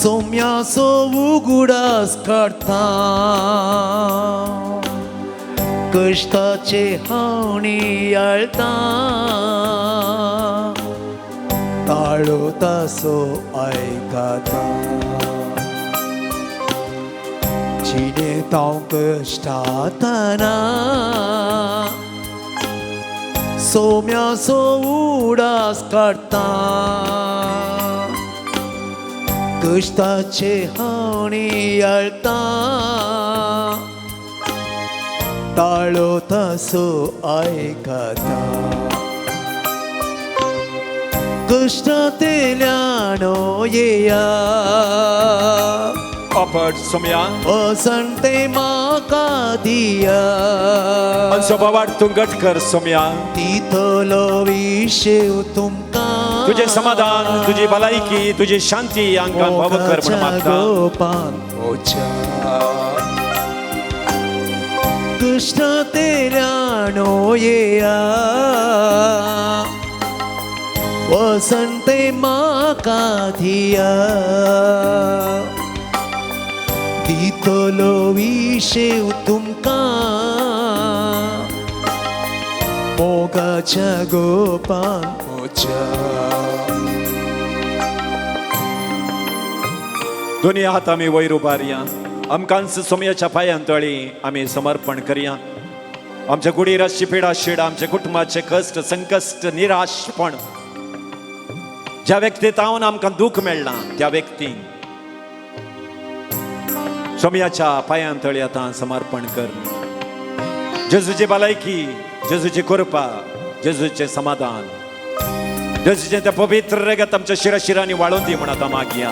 सोम्याचो उगडास काडटा कश्टाचे हांव नियाळटा ताळो तासो आयकता जिणेंत हांव कश्टातना सोम्याचो उडास काडटा कश्टाचे हांव नियाळटा ताळो तासो आयकता कश्टांतल्यान येया अपट सोम्या वसंते म्हाका दिया आनी स्वभावात तूं घट कर सोम्या. तितलो विशेव तुमकां तुजें समाधान, तुजी भलायकी, तुजी शांती हांकां भव कर म्हूण मागता. गोपान मोच्या कश्टांतल्यान येया वसंते म्हाका दिया दितलो विशेव तुमकां मोगाच्या गोपान मोच्या. दोनी हात आमी वयर उबारया. आमकांच सोम्याच्या पांयां तळी आमी समर्पण करया. आमच्या कुडीर आसची पिडा शिडा, आमच्या कुटुंबाचे कश्ट, संकश्ट, निराशपण, ज्या व्यक्ती तावन आमकां दूख मेळ्ळां त्या व्यक्तींक सोम्याच्या पांयां तळी आतां समर्पण कर. जेजूची भलायकी, जेजूची कृपा, जेजूचें समाधान, जेजूचें तें पवित्र रगत आमच्या शिराशिरांनी वाळोवन दी म्हूण आतां मागया.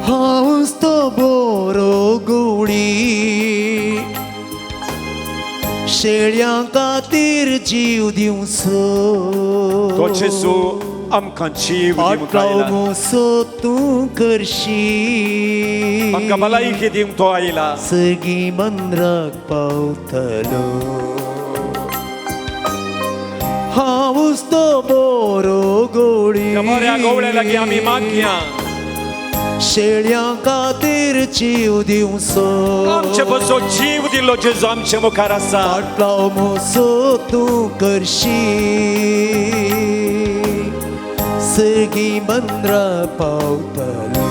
हांवच तो बोरो गुणी शेळयां खातीर जीव दिवचो तो जेजू आमकां जीव दिवंक आयला. आटलो तूं करशी आमकां भलायकी दिवंक तो आयला. सगळीं मंद्राक पावतलो हांवच तो बोरो गोळी त्या बऱ्या गवळ्या लागीं आमी मागया. शेळयां खातीर जीव दिवचो आमचे बसो जीव दिलो जेजू आमचे मुखार आसा. पाटलाव मोसो तूं करशी सगळीं बंद्रा पावतलो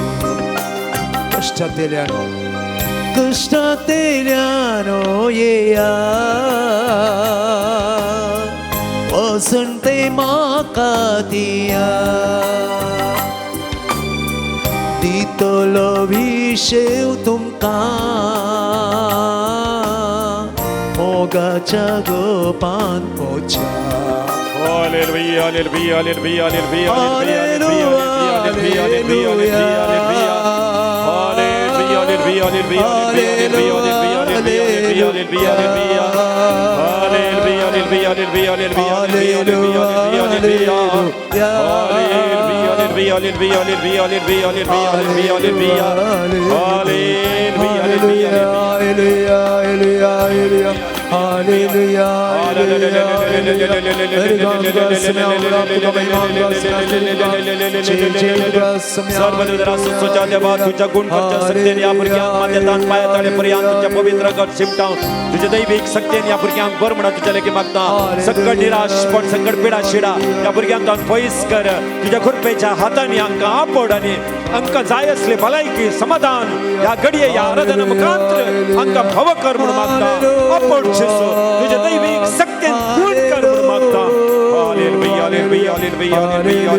कश्टांतल्यान कश्टांतल्यान येया वसंते म्हाका दिया दितलो विशेव तुमकां मोगाच्या गोपान मोच्या. Hallelujah, hallelujah, hallelujah, hallelujah, hallelujah, hallelujah, hallelujah, hallelujah. Hallelujah, hallelujah, hallelujah, hallelujah, hallelujah, hallelujah. Hallelujah, hallelujah, hallelujah, hallelujah, hallelujah, hallelujah. Hallelujah, hallelujah, hallelujah, hallelujah, hallelujah, hallelujah. Hallelujah, hallelujah, hallelujah, hallelujah, सर्वदरासुच्या देवा, तुझ्या गुणकरच्या शक्तीने या भुरग्यांक माथ्यातान पांयाताळे पर्यंत तुझ्या पवित्र गट शिमटावन तुझ्या दैवीक शक्तीने या भुरग्यांक बरं म्हणा तुझ्या लेखी मागता. संकट निराशपण, संकट पिडा शिडा या भुरग्यांक तावन पयस कर. तुझ्या कृपेच्या हातांनी हांकां आपोड आनी हांकां जाय असले भलायकी, समाधान ह्या घडये ह्या आराधना मुखांत्र हांकां भव कर म्हणून मागता. आपोड जेजू, तुझ्या दैवीक शक्तीन गुण कर म्हणून मागता. Hallelujah, hallelujah, hallelujah, hallelujah,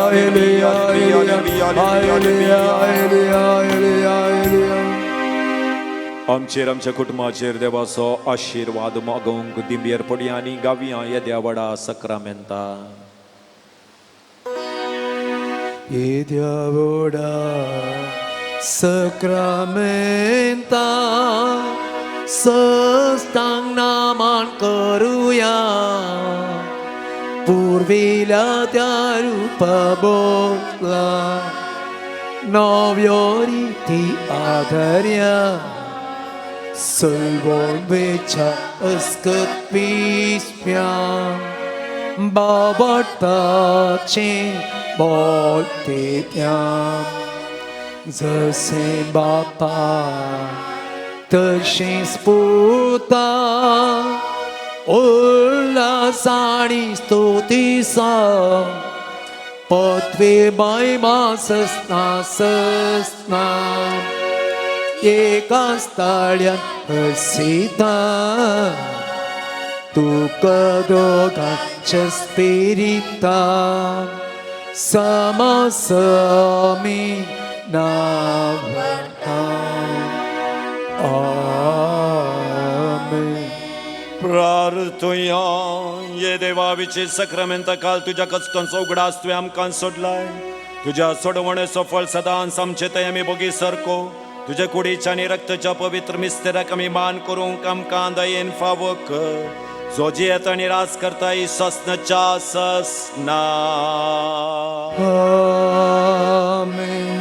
hallelujah, hallelujah, hallelujah, hallelujah. आमचेर आमच्या कुटुंबाचेर देवाचो आशिर्वाद मागोवंक दिंबेर पडया आनी गावया येद्या व्हडा सक्रामेंता. येद्या व्हडा सक्रामेंता सस्तांगना प्रमाण करुया पुर्विल्या त्या रूपा बोला नव्यो रिती आदर्या सलवोन वेच्या अस्कत पिसप्या बाबटाचे बोलते त्या जसे बापा तशेंच पुता उल्हास आनी स्तुतीसा पत्वे महिमा ससना ससना एकाच ताळ्यान हसिता तुका दोगांच्या स्पिरिता समसमी नावता. आमेन. प्रार्थुया. ये देवा विचे सक्रमेंत काल तुज्या कश्टांचो उगडास तुवें आमकां सोडलाय. तुज्या सोडवणेचो फळ सदांच आमचे थंय आमी बोगी सारको तुज्या कुडीच्या आनी रक्ताच्या पवित्र मिस्तेराक आमी मान करूंक आमकां दयेन फावो कर, जो जियेता आनी राज करता ही ससनाच्या ससना. आमेन.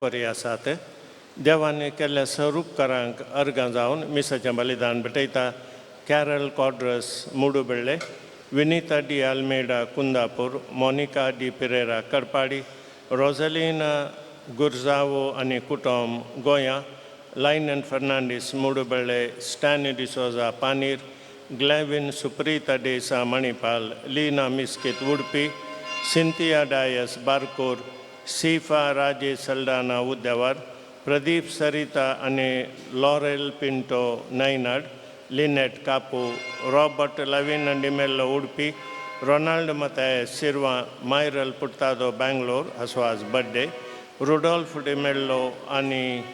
बरी आसात. देवान केल्ल्या स्वरूपकारांक अर्गां जावन मिसाचें बलिदान भेटयता. Carol Quadros Moodubelle, Vinita D Almeida Kundapur, Monica D Pereira Karpadi, Rosalina Gurzao आनी कुटुंब गोंया, Lionel Fernandes Moodubelle, Stanley D'Souza Panir, Glavin Suprita Desa Manipal, Leena Miskith Udupi, Cynthia Dias Barkur, Sifa Rajesh Saldanha Udyavar, Pradeep Sarita आनी Laurel Pinto Nainad, Lynette Kapu, Robert Lavin D'Mello Udupi, Ronald Mathias Sirva, Myral Puttado Bangalore हाचो आज birthday, Rudolf D'Mello आनी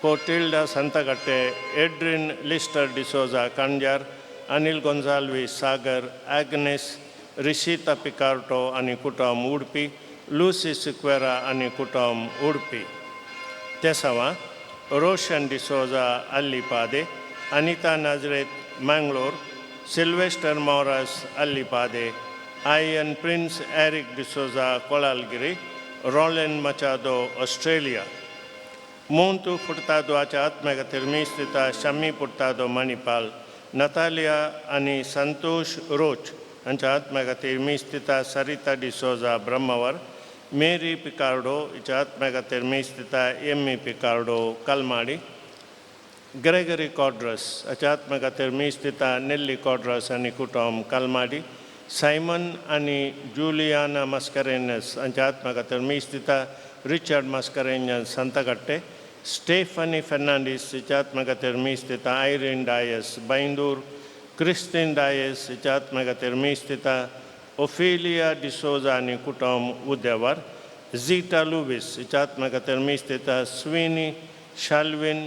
Cotilda Santakatte, Adrian Lister D'Souza Kanjar, Anil Gonsalves Sagar, Agnes Rishita Picarto आनी कुटुंब उडपी, Lucy Sequeira आनी कुटुंब उडपी. तेसांवा Roshan D'Souza Allipade, Anita Nazareth Mangalore, Sylvester Moras Allipade, Ian Prince Eric D'Souza Kolalgiri, Roland Machado Australia. Montu Furtado हाच्या आत्म्या खातीर मीस दिता Shammi पुर्तादो Manipal, Natalia आनी संतोष रोच हांच्या आत्म्या खातीर मीस दिता सरिता डिसोजा ब्रह्मवर, मेरी पिकार्डो हिच्या आत्म्या खातीर मीस दिता एम्मी पिकार्डो कलमाडी, ग्रेगरी कॉड्रस हाच्या आत्म्या खातीर मीस दिता नेल्ली कॉड्रस आनी कुटुंब कलमाडी, सायमन आनी जुलियाना मस्करेनस हांच्या आत्म्या खातीर मीस दिता रिचर्ड मस्करेन्यस संतकट्टे, स्टेफनी फर्नांडीस हिच्या आत्म्या खातीर मीस दिता आयरीन डायस बैंदूर, क्रिस्तीन डायस हिच्या आत्म्या खातीर मीस दिता ओफेलिया डिसोजा आनी कुटुंब उद्यावर, झिटा लुवीस हिच्या आत्म्या खातीर मीस दिता स्विनी शाल्विन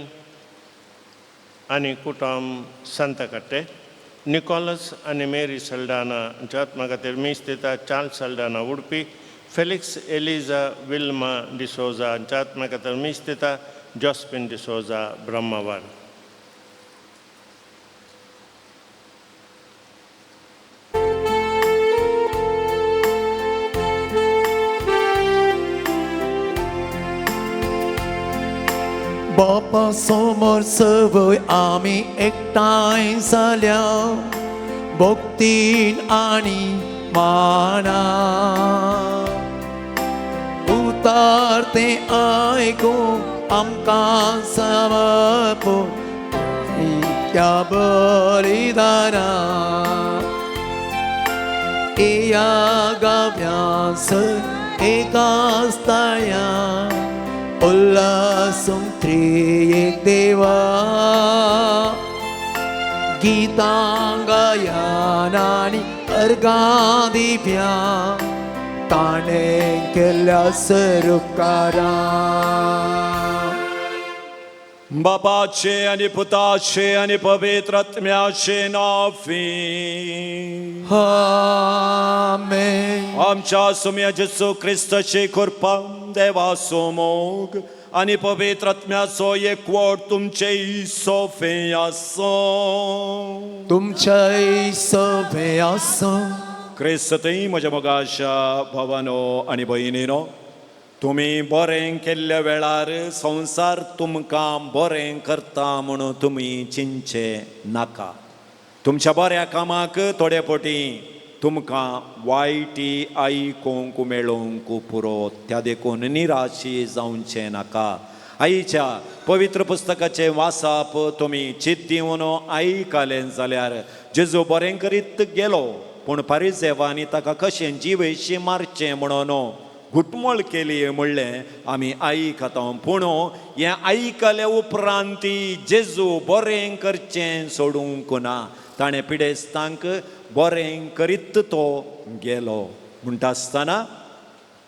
आनी कुटुंब संतकट्टे, निकोलस आनी मेरी सल्डाना हांच्या आत्म्या खातीर मीस दिता Charles Saldanha Udupi, Felix Eliza Wilma D'Souza हांच्या आत्म्या खातीर मीस दिता जॉस्पिन डिसोजा ब्रह्मवर. बापा समोर सवय आमी एकठांय जाल्या भक्तीन आनी माना उतार तें आयकूं आमकां समर्पण त्या बलिदाना. सगळ्या गाव्यास एकाच ताळ्या उल्हासूंक त्रियेक देवा गीतां गायान आनी अर्गां दिव्या ताणें केल्ल्या सरुपकारां. बापाचे आनी पुताचे आनी पवित्र आत्म्याचे नांवी. आमेन. आमच्या सुम्या जेसू क्रिस्ताची कृपा, देवाचो मोग आनी पवित्र आत्म्याचो एकवट तुमचे सोफे आसूं. तुमच्याय सवे आसूं. क्रिस्तय म्हज्या मोगाच्या भावानो आनी भयणीनो, तुमी बरें केल्ल्या वेळार संवसार तुमकां बरें करता म्हणून तुमी चिंतचे नाका. तुमच्या बऱ्या कामाक थोडे फावटी तुमकां वायटी आयकूंक मेळोवंक पुरो, त्या देखून निराशी जावचें नाका. आईच्या पवित्र पुस्तकाचें वासाप तुमी चित दिवन आयकलें जाल्यार जेजू बरें करीत गेलो, पूण पारिजेवांनी ताका कशें जिवेशी मारचें म्हणून घुटमळ केली म्हणलें आमी आयकता. पूण हें आयकले उपरांत जेजू बरें करचें सोडूंक ना, ताणें पिडेस्तांक बरें करीत तो गेलो. म्हणटा आसतना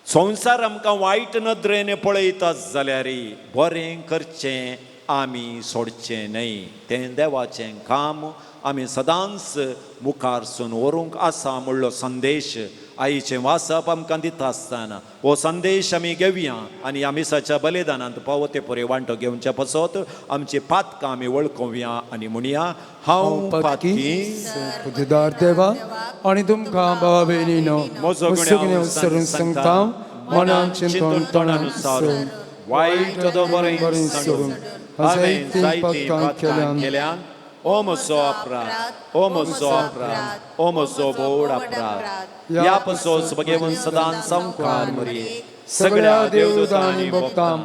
संवसार आमकां वायट नदरेन पळयता जाल्यार बरें करचें आमी सोडचें न्हय. तें देवाचें काम आमी सदांच मुखारसून व्हरूंक आसा म्हणलो संदेश आईचें वाचप आमकां दिता आसतना हो संदेश आमी घेवया आनी ह्या मिसाच्या बलिदानांत पावो ते परे वांटो घेवच्या पासत आमची पातकां आमी वळखोवया आनी म्हणया, हांव पातकी, पदवीदार देवा आनी तुमकां भावा भयणीनो म्हजो गुन्यांव सरून सांगता, मनान चिंतून तोंडान सोडून वायट बरें सोडून हांवें जायतीं जायतीं पातकां पातकां केल्यान. केल्यान. ओ म्हजो अपराध, ओ म्हजो अपराध, ओ म्हजो बोड अपराध. ह्या पसोस बगेवन सदां संवकार मरये, सगळ्या सगळ्या देवदूतांनी देवदूतांनी भोगतां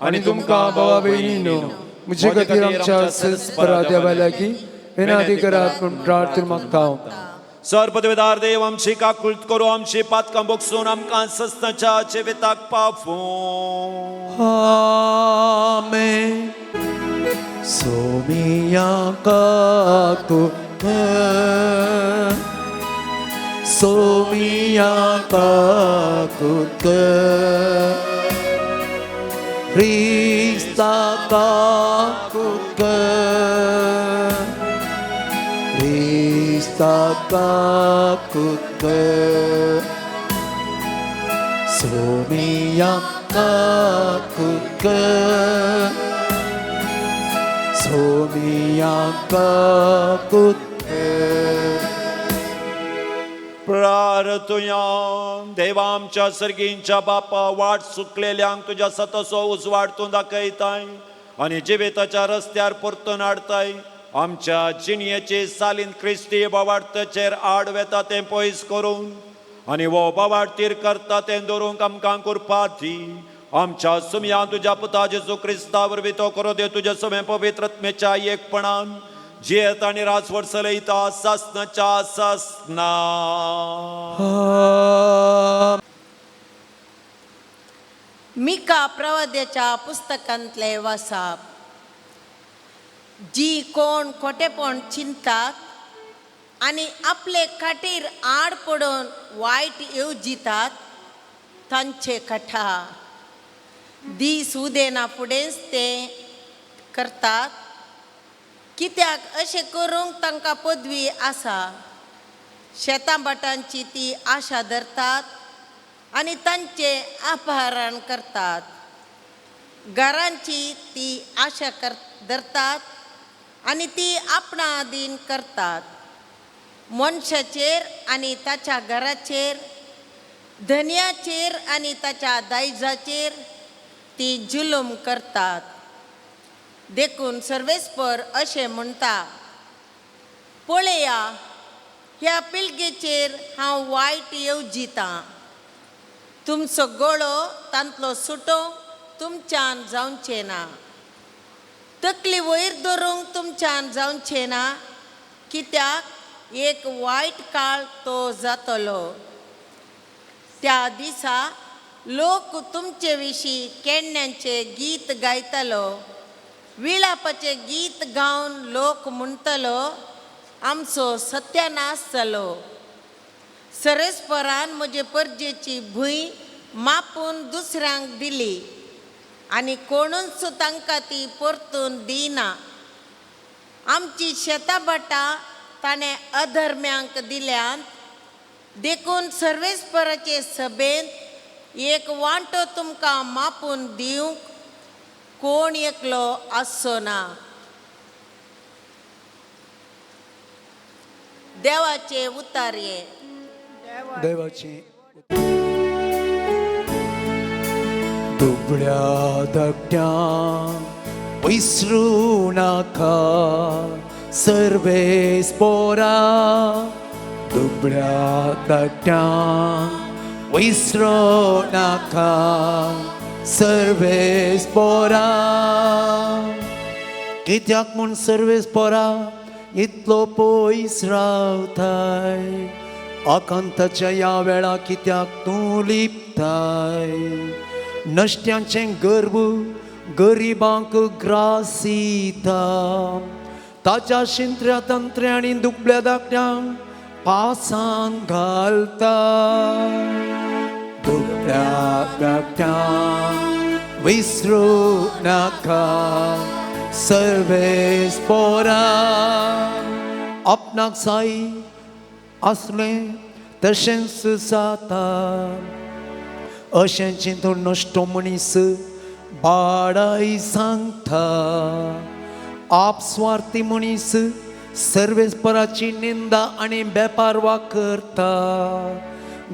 आनी तुमकां भावा भयणीनो म्हजे खातीर आमच्या परा देवा लागीं विनंती करात म्हूण प्रार्थना मागता. सर पदवीदार देव आमची काकुळट करूं, आमची पातकां बोगसून आमकां सस्नाच्या जिविताक पावूं. आमेन. सोमिया काकू, सोमिया काकू, क्रिस्ता काकू, क्रिस्ता काकू, सोमिया काकू, सोमिया काकू. प्रार्थुया. देवा आमच्या सर्गींच्या बापा, वाट सुकलेल्यांक तुज्या सतसो उजवाड तूं दाखयताय आनी जिविताच्या रस्त्यार परतून हाडताय. आमच्या जिणयेचे सालीन क्रिस्ती बावार्थचेर आड वेता तें पयस करून आनी हो बावार्थीर करता तें दवरूंक आमकां कृपा दी. आमच्या सुमया तुज्या पुता जेजू क्रिस्ता वरवीं तो करो दे तुज्या समें पवित्र आत्म्याच्या एकपणान जियेत आनी राजवट चलयता सासनाच्या सासना. मिका प्रवाद्याच्या पुस्तकांतले वासाप. जी कोण खोटेपण चिंतात आनी आपले खाटीर आड पडून वायट येवजितात तांचे कठा. दीस उदेना फुडेंच ते करतात, कित्याक अशें करूंक तांकां पदवी आसा. शेतां भाटांची ती आशा धरतात आनी तांचें अपहरण करतात. घरांची ती आशा कर धरतात आनी ती आपणा अधीन करतात. मनशाचेर आनी ताच्या घराचेर, धनयाचेर आनी ताच्या दायजाचेर ती जुलूम करतात. देखून सर्वेस्पर अशें म्हणटा, पळया ह्या पिळगेचेर हांव वायट येवजितां. तुमचो गळो तांतलो सुटोवंक तुमच्यान जावचें ना, तकली वयर धरूंक तुमच्यान जावचें ना, कित्याक एक वायट काळ तो जातलो. त्या दिसा लोक तुमचे विशीं केण्यांचे गीत गायतलो, विळापाचें गीत गावन लोक म्हणटलो, आमचो सत्यानाश जालो. सरेस्परान म्हजे परजेची भूंय मापून दुसऱ्यांक दिली आनी कोणूच तांकां ती परतून दिना. आमची शेतां भाटां ताणें अधर्म्यांक दिल्यांत, देखून सर्वेस्पराचे सभेंत एक वांटो तुमकां मापून दिवंक कोण एकलो आसचो ना. देवाचे उतारये. देवाची दुबळ्या धाकट्यांक विसरूं नाका सर्वेस पोरा, दुबळ्या धाकट्यांक विसरूं नाका सर्वेस पोरा. कित्याक म्हूण सर्वेस पोरा इतलो पयस रावताय, आकांताच्या ह्या वेळा कित्याक तूं लिपताय. नश्ट्यांचें गर्व गरिबांक ग्रासिता, ताच्या शिंत्र्या तंत्र्या आनी दुबळ्या धाकट्यांक पासान घालता. दुबळ्या धाकट्यांक विसरूं नाका सर्वेस पोरा. आपणाक जाय आसलें तशेंच जाता, अशें चिंतून नश्टो मनीस बाडाय सांगता. आपस्वार्थी मनीस सर्वेस्पराची निंदा आनी बेपारवा करता.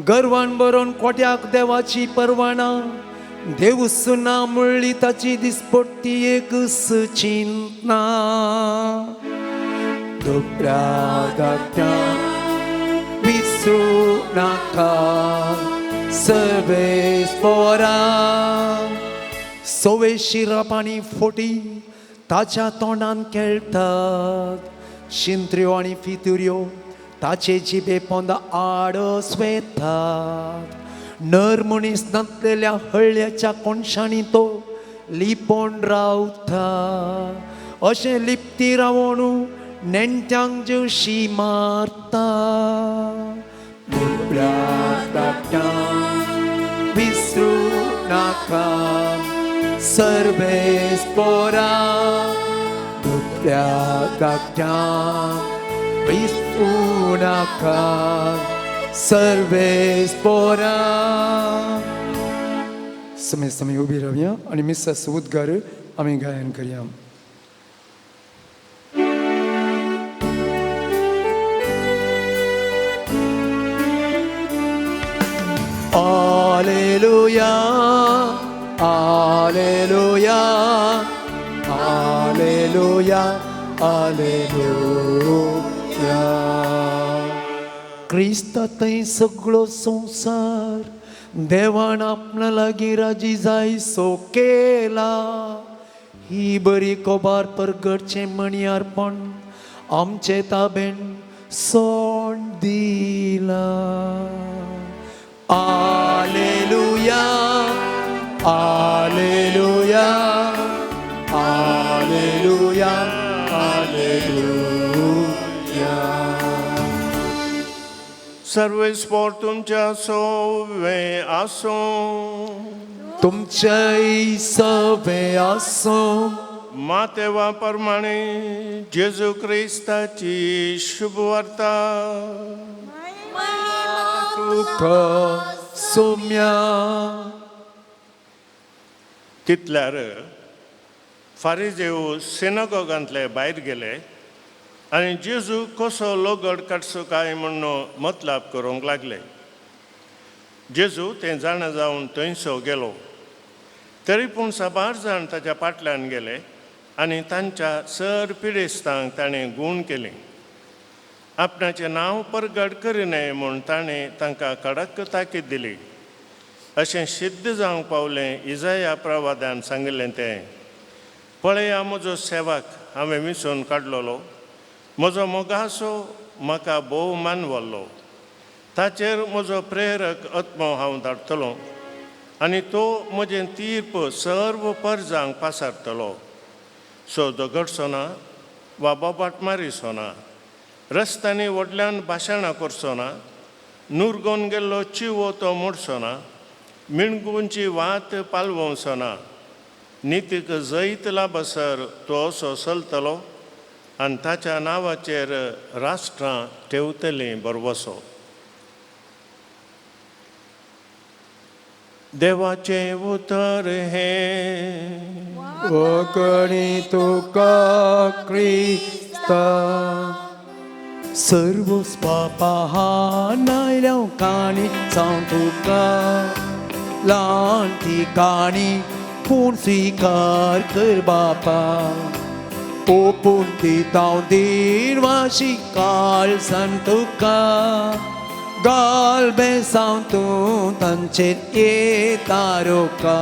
गर्वान बरोवन कोट्याक देवाची परवाना देवूच ना म्हणली ताची दिसपट्टी एक चिंतना. दुबळ्या धाकट्यांक विसरूं नाका सर्वेस पोरा. सवे शिरप आनी फोटी ताच्या तोंडान खेळटात, शिंत्र्यो आनी फितुऱ्यो ताचे जिबे पोंदा आडस वेतात. नर मनीस नासलेल्या हळ्याच्या कोणशांनी तो लिपोवन रावता, अशें लिपती रावोन नेणट्यांक जशी मारता. दुबळ्या धाकट्यांक विसरूं नाका सर्वेस पोरा, दुबळ्या धाकट्यांक विसरूं नाका सर्वेस पोरा. समय समय उबी रावया आनी मिसाचो उद्गार आमी गायन करया. Alleluia, Alleluia, Alleluia, Alleluia. क्रिस्ता थंय सगळो संवसार देवान आपणा लागीं राजी जायसो केला. ही बरी खबर परगटचें म्हणयारपण आमचे ताबेन सोड दिला. Alleluia, Alleluia, Alleluia, Alleluia. सर्वेस्पोर तुमच्या सोवे आसूं. तुमचेय सवे आसूं. मातेवा प्रमाणे जेजू क्रिस्ताची शुभवार्ता. तुका सोम्या. तितल्यार फारिजेव सिनागोगांतले भायर गेले आनी जेजू कसो लगड काडचो काय म्हूण मतलाब करूंक लागले. जेजू तें जाणा जावन थंयसो गेलो, तरी पूण साबार जाण ताच्या फाटल्यान गेले आनी तांच्या सर पिडेस्तांक ताणें गूण केली. आपणाचें नांव परगट करिनये म्हूण ताणें तांकां कडक ताकीद दिली. अशें सिद्ध जावंक पावलें इजाया प्रवादान सांगिल्लें तें, पळया म्हजो सेवक हांवें विसोवन काडलेलो, म्हजो मोगासो म्हाका भोव मानवल्लो, ताचेर म्हजो प्रेरक आत्मो हांव धाडटलो आनी तो म्हजें तीर्प सर्व परजांक पासारतलो. सो दगडचो ना वा बोबाट मारिचो ना, रस्त्यांनी व्हडल्यान भाशणां करचो ना, नुरगोन गेल्लो चिवो तो मोडचो ना, मिणगुंची वात पालवचो ना. नितीक जैत लाबसर तो असो चलतलो आनी ताच्या नांवाचेर राष्ट्रां ठेवतलीं बरवसो. देवाचें उतर हें. वकणी तुका क्रिस्ता. सर्व पापा नायल्या काणी जावं तुका ल्हान ठिकाणी पूण स्विकार कर बापा. ओपून दिता दिनवाशी काळ सान तुका गाल बेसांव तूं तांचेर येता रोका.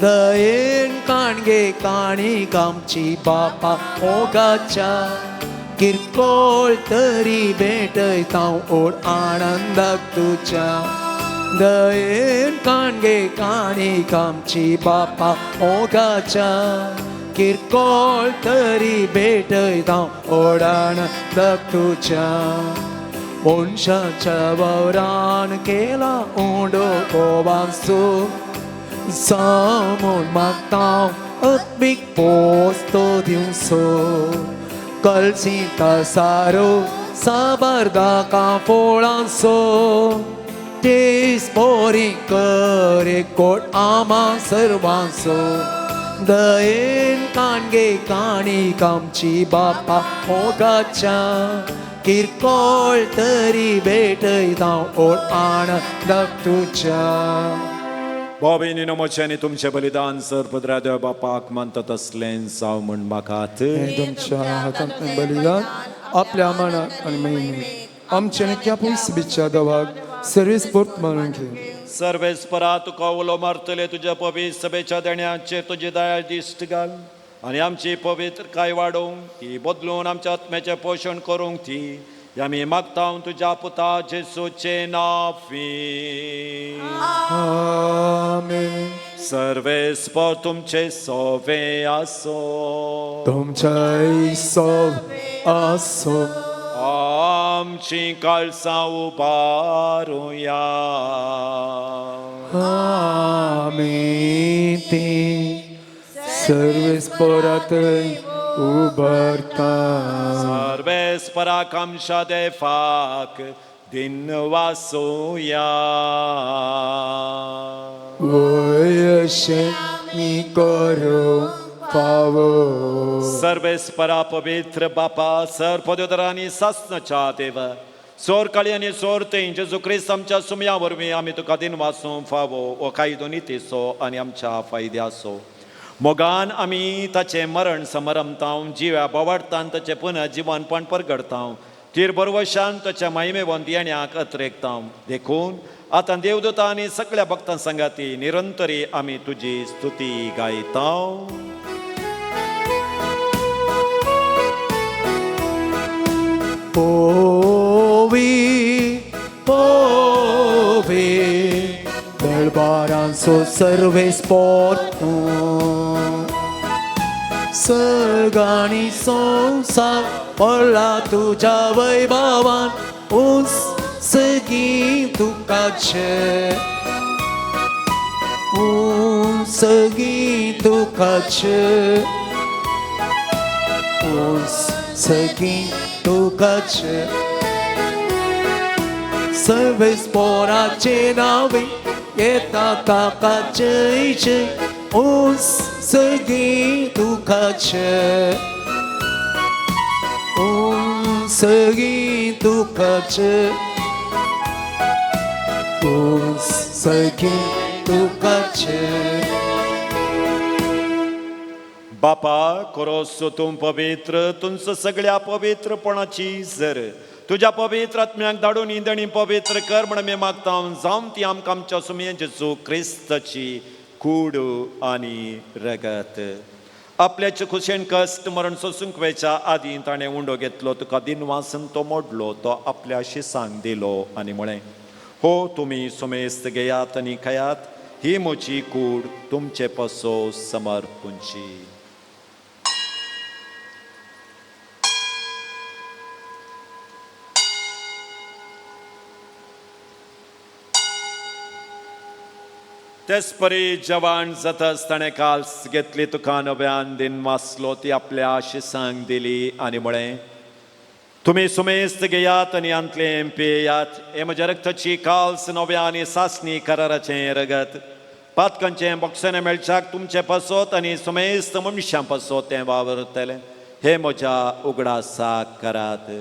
दयेन काणगे काणी आमची बापा मोगाच्या किरकोळ तरी भेटयता ओड आनंदाक तुज्या. दयेन काणगे काणी आमची बापा मोगाच्या किरकोळ तरी भेटयता ओड आनंदाक तुज्या. मनशाच्या वावरान केला उंडो गोवांसो जावं मागता आत्मीक पोस्तो दिवचो. कलसिता सारो साबार दाका फोळांचो तेज पोरी करे कोट आमा सर्वांचो. दयेन काणगे काणी आमची बापा मोगाच्या किरकोळ तरी भेटयता ओड आनंदाक तुज्या. भाव-भयणीनो, म्हजें आनी तुमचें बलिदान सर्वपद्रा देव बापाक मानता तसलें जावं म्हण मागात. हे तुमच्या हातांतलें बलिदान आपल्या मानाक आनी महिमेक आमच्या आनी त्या पयस देवाक सर्वीस पोर्त मानून घे. सर्वेस्परा, तुका उलो मारतले तुज्या पवित्र सभेच्या देण्याचेर तुजी दया दिश्ट घाल आनी आमची पवित्रकाय वाडोवंक ती बदलून आमच्या आत्म्याचें पोशण करूंक ती आमी मागता तुज्या पुता जेसूचे नाफी. आमेन. सर्वेस्पर तुमचे सोवे आसो. तुमच्या सोब आसो. आमची काळसां उबारुया. आमी ती सर्वीस पोरात उबारता. सर्वेस्पराक आमच्या देवाक दिनवासुया. वयशें मी करूं फावो. सर्वेस्परा, पवित्र बापा, सर पदोदरांनी सासनाच्या देव, सोर काळी आनी सोर थंय जेजू क्रिस्त आमच्या सुमया वरवीं आमी तुका दिनवासूंक फावो. हो कायदो नितीचो आनी आमच्या फायद्याचो. मोगान आमी ताचें मरण समरमताव, जिव्या बोवाडतान ताचें पुनः जिवनपण परगडताव, तीर बरवशान ताच्या माहिमेवंत येण्याक अत्रेकताव. देखून आतां देवदूता आनी सगळ्या भक्तां सांगाती निरंतरी आमी तुजी स्तुती गायताव. पोवी पोवी दरबारांचो सर्वेस्पोर तूं. सर्गानी संवसार पडला तुज्या वैभवान उंच सगीं तुकाचे उंच सगीं तुकाचे उंच सगीं तुकाचे. सर्वेस्पोराचे नावे येता ताका जय जय उंच सगीं तुकाचे उंच सगीं तुकाचे उंच सगीं तुकाचे. बापा, कोरोस तूं पवित्र, तुमचो सगळ्या पवित्रपणाची जर तुज्या पवित्र आत्म्याक धाडून इंदणी पवित्र कर म्हण आमी मागता. जावं ती आमकां आमच्या सुमये जेजू क्रिस्ताची कूड आनी रगत. आपल्याचे खुशेन कश्ट मरण सोसूंक वेच्या आदीं ताणें उंडो घेतलो, तुका दिनवासन तो मोडलो, तो आपल्या शिसांक दिलो आनी म्हळें, हो तुमी सुमेस्त घेयात आनी खायात, ही म्हजी कूड तुमचे पसो समर्पूंची. तेच परी जवान जाताच ताणें काल्स घेतली, तुका नव्यान दिन वाचलो, ती आपल्या शिसांक दिली आनी म्हळें, तुमी सुमेस्त घेयात आनी आंतलें पियेयात, हें म्हज्या रक्ताची काल्स नव्या आनी सासणी कराराचें रगत, पातकांचें बोक्षणें मेळच्याक तुमचें पासत आनी सुमेस्त मनशां पासत तें वावरतलें, हें म्हज्या उगडासाक करात.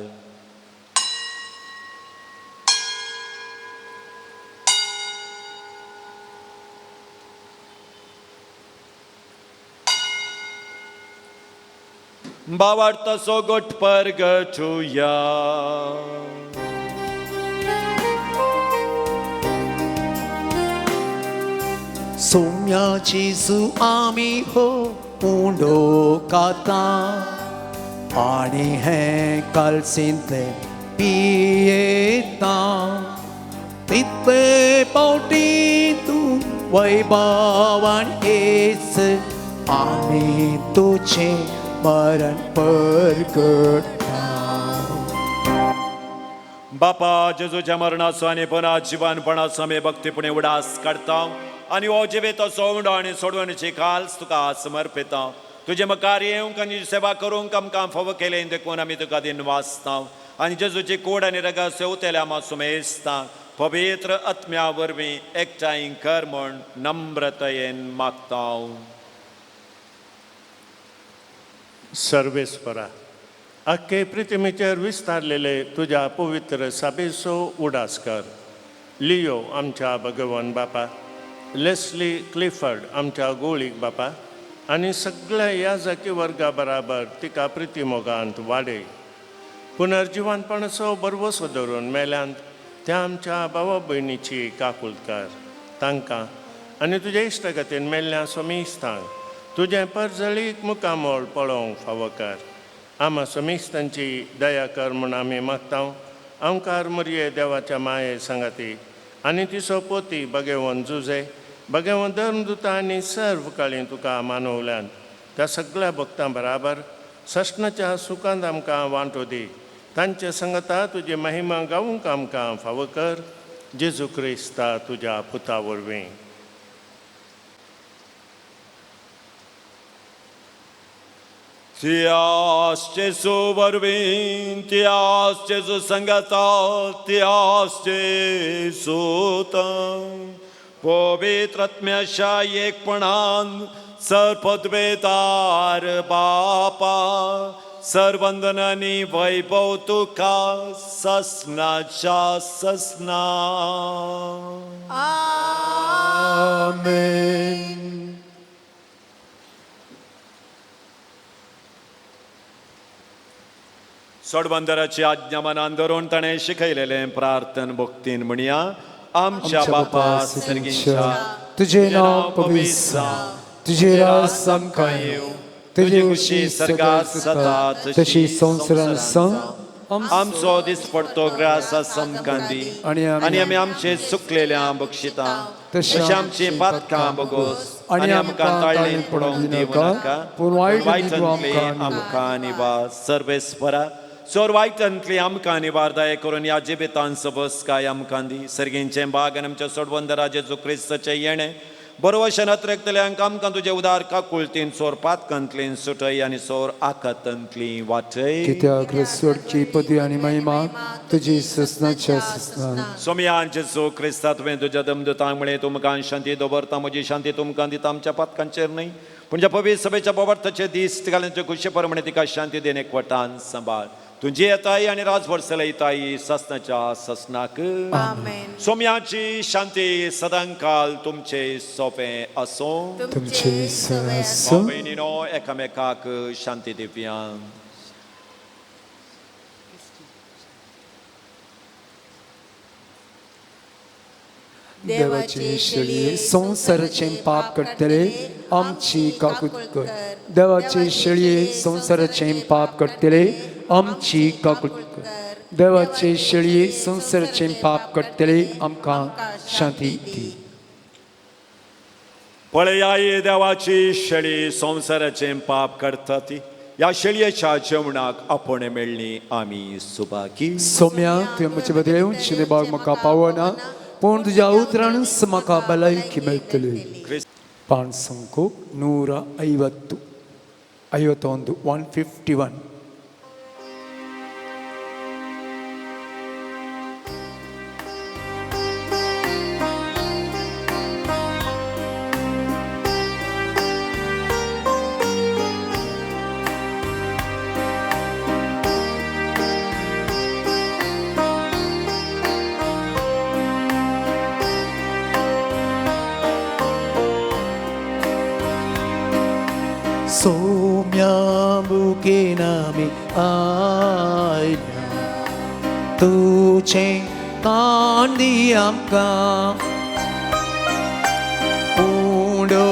बावार्थाचो गोट परगटुया. सोम्या जेजू आमी हो उंडो खाता आनी हें कालसींतलें पियेता, तितले पावटी तूं वैभवान येस, आमी तुजें मरण परगटा. बापा जेजूच्या मरणाचो आनी पुना जिवनपणाचो आमी भक्तीपुणे उडास काडता आनी हो जिवेताचो उंडो आनी सोडवणीची काल्स तुका समर्पिता. तुजे मुखार येवंक आनी सेवा करूंक आमकां फावो केलें देखून आमी तुका दिन वाचता आनी जेजूची कोड आनी रगत सेवतेल्या आमा सुमेस्ता पवित्र आत्म्या वरवीं एकठांय कर म्हूण नम्रतयेन मागता. सर्वेस्परा, आख्खे पृथ्वीचेर विस्तारलेले तुज्या पवित्र साबेचो उडास कर. लियो आमच्या भगवान बापा, लेस्ली क्लिफर्ड आमच्या गोळीक बापा आनी सगळ्या ह्या जाकी वर्गा बराबर तिका प्रितीमोगांत वाडय. पुनर्जिवानपणाचो बरवसो धरून मेल्यांत त्या आमच्या भावा भयणीची काकूल कर. तांकां आनी तुज्या इश्टागतीन मेल्ल्या समिस्थांक तुजें परजळीक मुखामोळ पळोवंक फावो कर. आमा समिस्तांची दया कर म्हूण आमी मागता. आमकार मरये देवाच्या माये सांगाती आनी तिचो पोती बगेवन जुजे बगेवन धर्मदुता आनी सर्व काळी तुका मानवल्यान त्या सगळ्या भक्तां बराबर सस्नाच्या सुखांत आमकां वांटो दी. तांचे संगता तुजी महिमा गावूंक आमकां फावो कर. जेजू क्रिस्ता तुज्या पुता वरवीं. त्यास जेजू वरवीं, त्यास जेजू संगता, त्यास जेजूत पवित्र आत्म्याच्या एकपणान सर्पद्वेदार बापा सर्वंदनानी वैभव तुका ससनाच्या ससना. आमेन. सोडबंदराची आज्ञा मनान धरून ताणें शिकयलेलें प्रार्थन भक्तीन म्हणया. आमच्या बापा सर्गींच्या, तुजें नांव पवित्र जावं, तुजें राज आमकां येवं, तुजी खुशी सर्गात जाता तशी संवसारांत जावं. आमचो दिसपडतो ग्रास आमकां दी आनी आमी आमचे चुकलेल्या बक्षिता तशें आमची पातकां बगोस आनी आमकां ताळ्ळेन पडोवंक दिवं नाका, पूण वायटांतली आमकां निवार. सर्वेस्परा सोर वायटांतली आमकां निवार दया करून ह्या जिवितान सबस काय आमकां दी. सर्गींचें बाग आनी आमच्या सोडवंदरा जेजू क्रिस्ताचें येणें बरोवशें नत्रकतल्यांक आमकां तुजें उदार काकुळतीन सोर पातकांतलीं सुटय आनी सोर आकातांतली वाटय. कित्याक सोडची पदवी आनी महिमा तुजी ससनाच्या ससना. सोमयान जेजू क्रिस्ता तुवें तुज्या दमदुतांक म्हळें, तुमकां शांती दवरता, म्हजी शांती तुमकां दिता, आमच्या पातकांचेर न्हय पूण ज्या पवित्र सभेच्या बोवार्थाचे दीस घालून खुशे प्रमाणे तिका शांती देणे एकवटान सांबाळ. तुजी येताय आनी राजभर चलयताय ससनाच्या ससनाक. आमेन. सोम्याची शांती सदांकाल तुमचे सोंपें आसूं. तुमचे सवे आसूं. भयणीनो एकामेकाक शांती दिवया. देवाचे शरीर संवसाराचें पाप करतले आमची काकूत कर. देवाचे शेळये संवसाराचें पाप काडटले आमची काकूत कर. देवाचे शेळये संवसाराचें पाप काडटले आमकां शांती दी. पळयाय देवाची शेळी संवसाराचें पाप काडटा ती. ह्या शेळयेच्या जेवणाक आपोवणें मेळ्ळी आमी सुभागी. सोम्या तुवें म्हजे बदले उंचेले भाग म्हाका पावना, पूण तुज्या उतरानच म्हाका भलायकी मेळटली. 5 150 51 151. सोम्या बुकेन आमी आयल्या तुजें कान दी आमकां, उंडो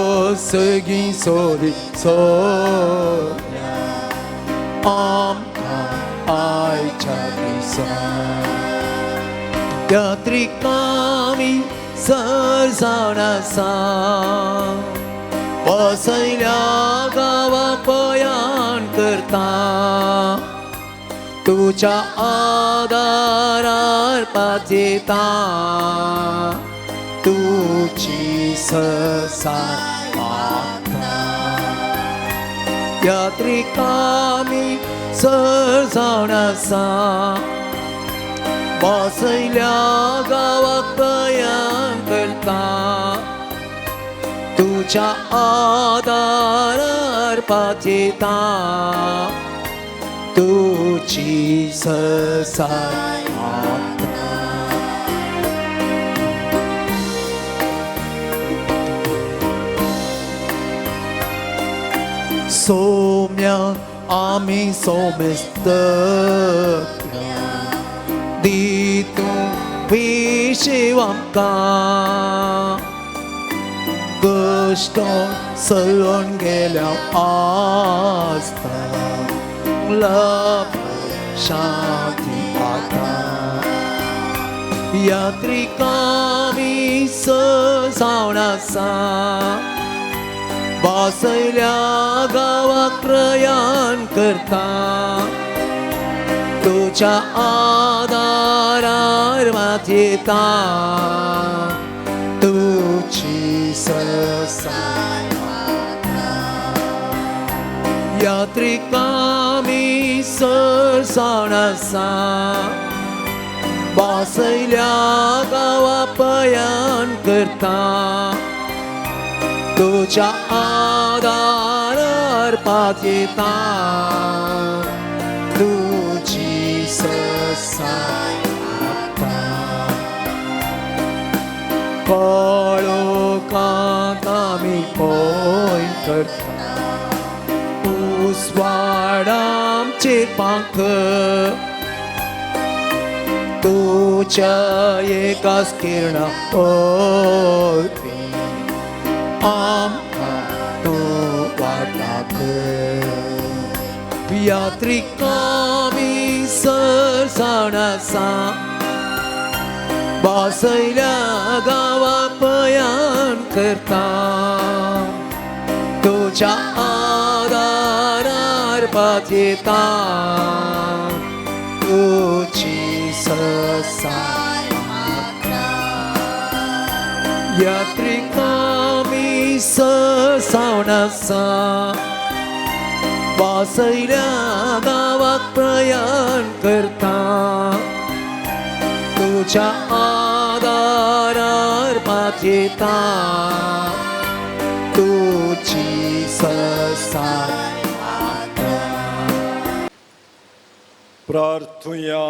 सगळीं सोदी सोम्या आमकां आयच्या दिसा. यात्रिकामी सरजाण आसा वसयल्या गांवा पयाण करता, तुज्या आदारार पातयेता तुजी ससाय मागता. यात्रिकामी सरजाण आसा वसयल्या गांवाक प्रयाण करता, तुज्या आदारार पातयेता तुजी ससाय मागता. सोम्या आमी सोमेस्त दी तूं विशीव आमकां, कश्ट सलोन गेल्या आसता लभ शांती आतां. यात्रिकामी सजावन आसा वासयल्या गांवाक प्रयाण करता, तुज्या आदारार मातयेता तुजी ससाय मागता. यात्रिकामी सरसाण आसा वासयल्या गांवा पयाण करता, तुज्या आदारार पातयेता तुजी ससाय मागता. कळोकांत आमी पय करता उस्वाडामचेर पांख, तुज्या एकाच किरणा वरवीं आमकां तूं वाट दाखय. यात्रिकामी सरसाण आसा वासयल्या गांवा पयाण करता, तुज्या आदारार पातयेता तुजी ससाय मागता. यात्रिकामी सरसाण आसा वासयल्या गांवाक प्रयाण करता, तुज्या आदारार पातयेता तुजी ससाय मागता. प्रार्थुया.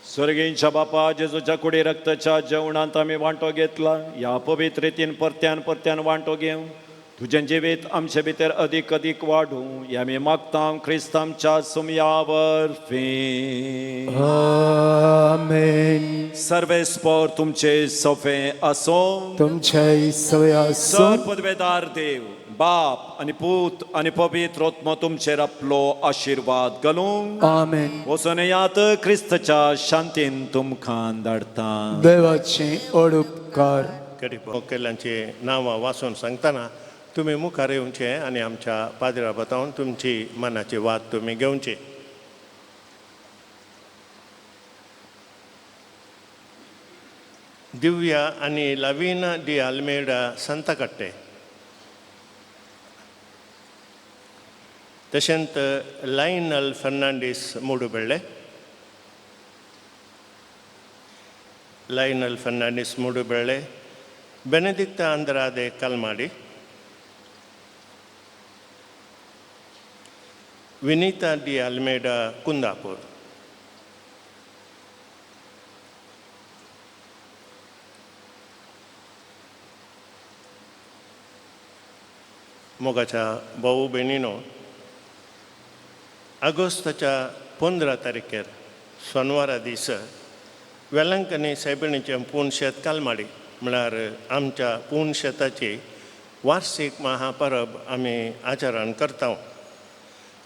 स्वर्गींच्या बापा जेजूच्या कुडी रक्ताच्या जेवणांत आमी वांटो घेतला, ह्या पवित्र रितीन परत्यान परत्यान वांटो घेवन तुजें जिवीत आमचे भितर अदीक अदीक वाडूं हे आमी मागता क्रिस्तांच्या सुमया वरवीं. आमेन. सर्वेस्पर तुमचे सोफे आसूं. तुमच्याय सवय सर आसूं. पदवेदार देव बाप आनी पूत आनी पवित्र आत्मो तुमचेर आपलो आशिर्वाद घालूं. आमेन. वचून येयात, क्रिस्तच्या शांतीन तुमकां धाडटा. देवाचे उपकार. केल्यांची नांवां वाचून सांगतना तुमी मुखार येवचे आनी आमच्या पाद्रा बतावन तुमची मनाची वात तुमी घेवची. दिव्या आनी लाविना डी आल्मेडा संतकट्टे, तशेंच लायनल फर्नांडीस मुडुबेळ्ळे, लायनल फर्नांडीस मुडुबेळ्ळे, बेनेदिक्ता अंद्रादे कलमाडी, विनीता डी आल्मेडा कुंदापूर. मोगाच्या भाऊ भयणीनो, आगोस्ताच्या 15 तारखेर सोनवारा दीस वेलंकनी सायबिणीचें पूण शेत कालमाडी म्हळ्यार आमच्या पूण शेताची वार्षीक महापरब आमी आचरण करता.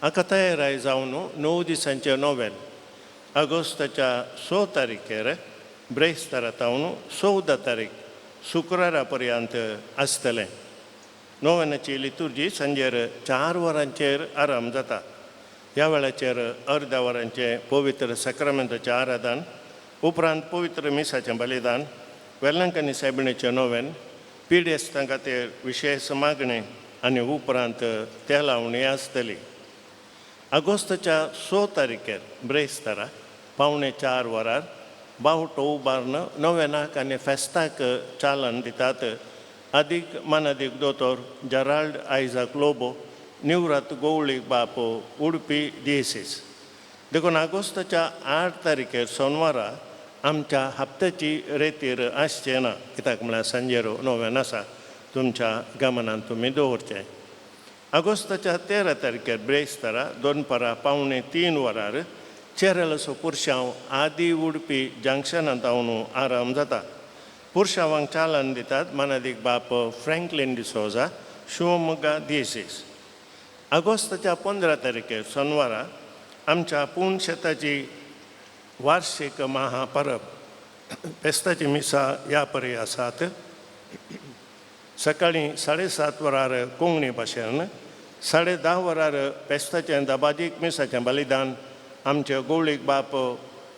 हाका तयाराय जावन 9 दिसांचें नोवेन आगोस्ताच्या 6 तारखेर ब्रेस्तारा तावन 14 तारीख शुक्रारा पर्यंत आसतलें. नोवेनाची लितुर्जी सांजेर 4 वरांचेर आराम जाता. ह्या वेळाचेर अर्द्या वरांचें पवित्र साक्रामेंताचें आराधन, उपरांत पवित्र मिसाचें बलिदान, वेलंकनी सायबिणीचें नोवेन, पिडेस्तां खातीर विशेश मागणें आनी उपरांत तेलावणी आसतली. आगोस्ताच्या 6 तारखेर ब्रेस्तारा 3:45 वरार बावटो उबारून नोवेनाक आनी फेस्ताक चालन दितात. आदीक मानादीक दोतोर जेराल्ड आयझाक लोबो, निवृत्त गोवळीक बाप, उडपी दियेसीस. देखून आगोस्ताच्या 8 तारखेर सोनवारा आमच्या हप्त्याची रेतीर आसचें ना, कित्याक म्हळ्यार सांजेर नोवेन आसा. तुमच्या गमनान तुमी दवरचें. आगोस्ताच्या 13 तारखेर ब्रेस्तारा दनपारां 2:45 वरार चेरलाचो पुरशांव आदी उडपी जंक्शनांत जावन आराम जाता. पुरशांवांक चालन दितात मानादीक बाप फ्रँकलीन डिसोजा, शिवमोग्गा दियेसीस. आगोस्ताच्या 15 तारखेर सोनवारा आमच्या पूण शेताची वार्षीक महापरब फेस्ताची मिसां ह्या परी आसात. सकाळीं 7:30 वरार कोंकणी भाशेन, 10:30 वरार फेस्ताचें दबाजीक मिसाचें बलिदान आमचे गोवळीक बाप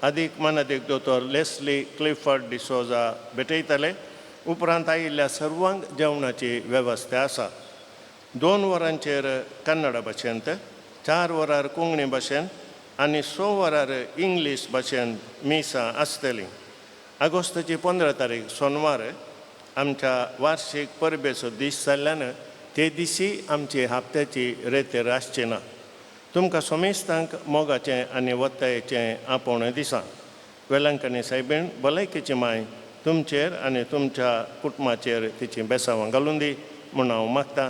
आदीक मानादीक दोतोर लेस्ली क्लिफर्ड डिसोजा भेटयतले. उपरांत आयिल्ल्या सर्वांक जेवणाची वेवस्था आसा. 2 वरांचेर कन्नड भाशेंत, 4 वरार कोंकणी भाशेन आनी 6 वरार इंग्लीश भाशेन मिसां आसतलीं. आगोस्ताची 15 तारीख सोनवार आमच्या वार्षीक परबेचो दीस जाल्ल्यान ते दिसी आमची हप्त्याची रेतेर आसची ना. तुमकां सोमेस्तांक मोगाचें आनी वत्तायेचें आपोवणें दिसां. वेलंकनी सायबीण भलायकेची माय तुमचेर आनी तुमच्या कुटुंबाचेर तिची बेसावां घालून दी म्हूण हांव मागतां.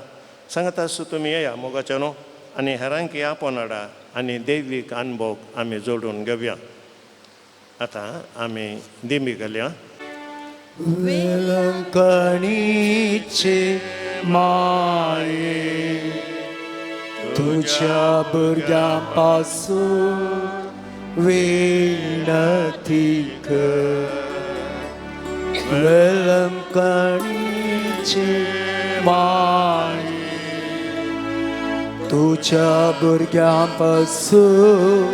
सांगता आसूं तुमी येया मोगाचें न्हू आनी हेरांकी आपोवन हाडा आनी दैवीक अनुभव आमी जोडून घेवया. आतां आमी दिंबी घालया. वेलंकणीचे माये तुझ्या भुरग्यां पासून विनती कर. वेलंकणीचे माये तुझ्या भुरग्यां पासून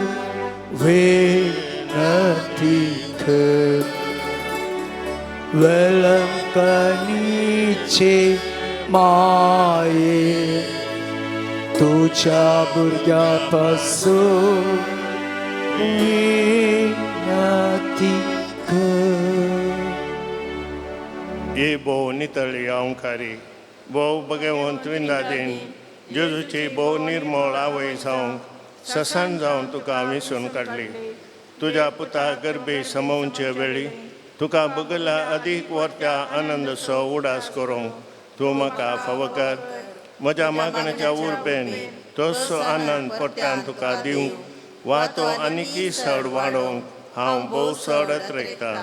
विनती कर. वेलंकणीचे माये तुझ्या भुरग्यां पासून विनती कर. ही भोव नितळी अंकारी भोव भगवंत विंदादीन जेजूची भोव निर्मळ आवय जावंक ससान जावन तुका विसून काडली. तुज्या पुता गरबे समोवचे वेळी तुका बगला अदीक वर्त्या आनंदसो उडास करूंक तूं म्हाका फावो कर. म्हज्या मागण्याच्या उर्बेन तसो आनंद परत्यान तुका दिवंक वा तो आनीकय सड वाडोवंक हांव भोव सड अत्रेकतां.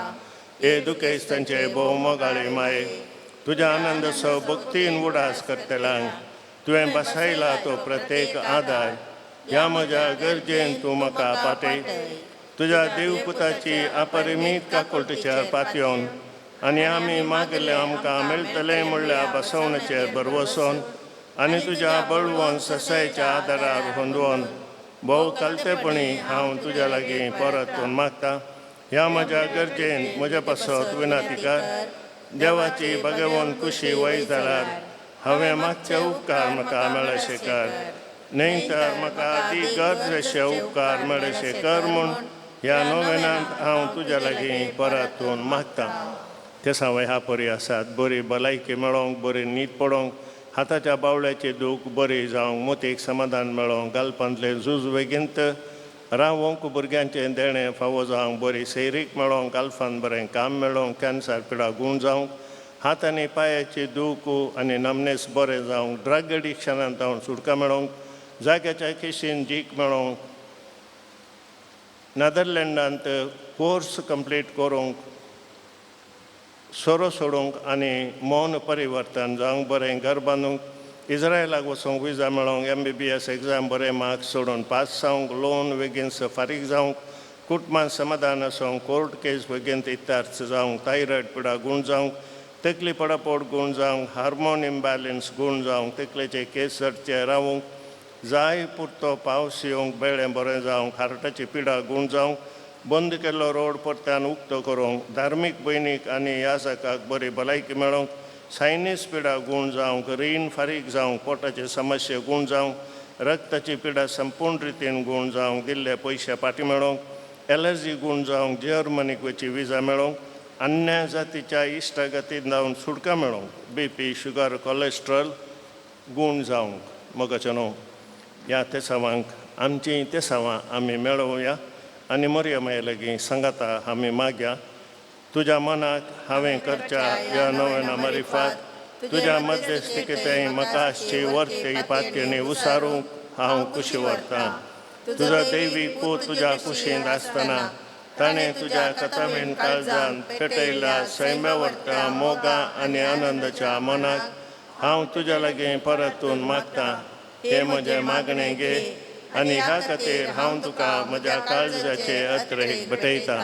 हे दुखेस्तांचे भोव मोगाळी माये, तुज्या आनंद सो भक्तीन उडास करतल्यांक तुवें बसयला तो प्रत्येक आदार ह्या म्हज्या गरजेन तूं म्हाका पाटय. तुज्या देवपुताची अपरिमीत काकुळटेचेर पातयेवन आनी आमी मागिल्लें आमकां मेळटलें म्हणल्यार बसवणेचेर भरवसोन आनी तुज्या बळवंत ससायच्या आदारार होंदोवन भोव कलतेपणी हांव तुज्या लागीं परतून मागता. ह्या म्हज्या गरजेन म्हज्या पासत विनंती कर. देवाची भगवंत कुशी वय जाल्यार हांवें मागचे उपकार म्हाका मेळशे कर, न्हय तर म्हाका ती गरज अशे उपकार मेळशे कर म्हूण ह्या नोवेनांत हांव तुज्या लागीं परतून मागता. ते हांवें ह्या परी आसात बरी भलायकी मेळोंक, बरी न्हीद पडोंक, हाताच्या बावळ्याची दूख बरी जावंक, मोतीक समाधान मेळोंक, गालपांतलें झूज वेगींत रावोंक, भुरग्यांचें देणें फावो जावंक, बरी सैरीक मेळोंक, गाल्फान बरें काम मेळोंक, कॅन्सर पिडा गूण जावंक, हात आनी पांयाची दूख आनी नमनेस बरें जावंक, ड्रग एडिक्शनांत जावन सुटका मेळोंक, जाग्याच्या केशीन जीक मेळोंक, नॅदरलँडांत कोर्स कंप्लीट करूंक, सोरो सोडूंक आनी मौन परिवर्तन जावंक, बरें घर बांदूंक, इस्रायलाक वचूंक विजा मेळोंक, MBBS exam बरें मार्क्स सोडून पास जावंक, लोन बेगीन फारीक जावंक, कुटुंबान समाधान आसूंक, कोर्ट केस बेगीन इत्तार्थ जावंक, थायरॉयड पिडा गूण जावंक, तकली पडापोड गूण जावंक, हार्मोन इम्बॅलन्स गूण जावंक, तकलेचे केस चडचे रावूंक, जाय पुरतो पावस येवंक, बेळें बरें जावंक, हार्टाची पिडा गूण जावंक, बंद केल्लो रोड परत्यान उक्तो करूंक, धार्मीक भयणीक आनी याजकाक बरी भलायकी मेळोंक, सायनीस पिडा गूण जावंक, रीण फारीक जावंक, पोटाचे समस्या गूण जावंक, रक्ताची पिडा संपूर्ण रितीन गूण जावंक, दिल्ले पयशे फाटीं मेळोंक, एलर्जी गूण जावंक, जर्मनीक वयची विजा मेळोंक, अन्य जातीच्या इश्टागतीन जावन सुटका मेळोंक, BP sugar cholesterol गूण जावंक. मोगाचें न्हू ह्या तेसावांक आमचीं तेसावां आमी मेळोवया आनी मरिया माये लागीं सांगाता आमी मागया. तुज्या मनाक हांवें करच्या ह्या नव्याना मारिफात तुज्या मध्यस्थिकेंत म्हाका आसची वर्ती पातयेणी उसारूंक हांव कुशी व्हरतां. तुजो देवी पूत तुज्या कुशींत आसतना ताणें तुज्या कथावीण काळजान पेटयल्या सैम्या व्हरता मोगा आनी आनंदाच्या मनाक हांव तुज्या लागीं परतून मागता. हें म्हजें मागणें घे आनी ह्या खातीर हांव तुका म्हज्या काळजाचे अत्रेक भेटयता.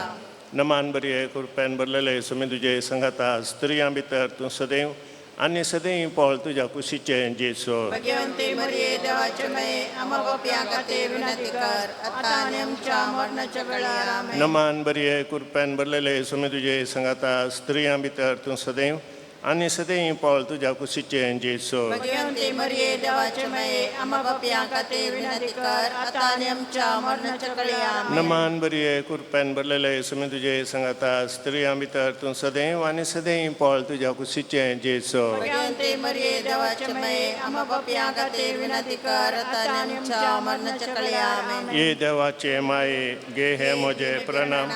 नमान बरी कृपेन भरलेले सुमी तुजे संगाता, स्त्रियां भितर तूं सदैव आनी सदैव पळ तुज्या कुशीचें जेसो. भगवंती मरिये देवाचे माये, आम्हा पाप्यां खातीर विनंती कर, आता आनी आमच्या मरणाच्या वेळार. आमेन. नमान बरी कृपेन भरलेले सुमी तुजे संगाता, स्त्रियां भितर तूं सदैव आनी सदैव पळ तुज्या कुशीचें जेसो. भगवंती मरिये देवाचे माये, आम्हा पाप्यां खातीर विनंती कर, आता आनी आमच्या मरणाच्या वेळार. आमेन. नमान बरी कृपेन भरलेले सुमी तुजे संगाता, स्त्रियां भितर तूं सदैव आनी सदैव पळ तुज्या कुशीचें जेसो. भगवंती मरिये देवाचे माये, आम्हा पाप्यां खातीर विनंती कर, आता आनी आमच्या मरणाच्या वेळार. आमेन. ये देवाचे माये, गे हे म्हजे प्रणाम.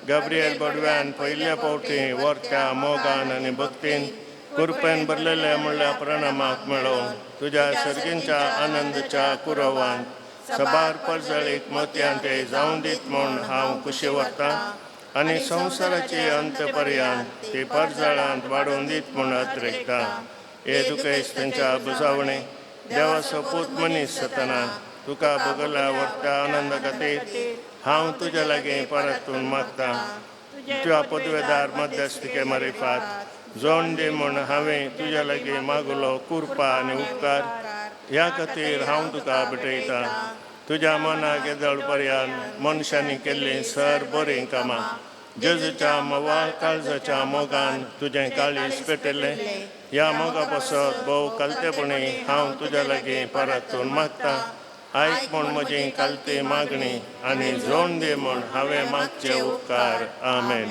गब्रियल बडव्यान पयल्या फावटी वर्त्या मोगान आनी भक्तीन कृपेन भरलेले म्हणल्या प्रणामाक मेळोवंक तुज्या सर्गींच्या आनंदाच्या कुरवान सबार परजळीक मोतयान ते जावं दीत म्हूण हांव कुशी व्हरतां आनी संवसाराची अंत पर्यंत ती परजळांत वाडोवन दीत म्हूण अत्रेकता. हे दुखेस्तांच्या बुजावणे देवाचो पूत मनीस जातना तुका भोगल्या व्हरत्या आनंदा खातीर हांव तुज्या लागीं परतून मागता. तुज्या पदवेदार मध्यस्थिके मारिफात जोण दी म्हूण हांवें तुज्या लागीं मागलो कुरपा आनी उपकार ह्या खातीर हांव तुका भेटयतां. तुज्या मनाक येदळ पर्यंत मनशांनी केल्लीं सर बरीं कामां जेजूच्या मवाळ काळजाच्या मोगान तुजें काळीज पेटयल्लें ह्या मोगा पासत भोव कलतेपणी हांव तुज्या लागीं परतून मागता. आयक म्हूण म्हजी कालती मागणी आनी जोण दी म्हूण हांवें मागचे उपकार. आमेन.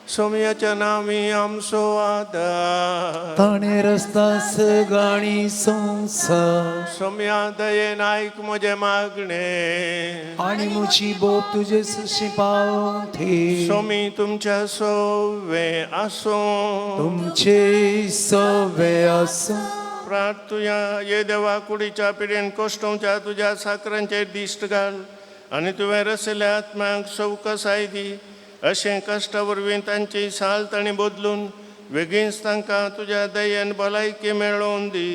सोमयाच्या नांवी आमचो आदार. ताणें रस्ता सगाणी संसार. सोमया दयेन आयक म्हजें मागणें आनी म्हजी बोप तुजे सशी पावथे. सोमी तुमच्या सोवे आसूं. तुमचे सवे आसूं. प्रार्थुया. ये देवा, कुडीच्या पिडेन कोश्टोवच्या तुज्या साकरांचेर दिश्ट घाल आनी तुवें रसयल्या आत्म्यांक सवकसाय दी. अशें कश्टा वरवीं तांची साल तांणी बदलून बेगीनच तांकां तुज्या दयेन भलायकी मेळोवन दी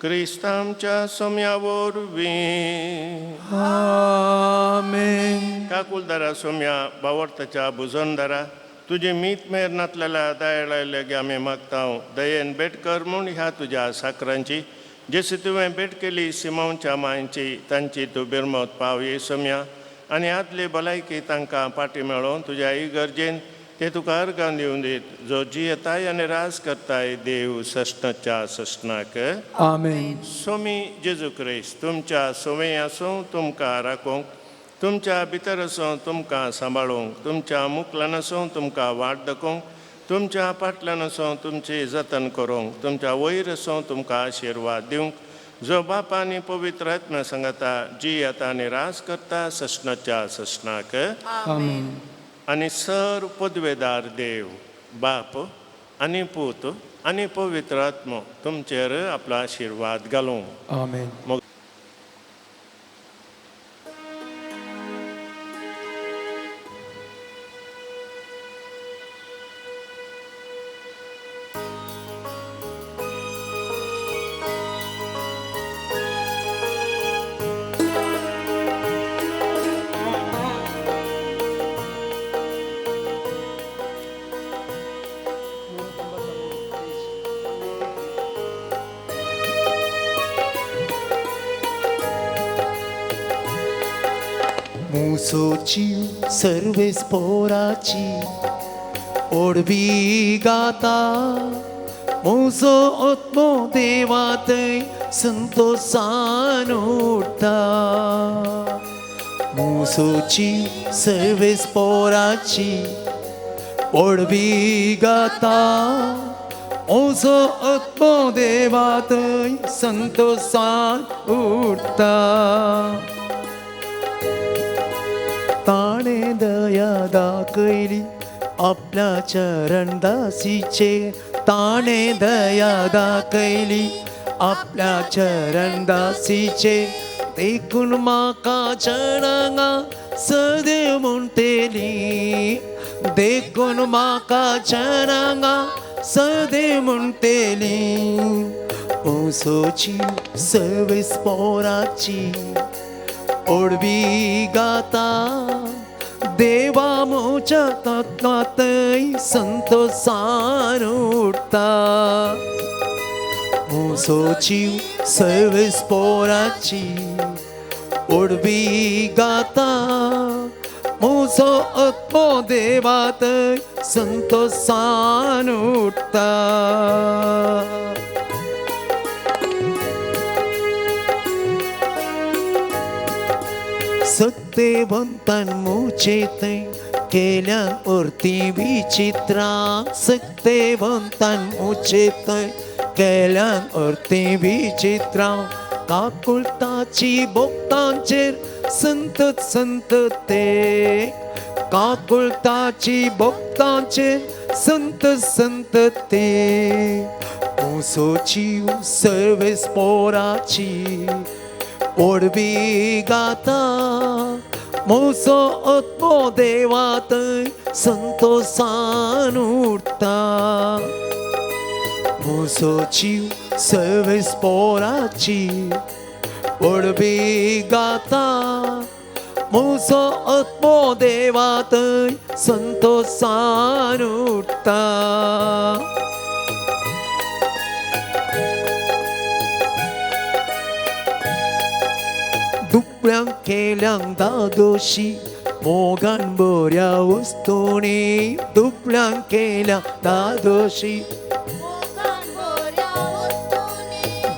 क्रिस्त आमच्या सोम्या वरवीं. आमेन. काकुलदारा सोम्या बावर्ताच्या भुजनदारा तुजी मीत मेर नातलेल्या दयाळा लागीं आमी मागता दयेन भेट कर म्हूण ह्या तुज्या साकरांची जशी तुवें भेट केली सिमांवच्या मांयची तांची तूं बिरमत पाव ये सोम्या आनी आदली भलायकी तांकां पाटी मेळोवन तुज्या इगर्जेन ते तुका अर्गां दिवन दीत जो जियेताय आनी राज करताय देव सश्णाच्या सश्णाक. आमेन. सोमी जेजू क्रिस्त तुमच्या सोवे आसूं तुमकां राखूंक तुमच्या भितर आसूं तुमकां सांबाळूंक तुमच्या मुकल्यान आसूं तुमकां वाट दाखोवंक तुमच्या फाटल्यान आसूं तुमची जतन करूंक तुमच्या वयर आसूं तुमकां आशिर्वाद दिवंक जो बाप आनी पवित्र आत्म्या सांगता जियेता आनी राज करता सश्णाच्या सश्णाक. आमेन. आनी सर पदवेदार देव बाप आनी पूत आनी पवित्र आत्मो तुमचेर आपलो आशिर्वाद घालूं. आमेन. मग मुसोची सर्वेस पोराची ओडवी गाता मुजो आत्मो देवातय संतोषान उठता. मुसोची सर्वेस पोराची ओडवी गाता मुजो आत्मो देवातय संतोषान उठता. ताणे दया दाखयली आपल्या चरणदासीचे ताणे दया दाखयली आपल्या चरणदासीचे देखून म्हाका चणांगा सदैव म्हणटेली देखून म्हाका चणांगा सदैव म्हणटेली ओसोची सर्वीस पोराची ओडवी गाता देवा मोच्या तत्वातय संतोषान उठता. मुसोची सर्वीस पोराची ओडवी गाता मुजो आत्मो देवातय संतोषान उठता. सत्तेवंतान मुचे थंय केल्यान अर्ती विचित्रां सत्तेवंतान मुचे थंय केल्यान अर्ती विचित्रां काकुळटाची भोक्तांचेर संतत संतत ते काकुळटाची भोक्तांचेर संतत संतत ते मुसोची सर्वेस पोराची ओडवी गाता मोसो आत्मो देवातय संतोषान उठता. मोसोची सर्वेस पोराची ओडवी गाता मोसो आत्मो देवातय संतोषान उठता. दुबळ्यांक केल्यांक दादोशी मोगान बऱ्या वस्तूंनी दुबळ्यांक केल्या दादोशी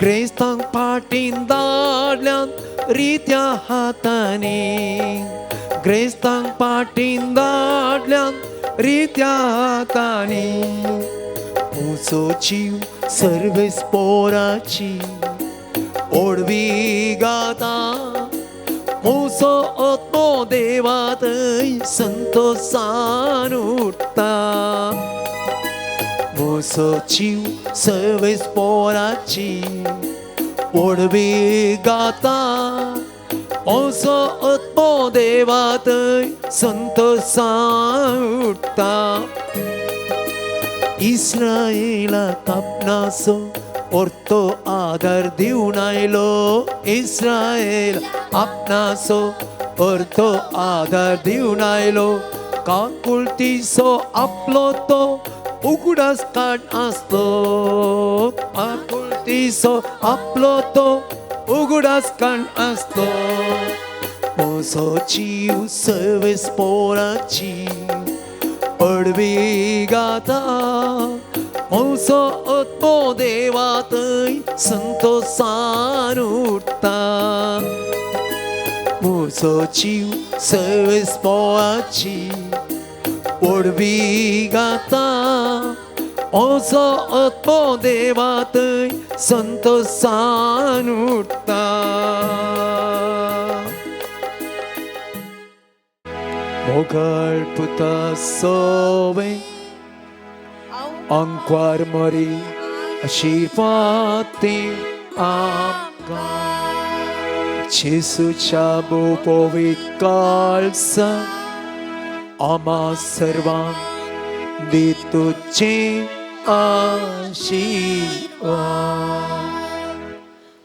ग्रेस्तांक फाटीन दाडल्यान रित्या हातांनी ग्रेस्तांक फाटीन दाडल्यान रित्या हातांनी मुसोची सर्वेस पोराची ओडवी गाता मुजो आत्मो देवातय संतोषान उठता. मुसोची सर्वेस पोराची ओडवी गाता म्हजो आत्मो देवातय संतोसान उरता. इस्रायलाक आपणाचो orto आदार दिवन आयलो. इस्रायल आपणाचो orto आदार दिवन आयलो. काकुळतीचो आपलो तो उगडास काड आसलो. काकुळतीचो आपलो तो उगडास काड आसलो. म्हजो जीव सर्वेस पोराची पडवी गाता. म्हजो आत्मो देवातय संतोसान उरता. म्हजो जीव सर्वेस पोराची पडवी गाता. म्हजो आत्मो देवातय संतोसान उरता. मोगाळ पुता सोवे अंकवार मरी आशिर्वाद आमकां. जेसूच्या भोव काळसा आमा सर्वांक दी तुझे आशिर्वाद.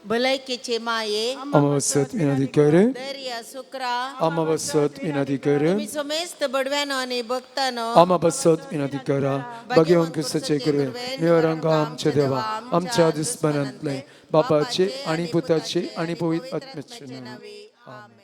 भलायकेचे माये आमा बसत विनंती कर. दर्या सुक्रा आमा बसत विनंती कर. तुमी समेस्त बडव्यानो आनी भक्तानो आमा बसत विनंती करा. भाग्यवंत क्रिस्ताचे कृपे निवरांक आमच्या देवा आमच्या दुस्मनांतले बापाचे आणि पुताचे आणि पवित्र आत्म्याचे नावे. आमेन.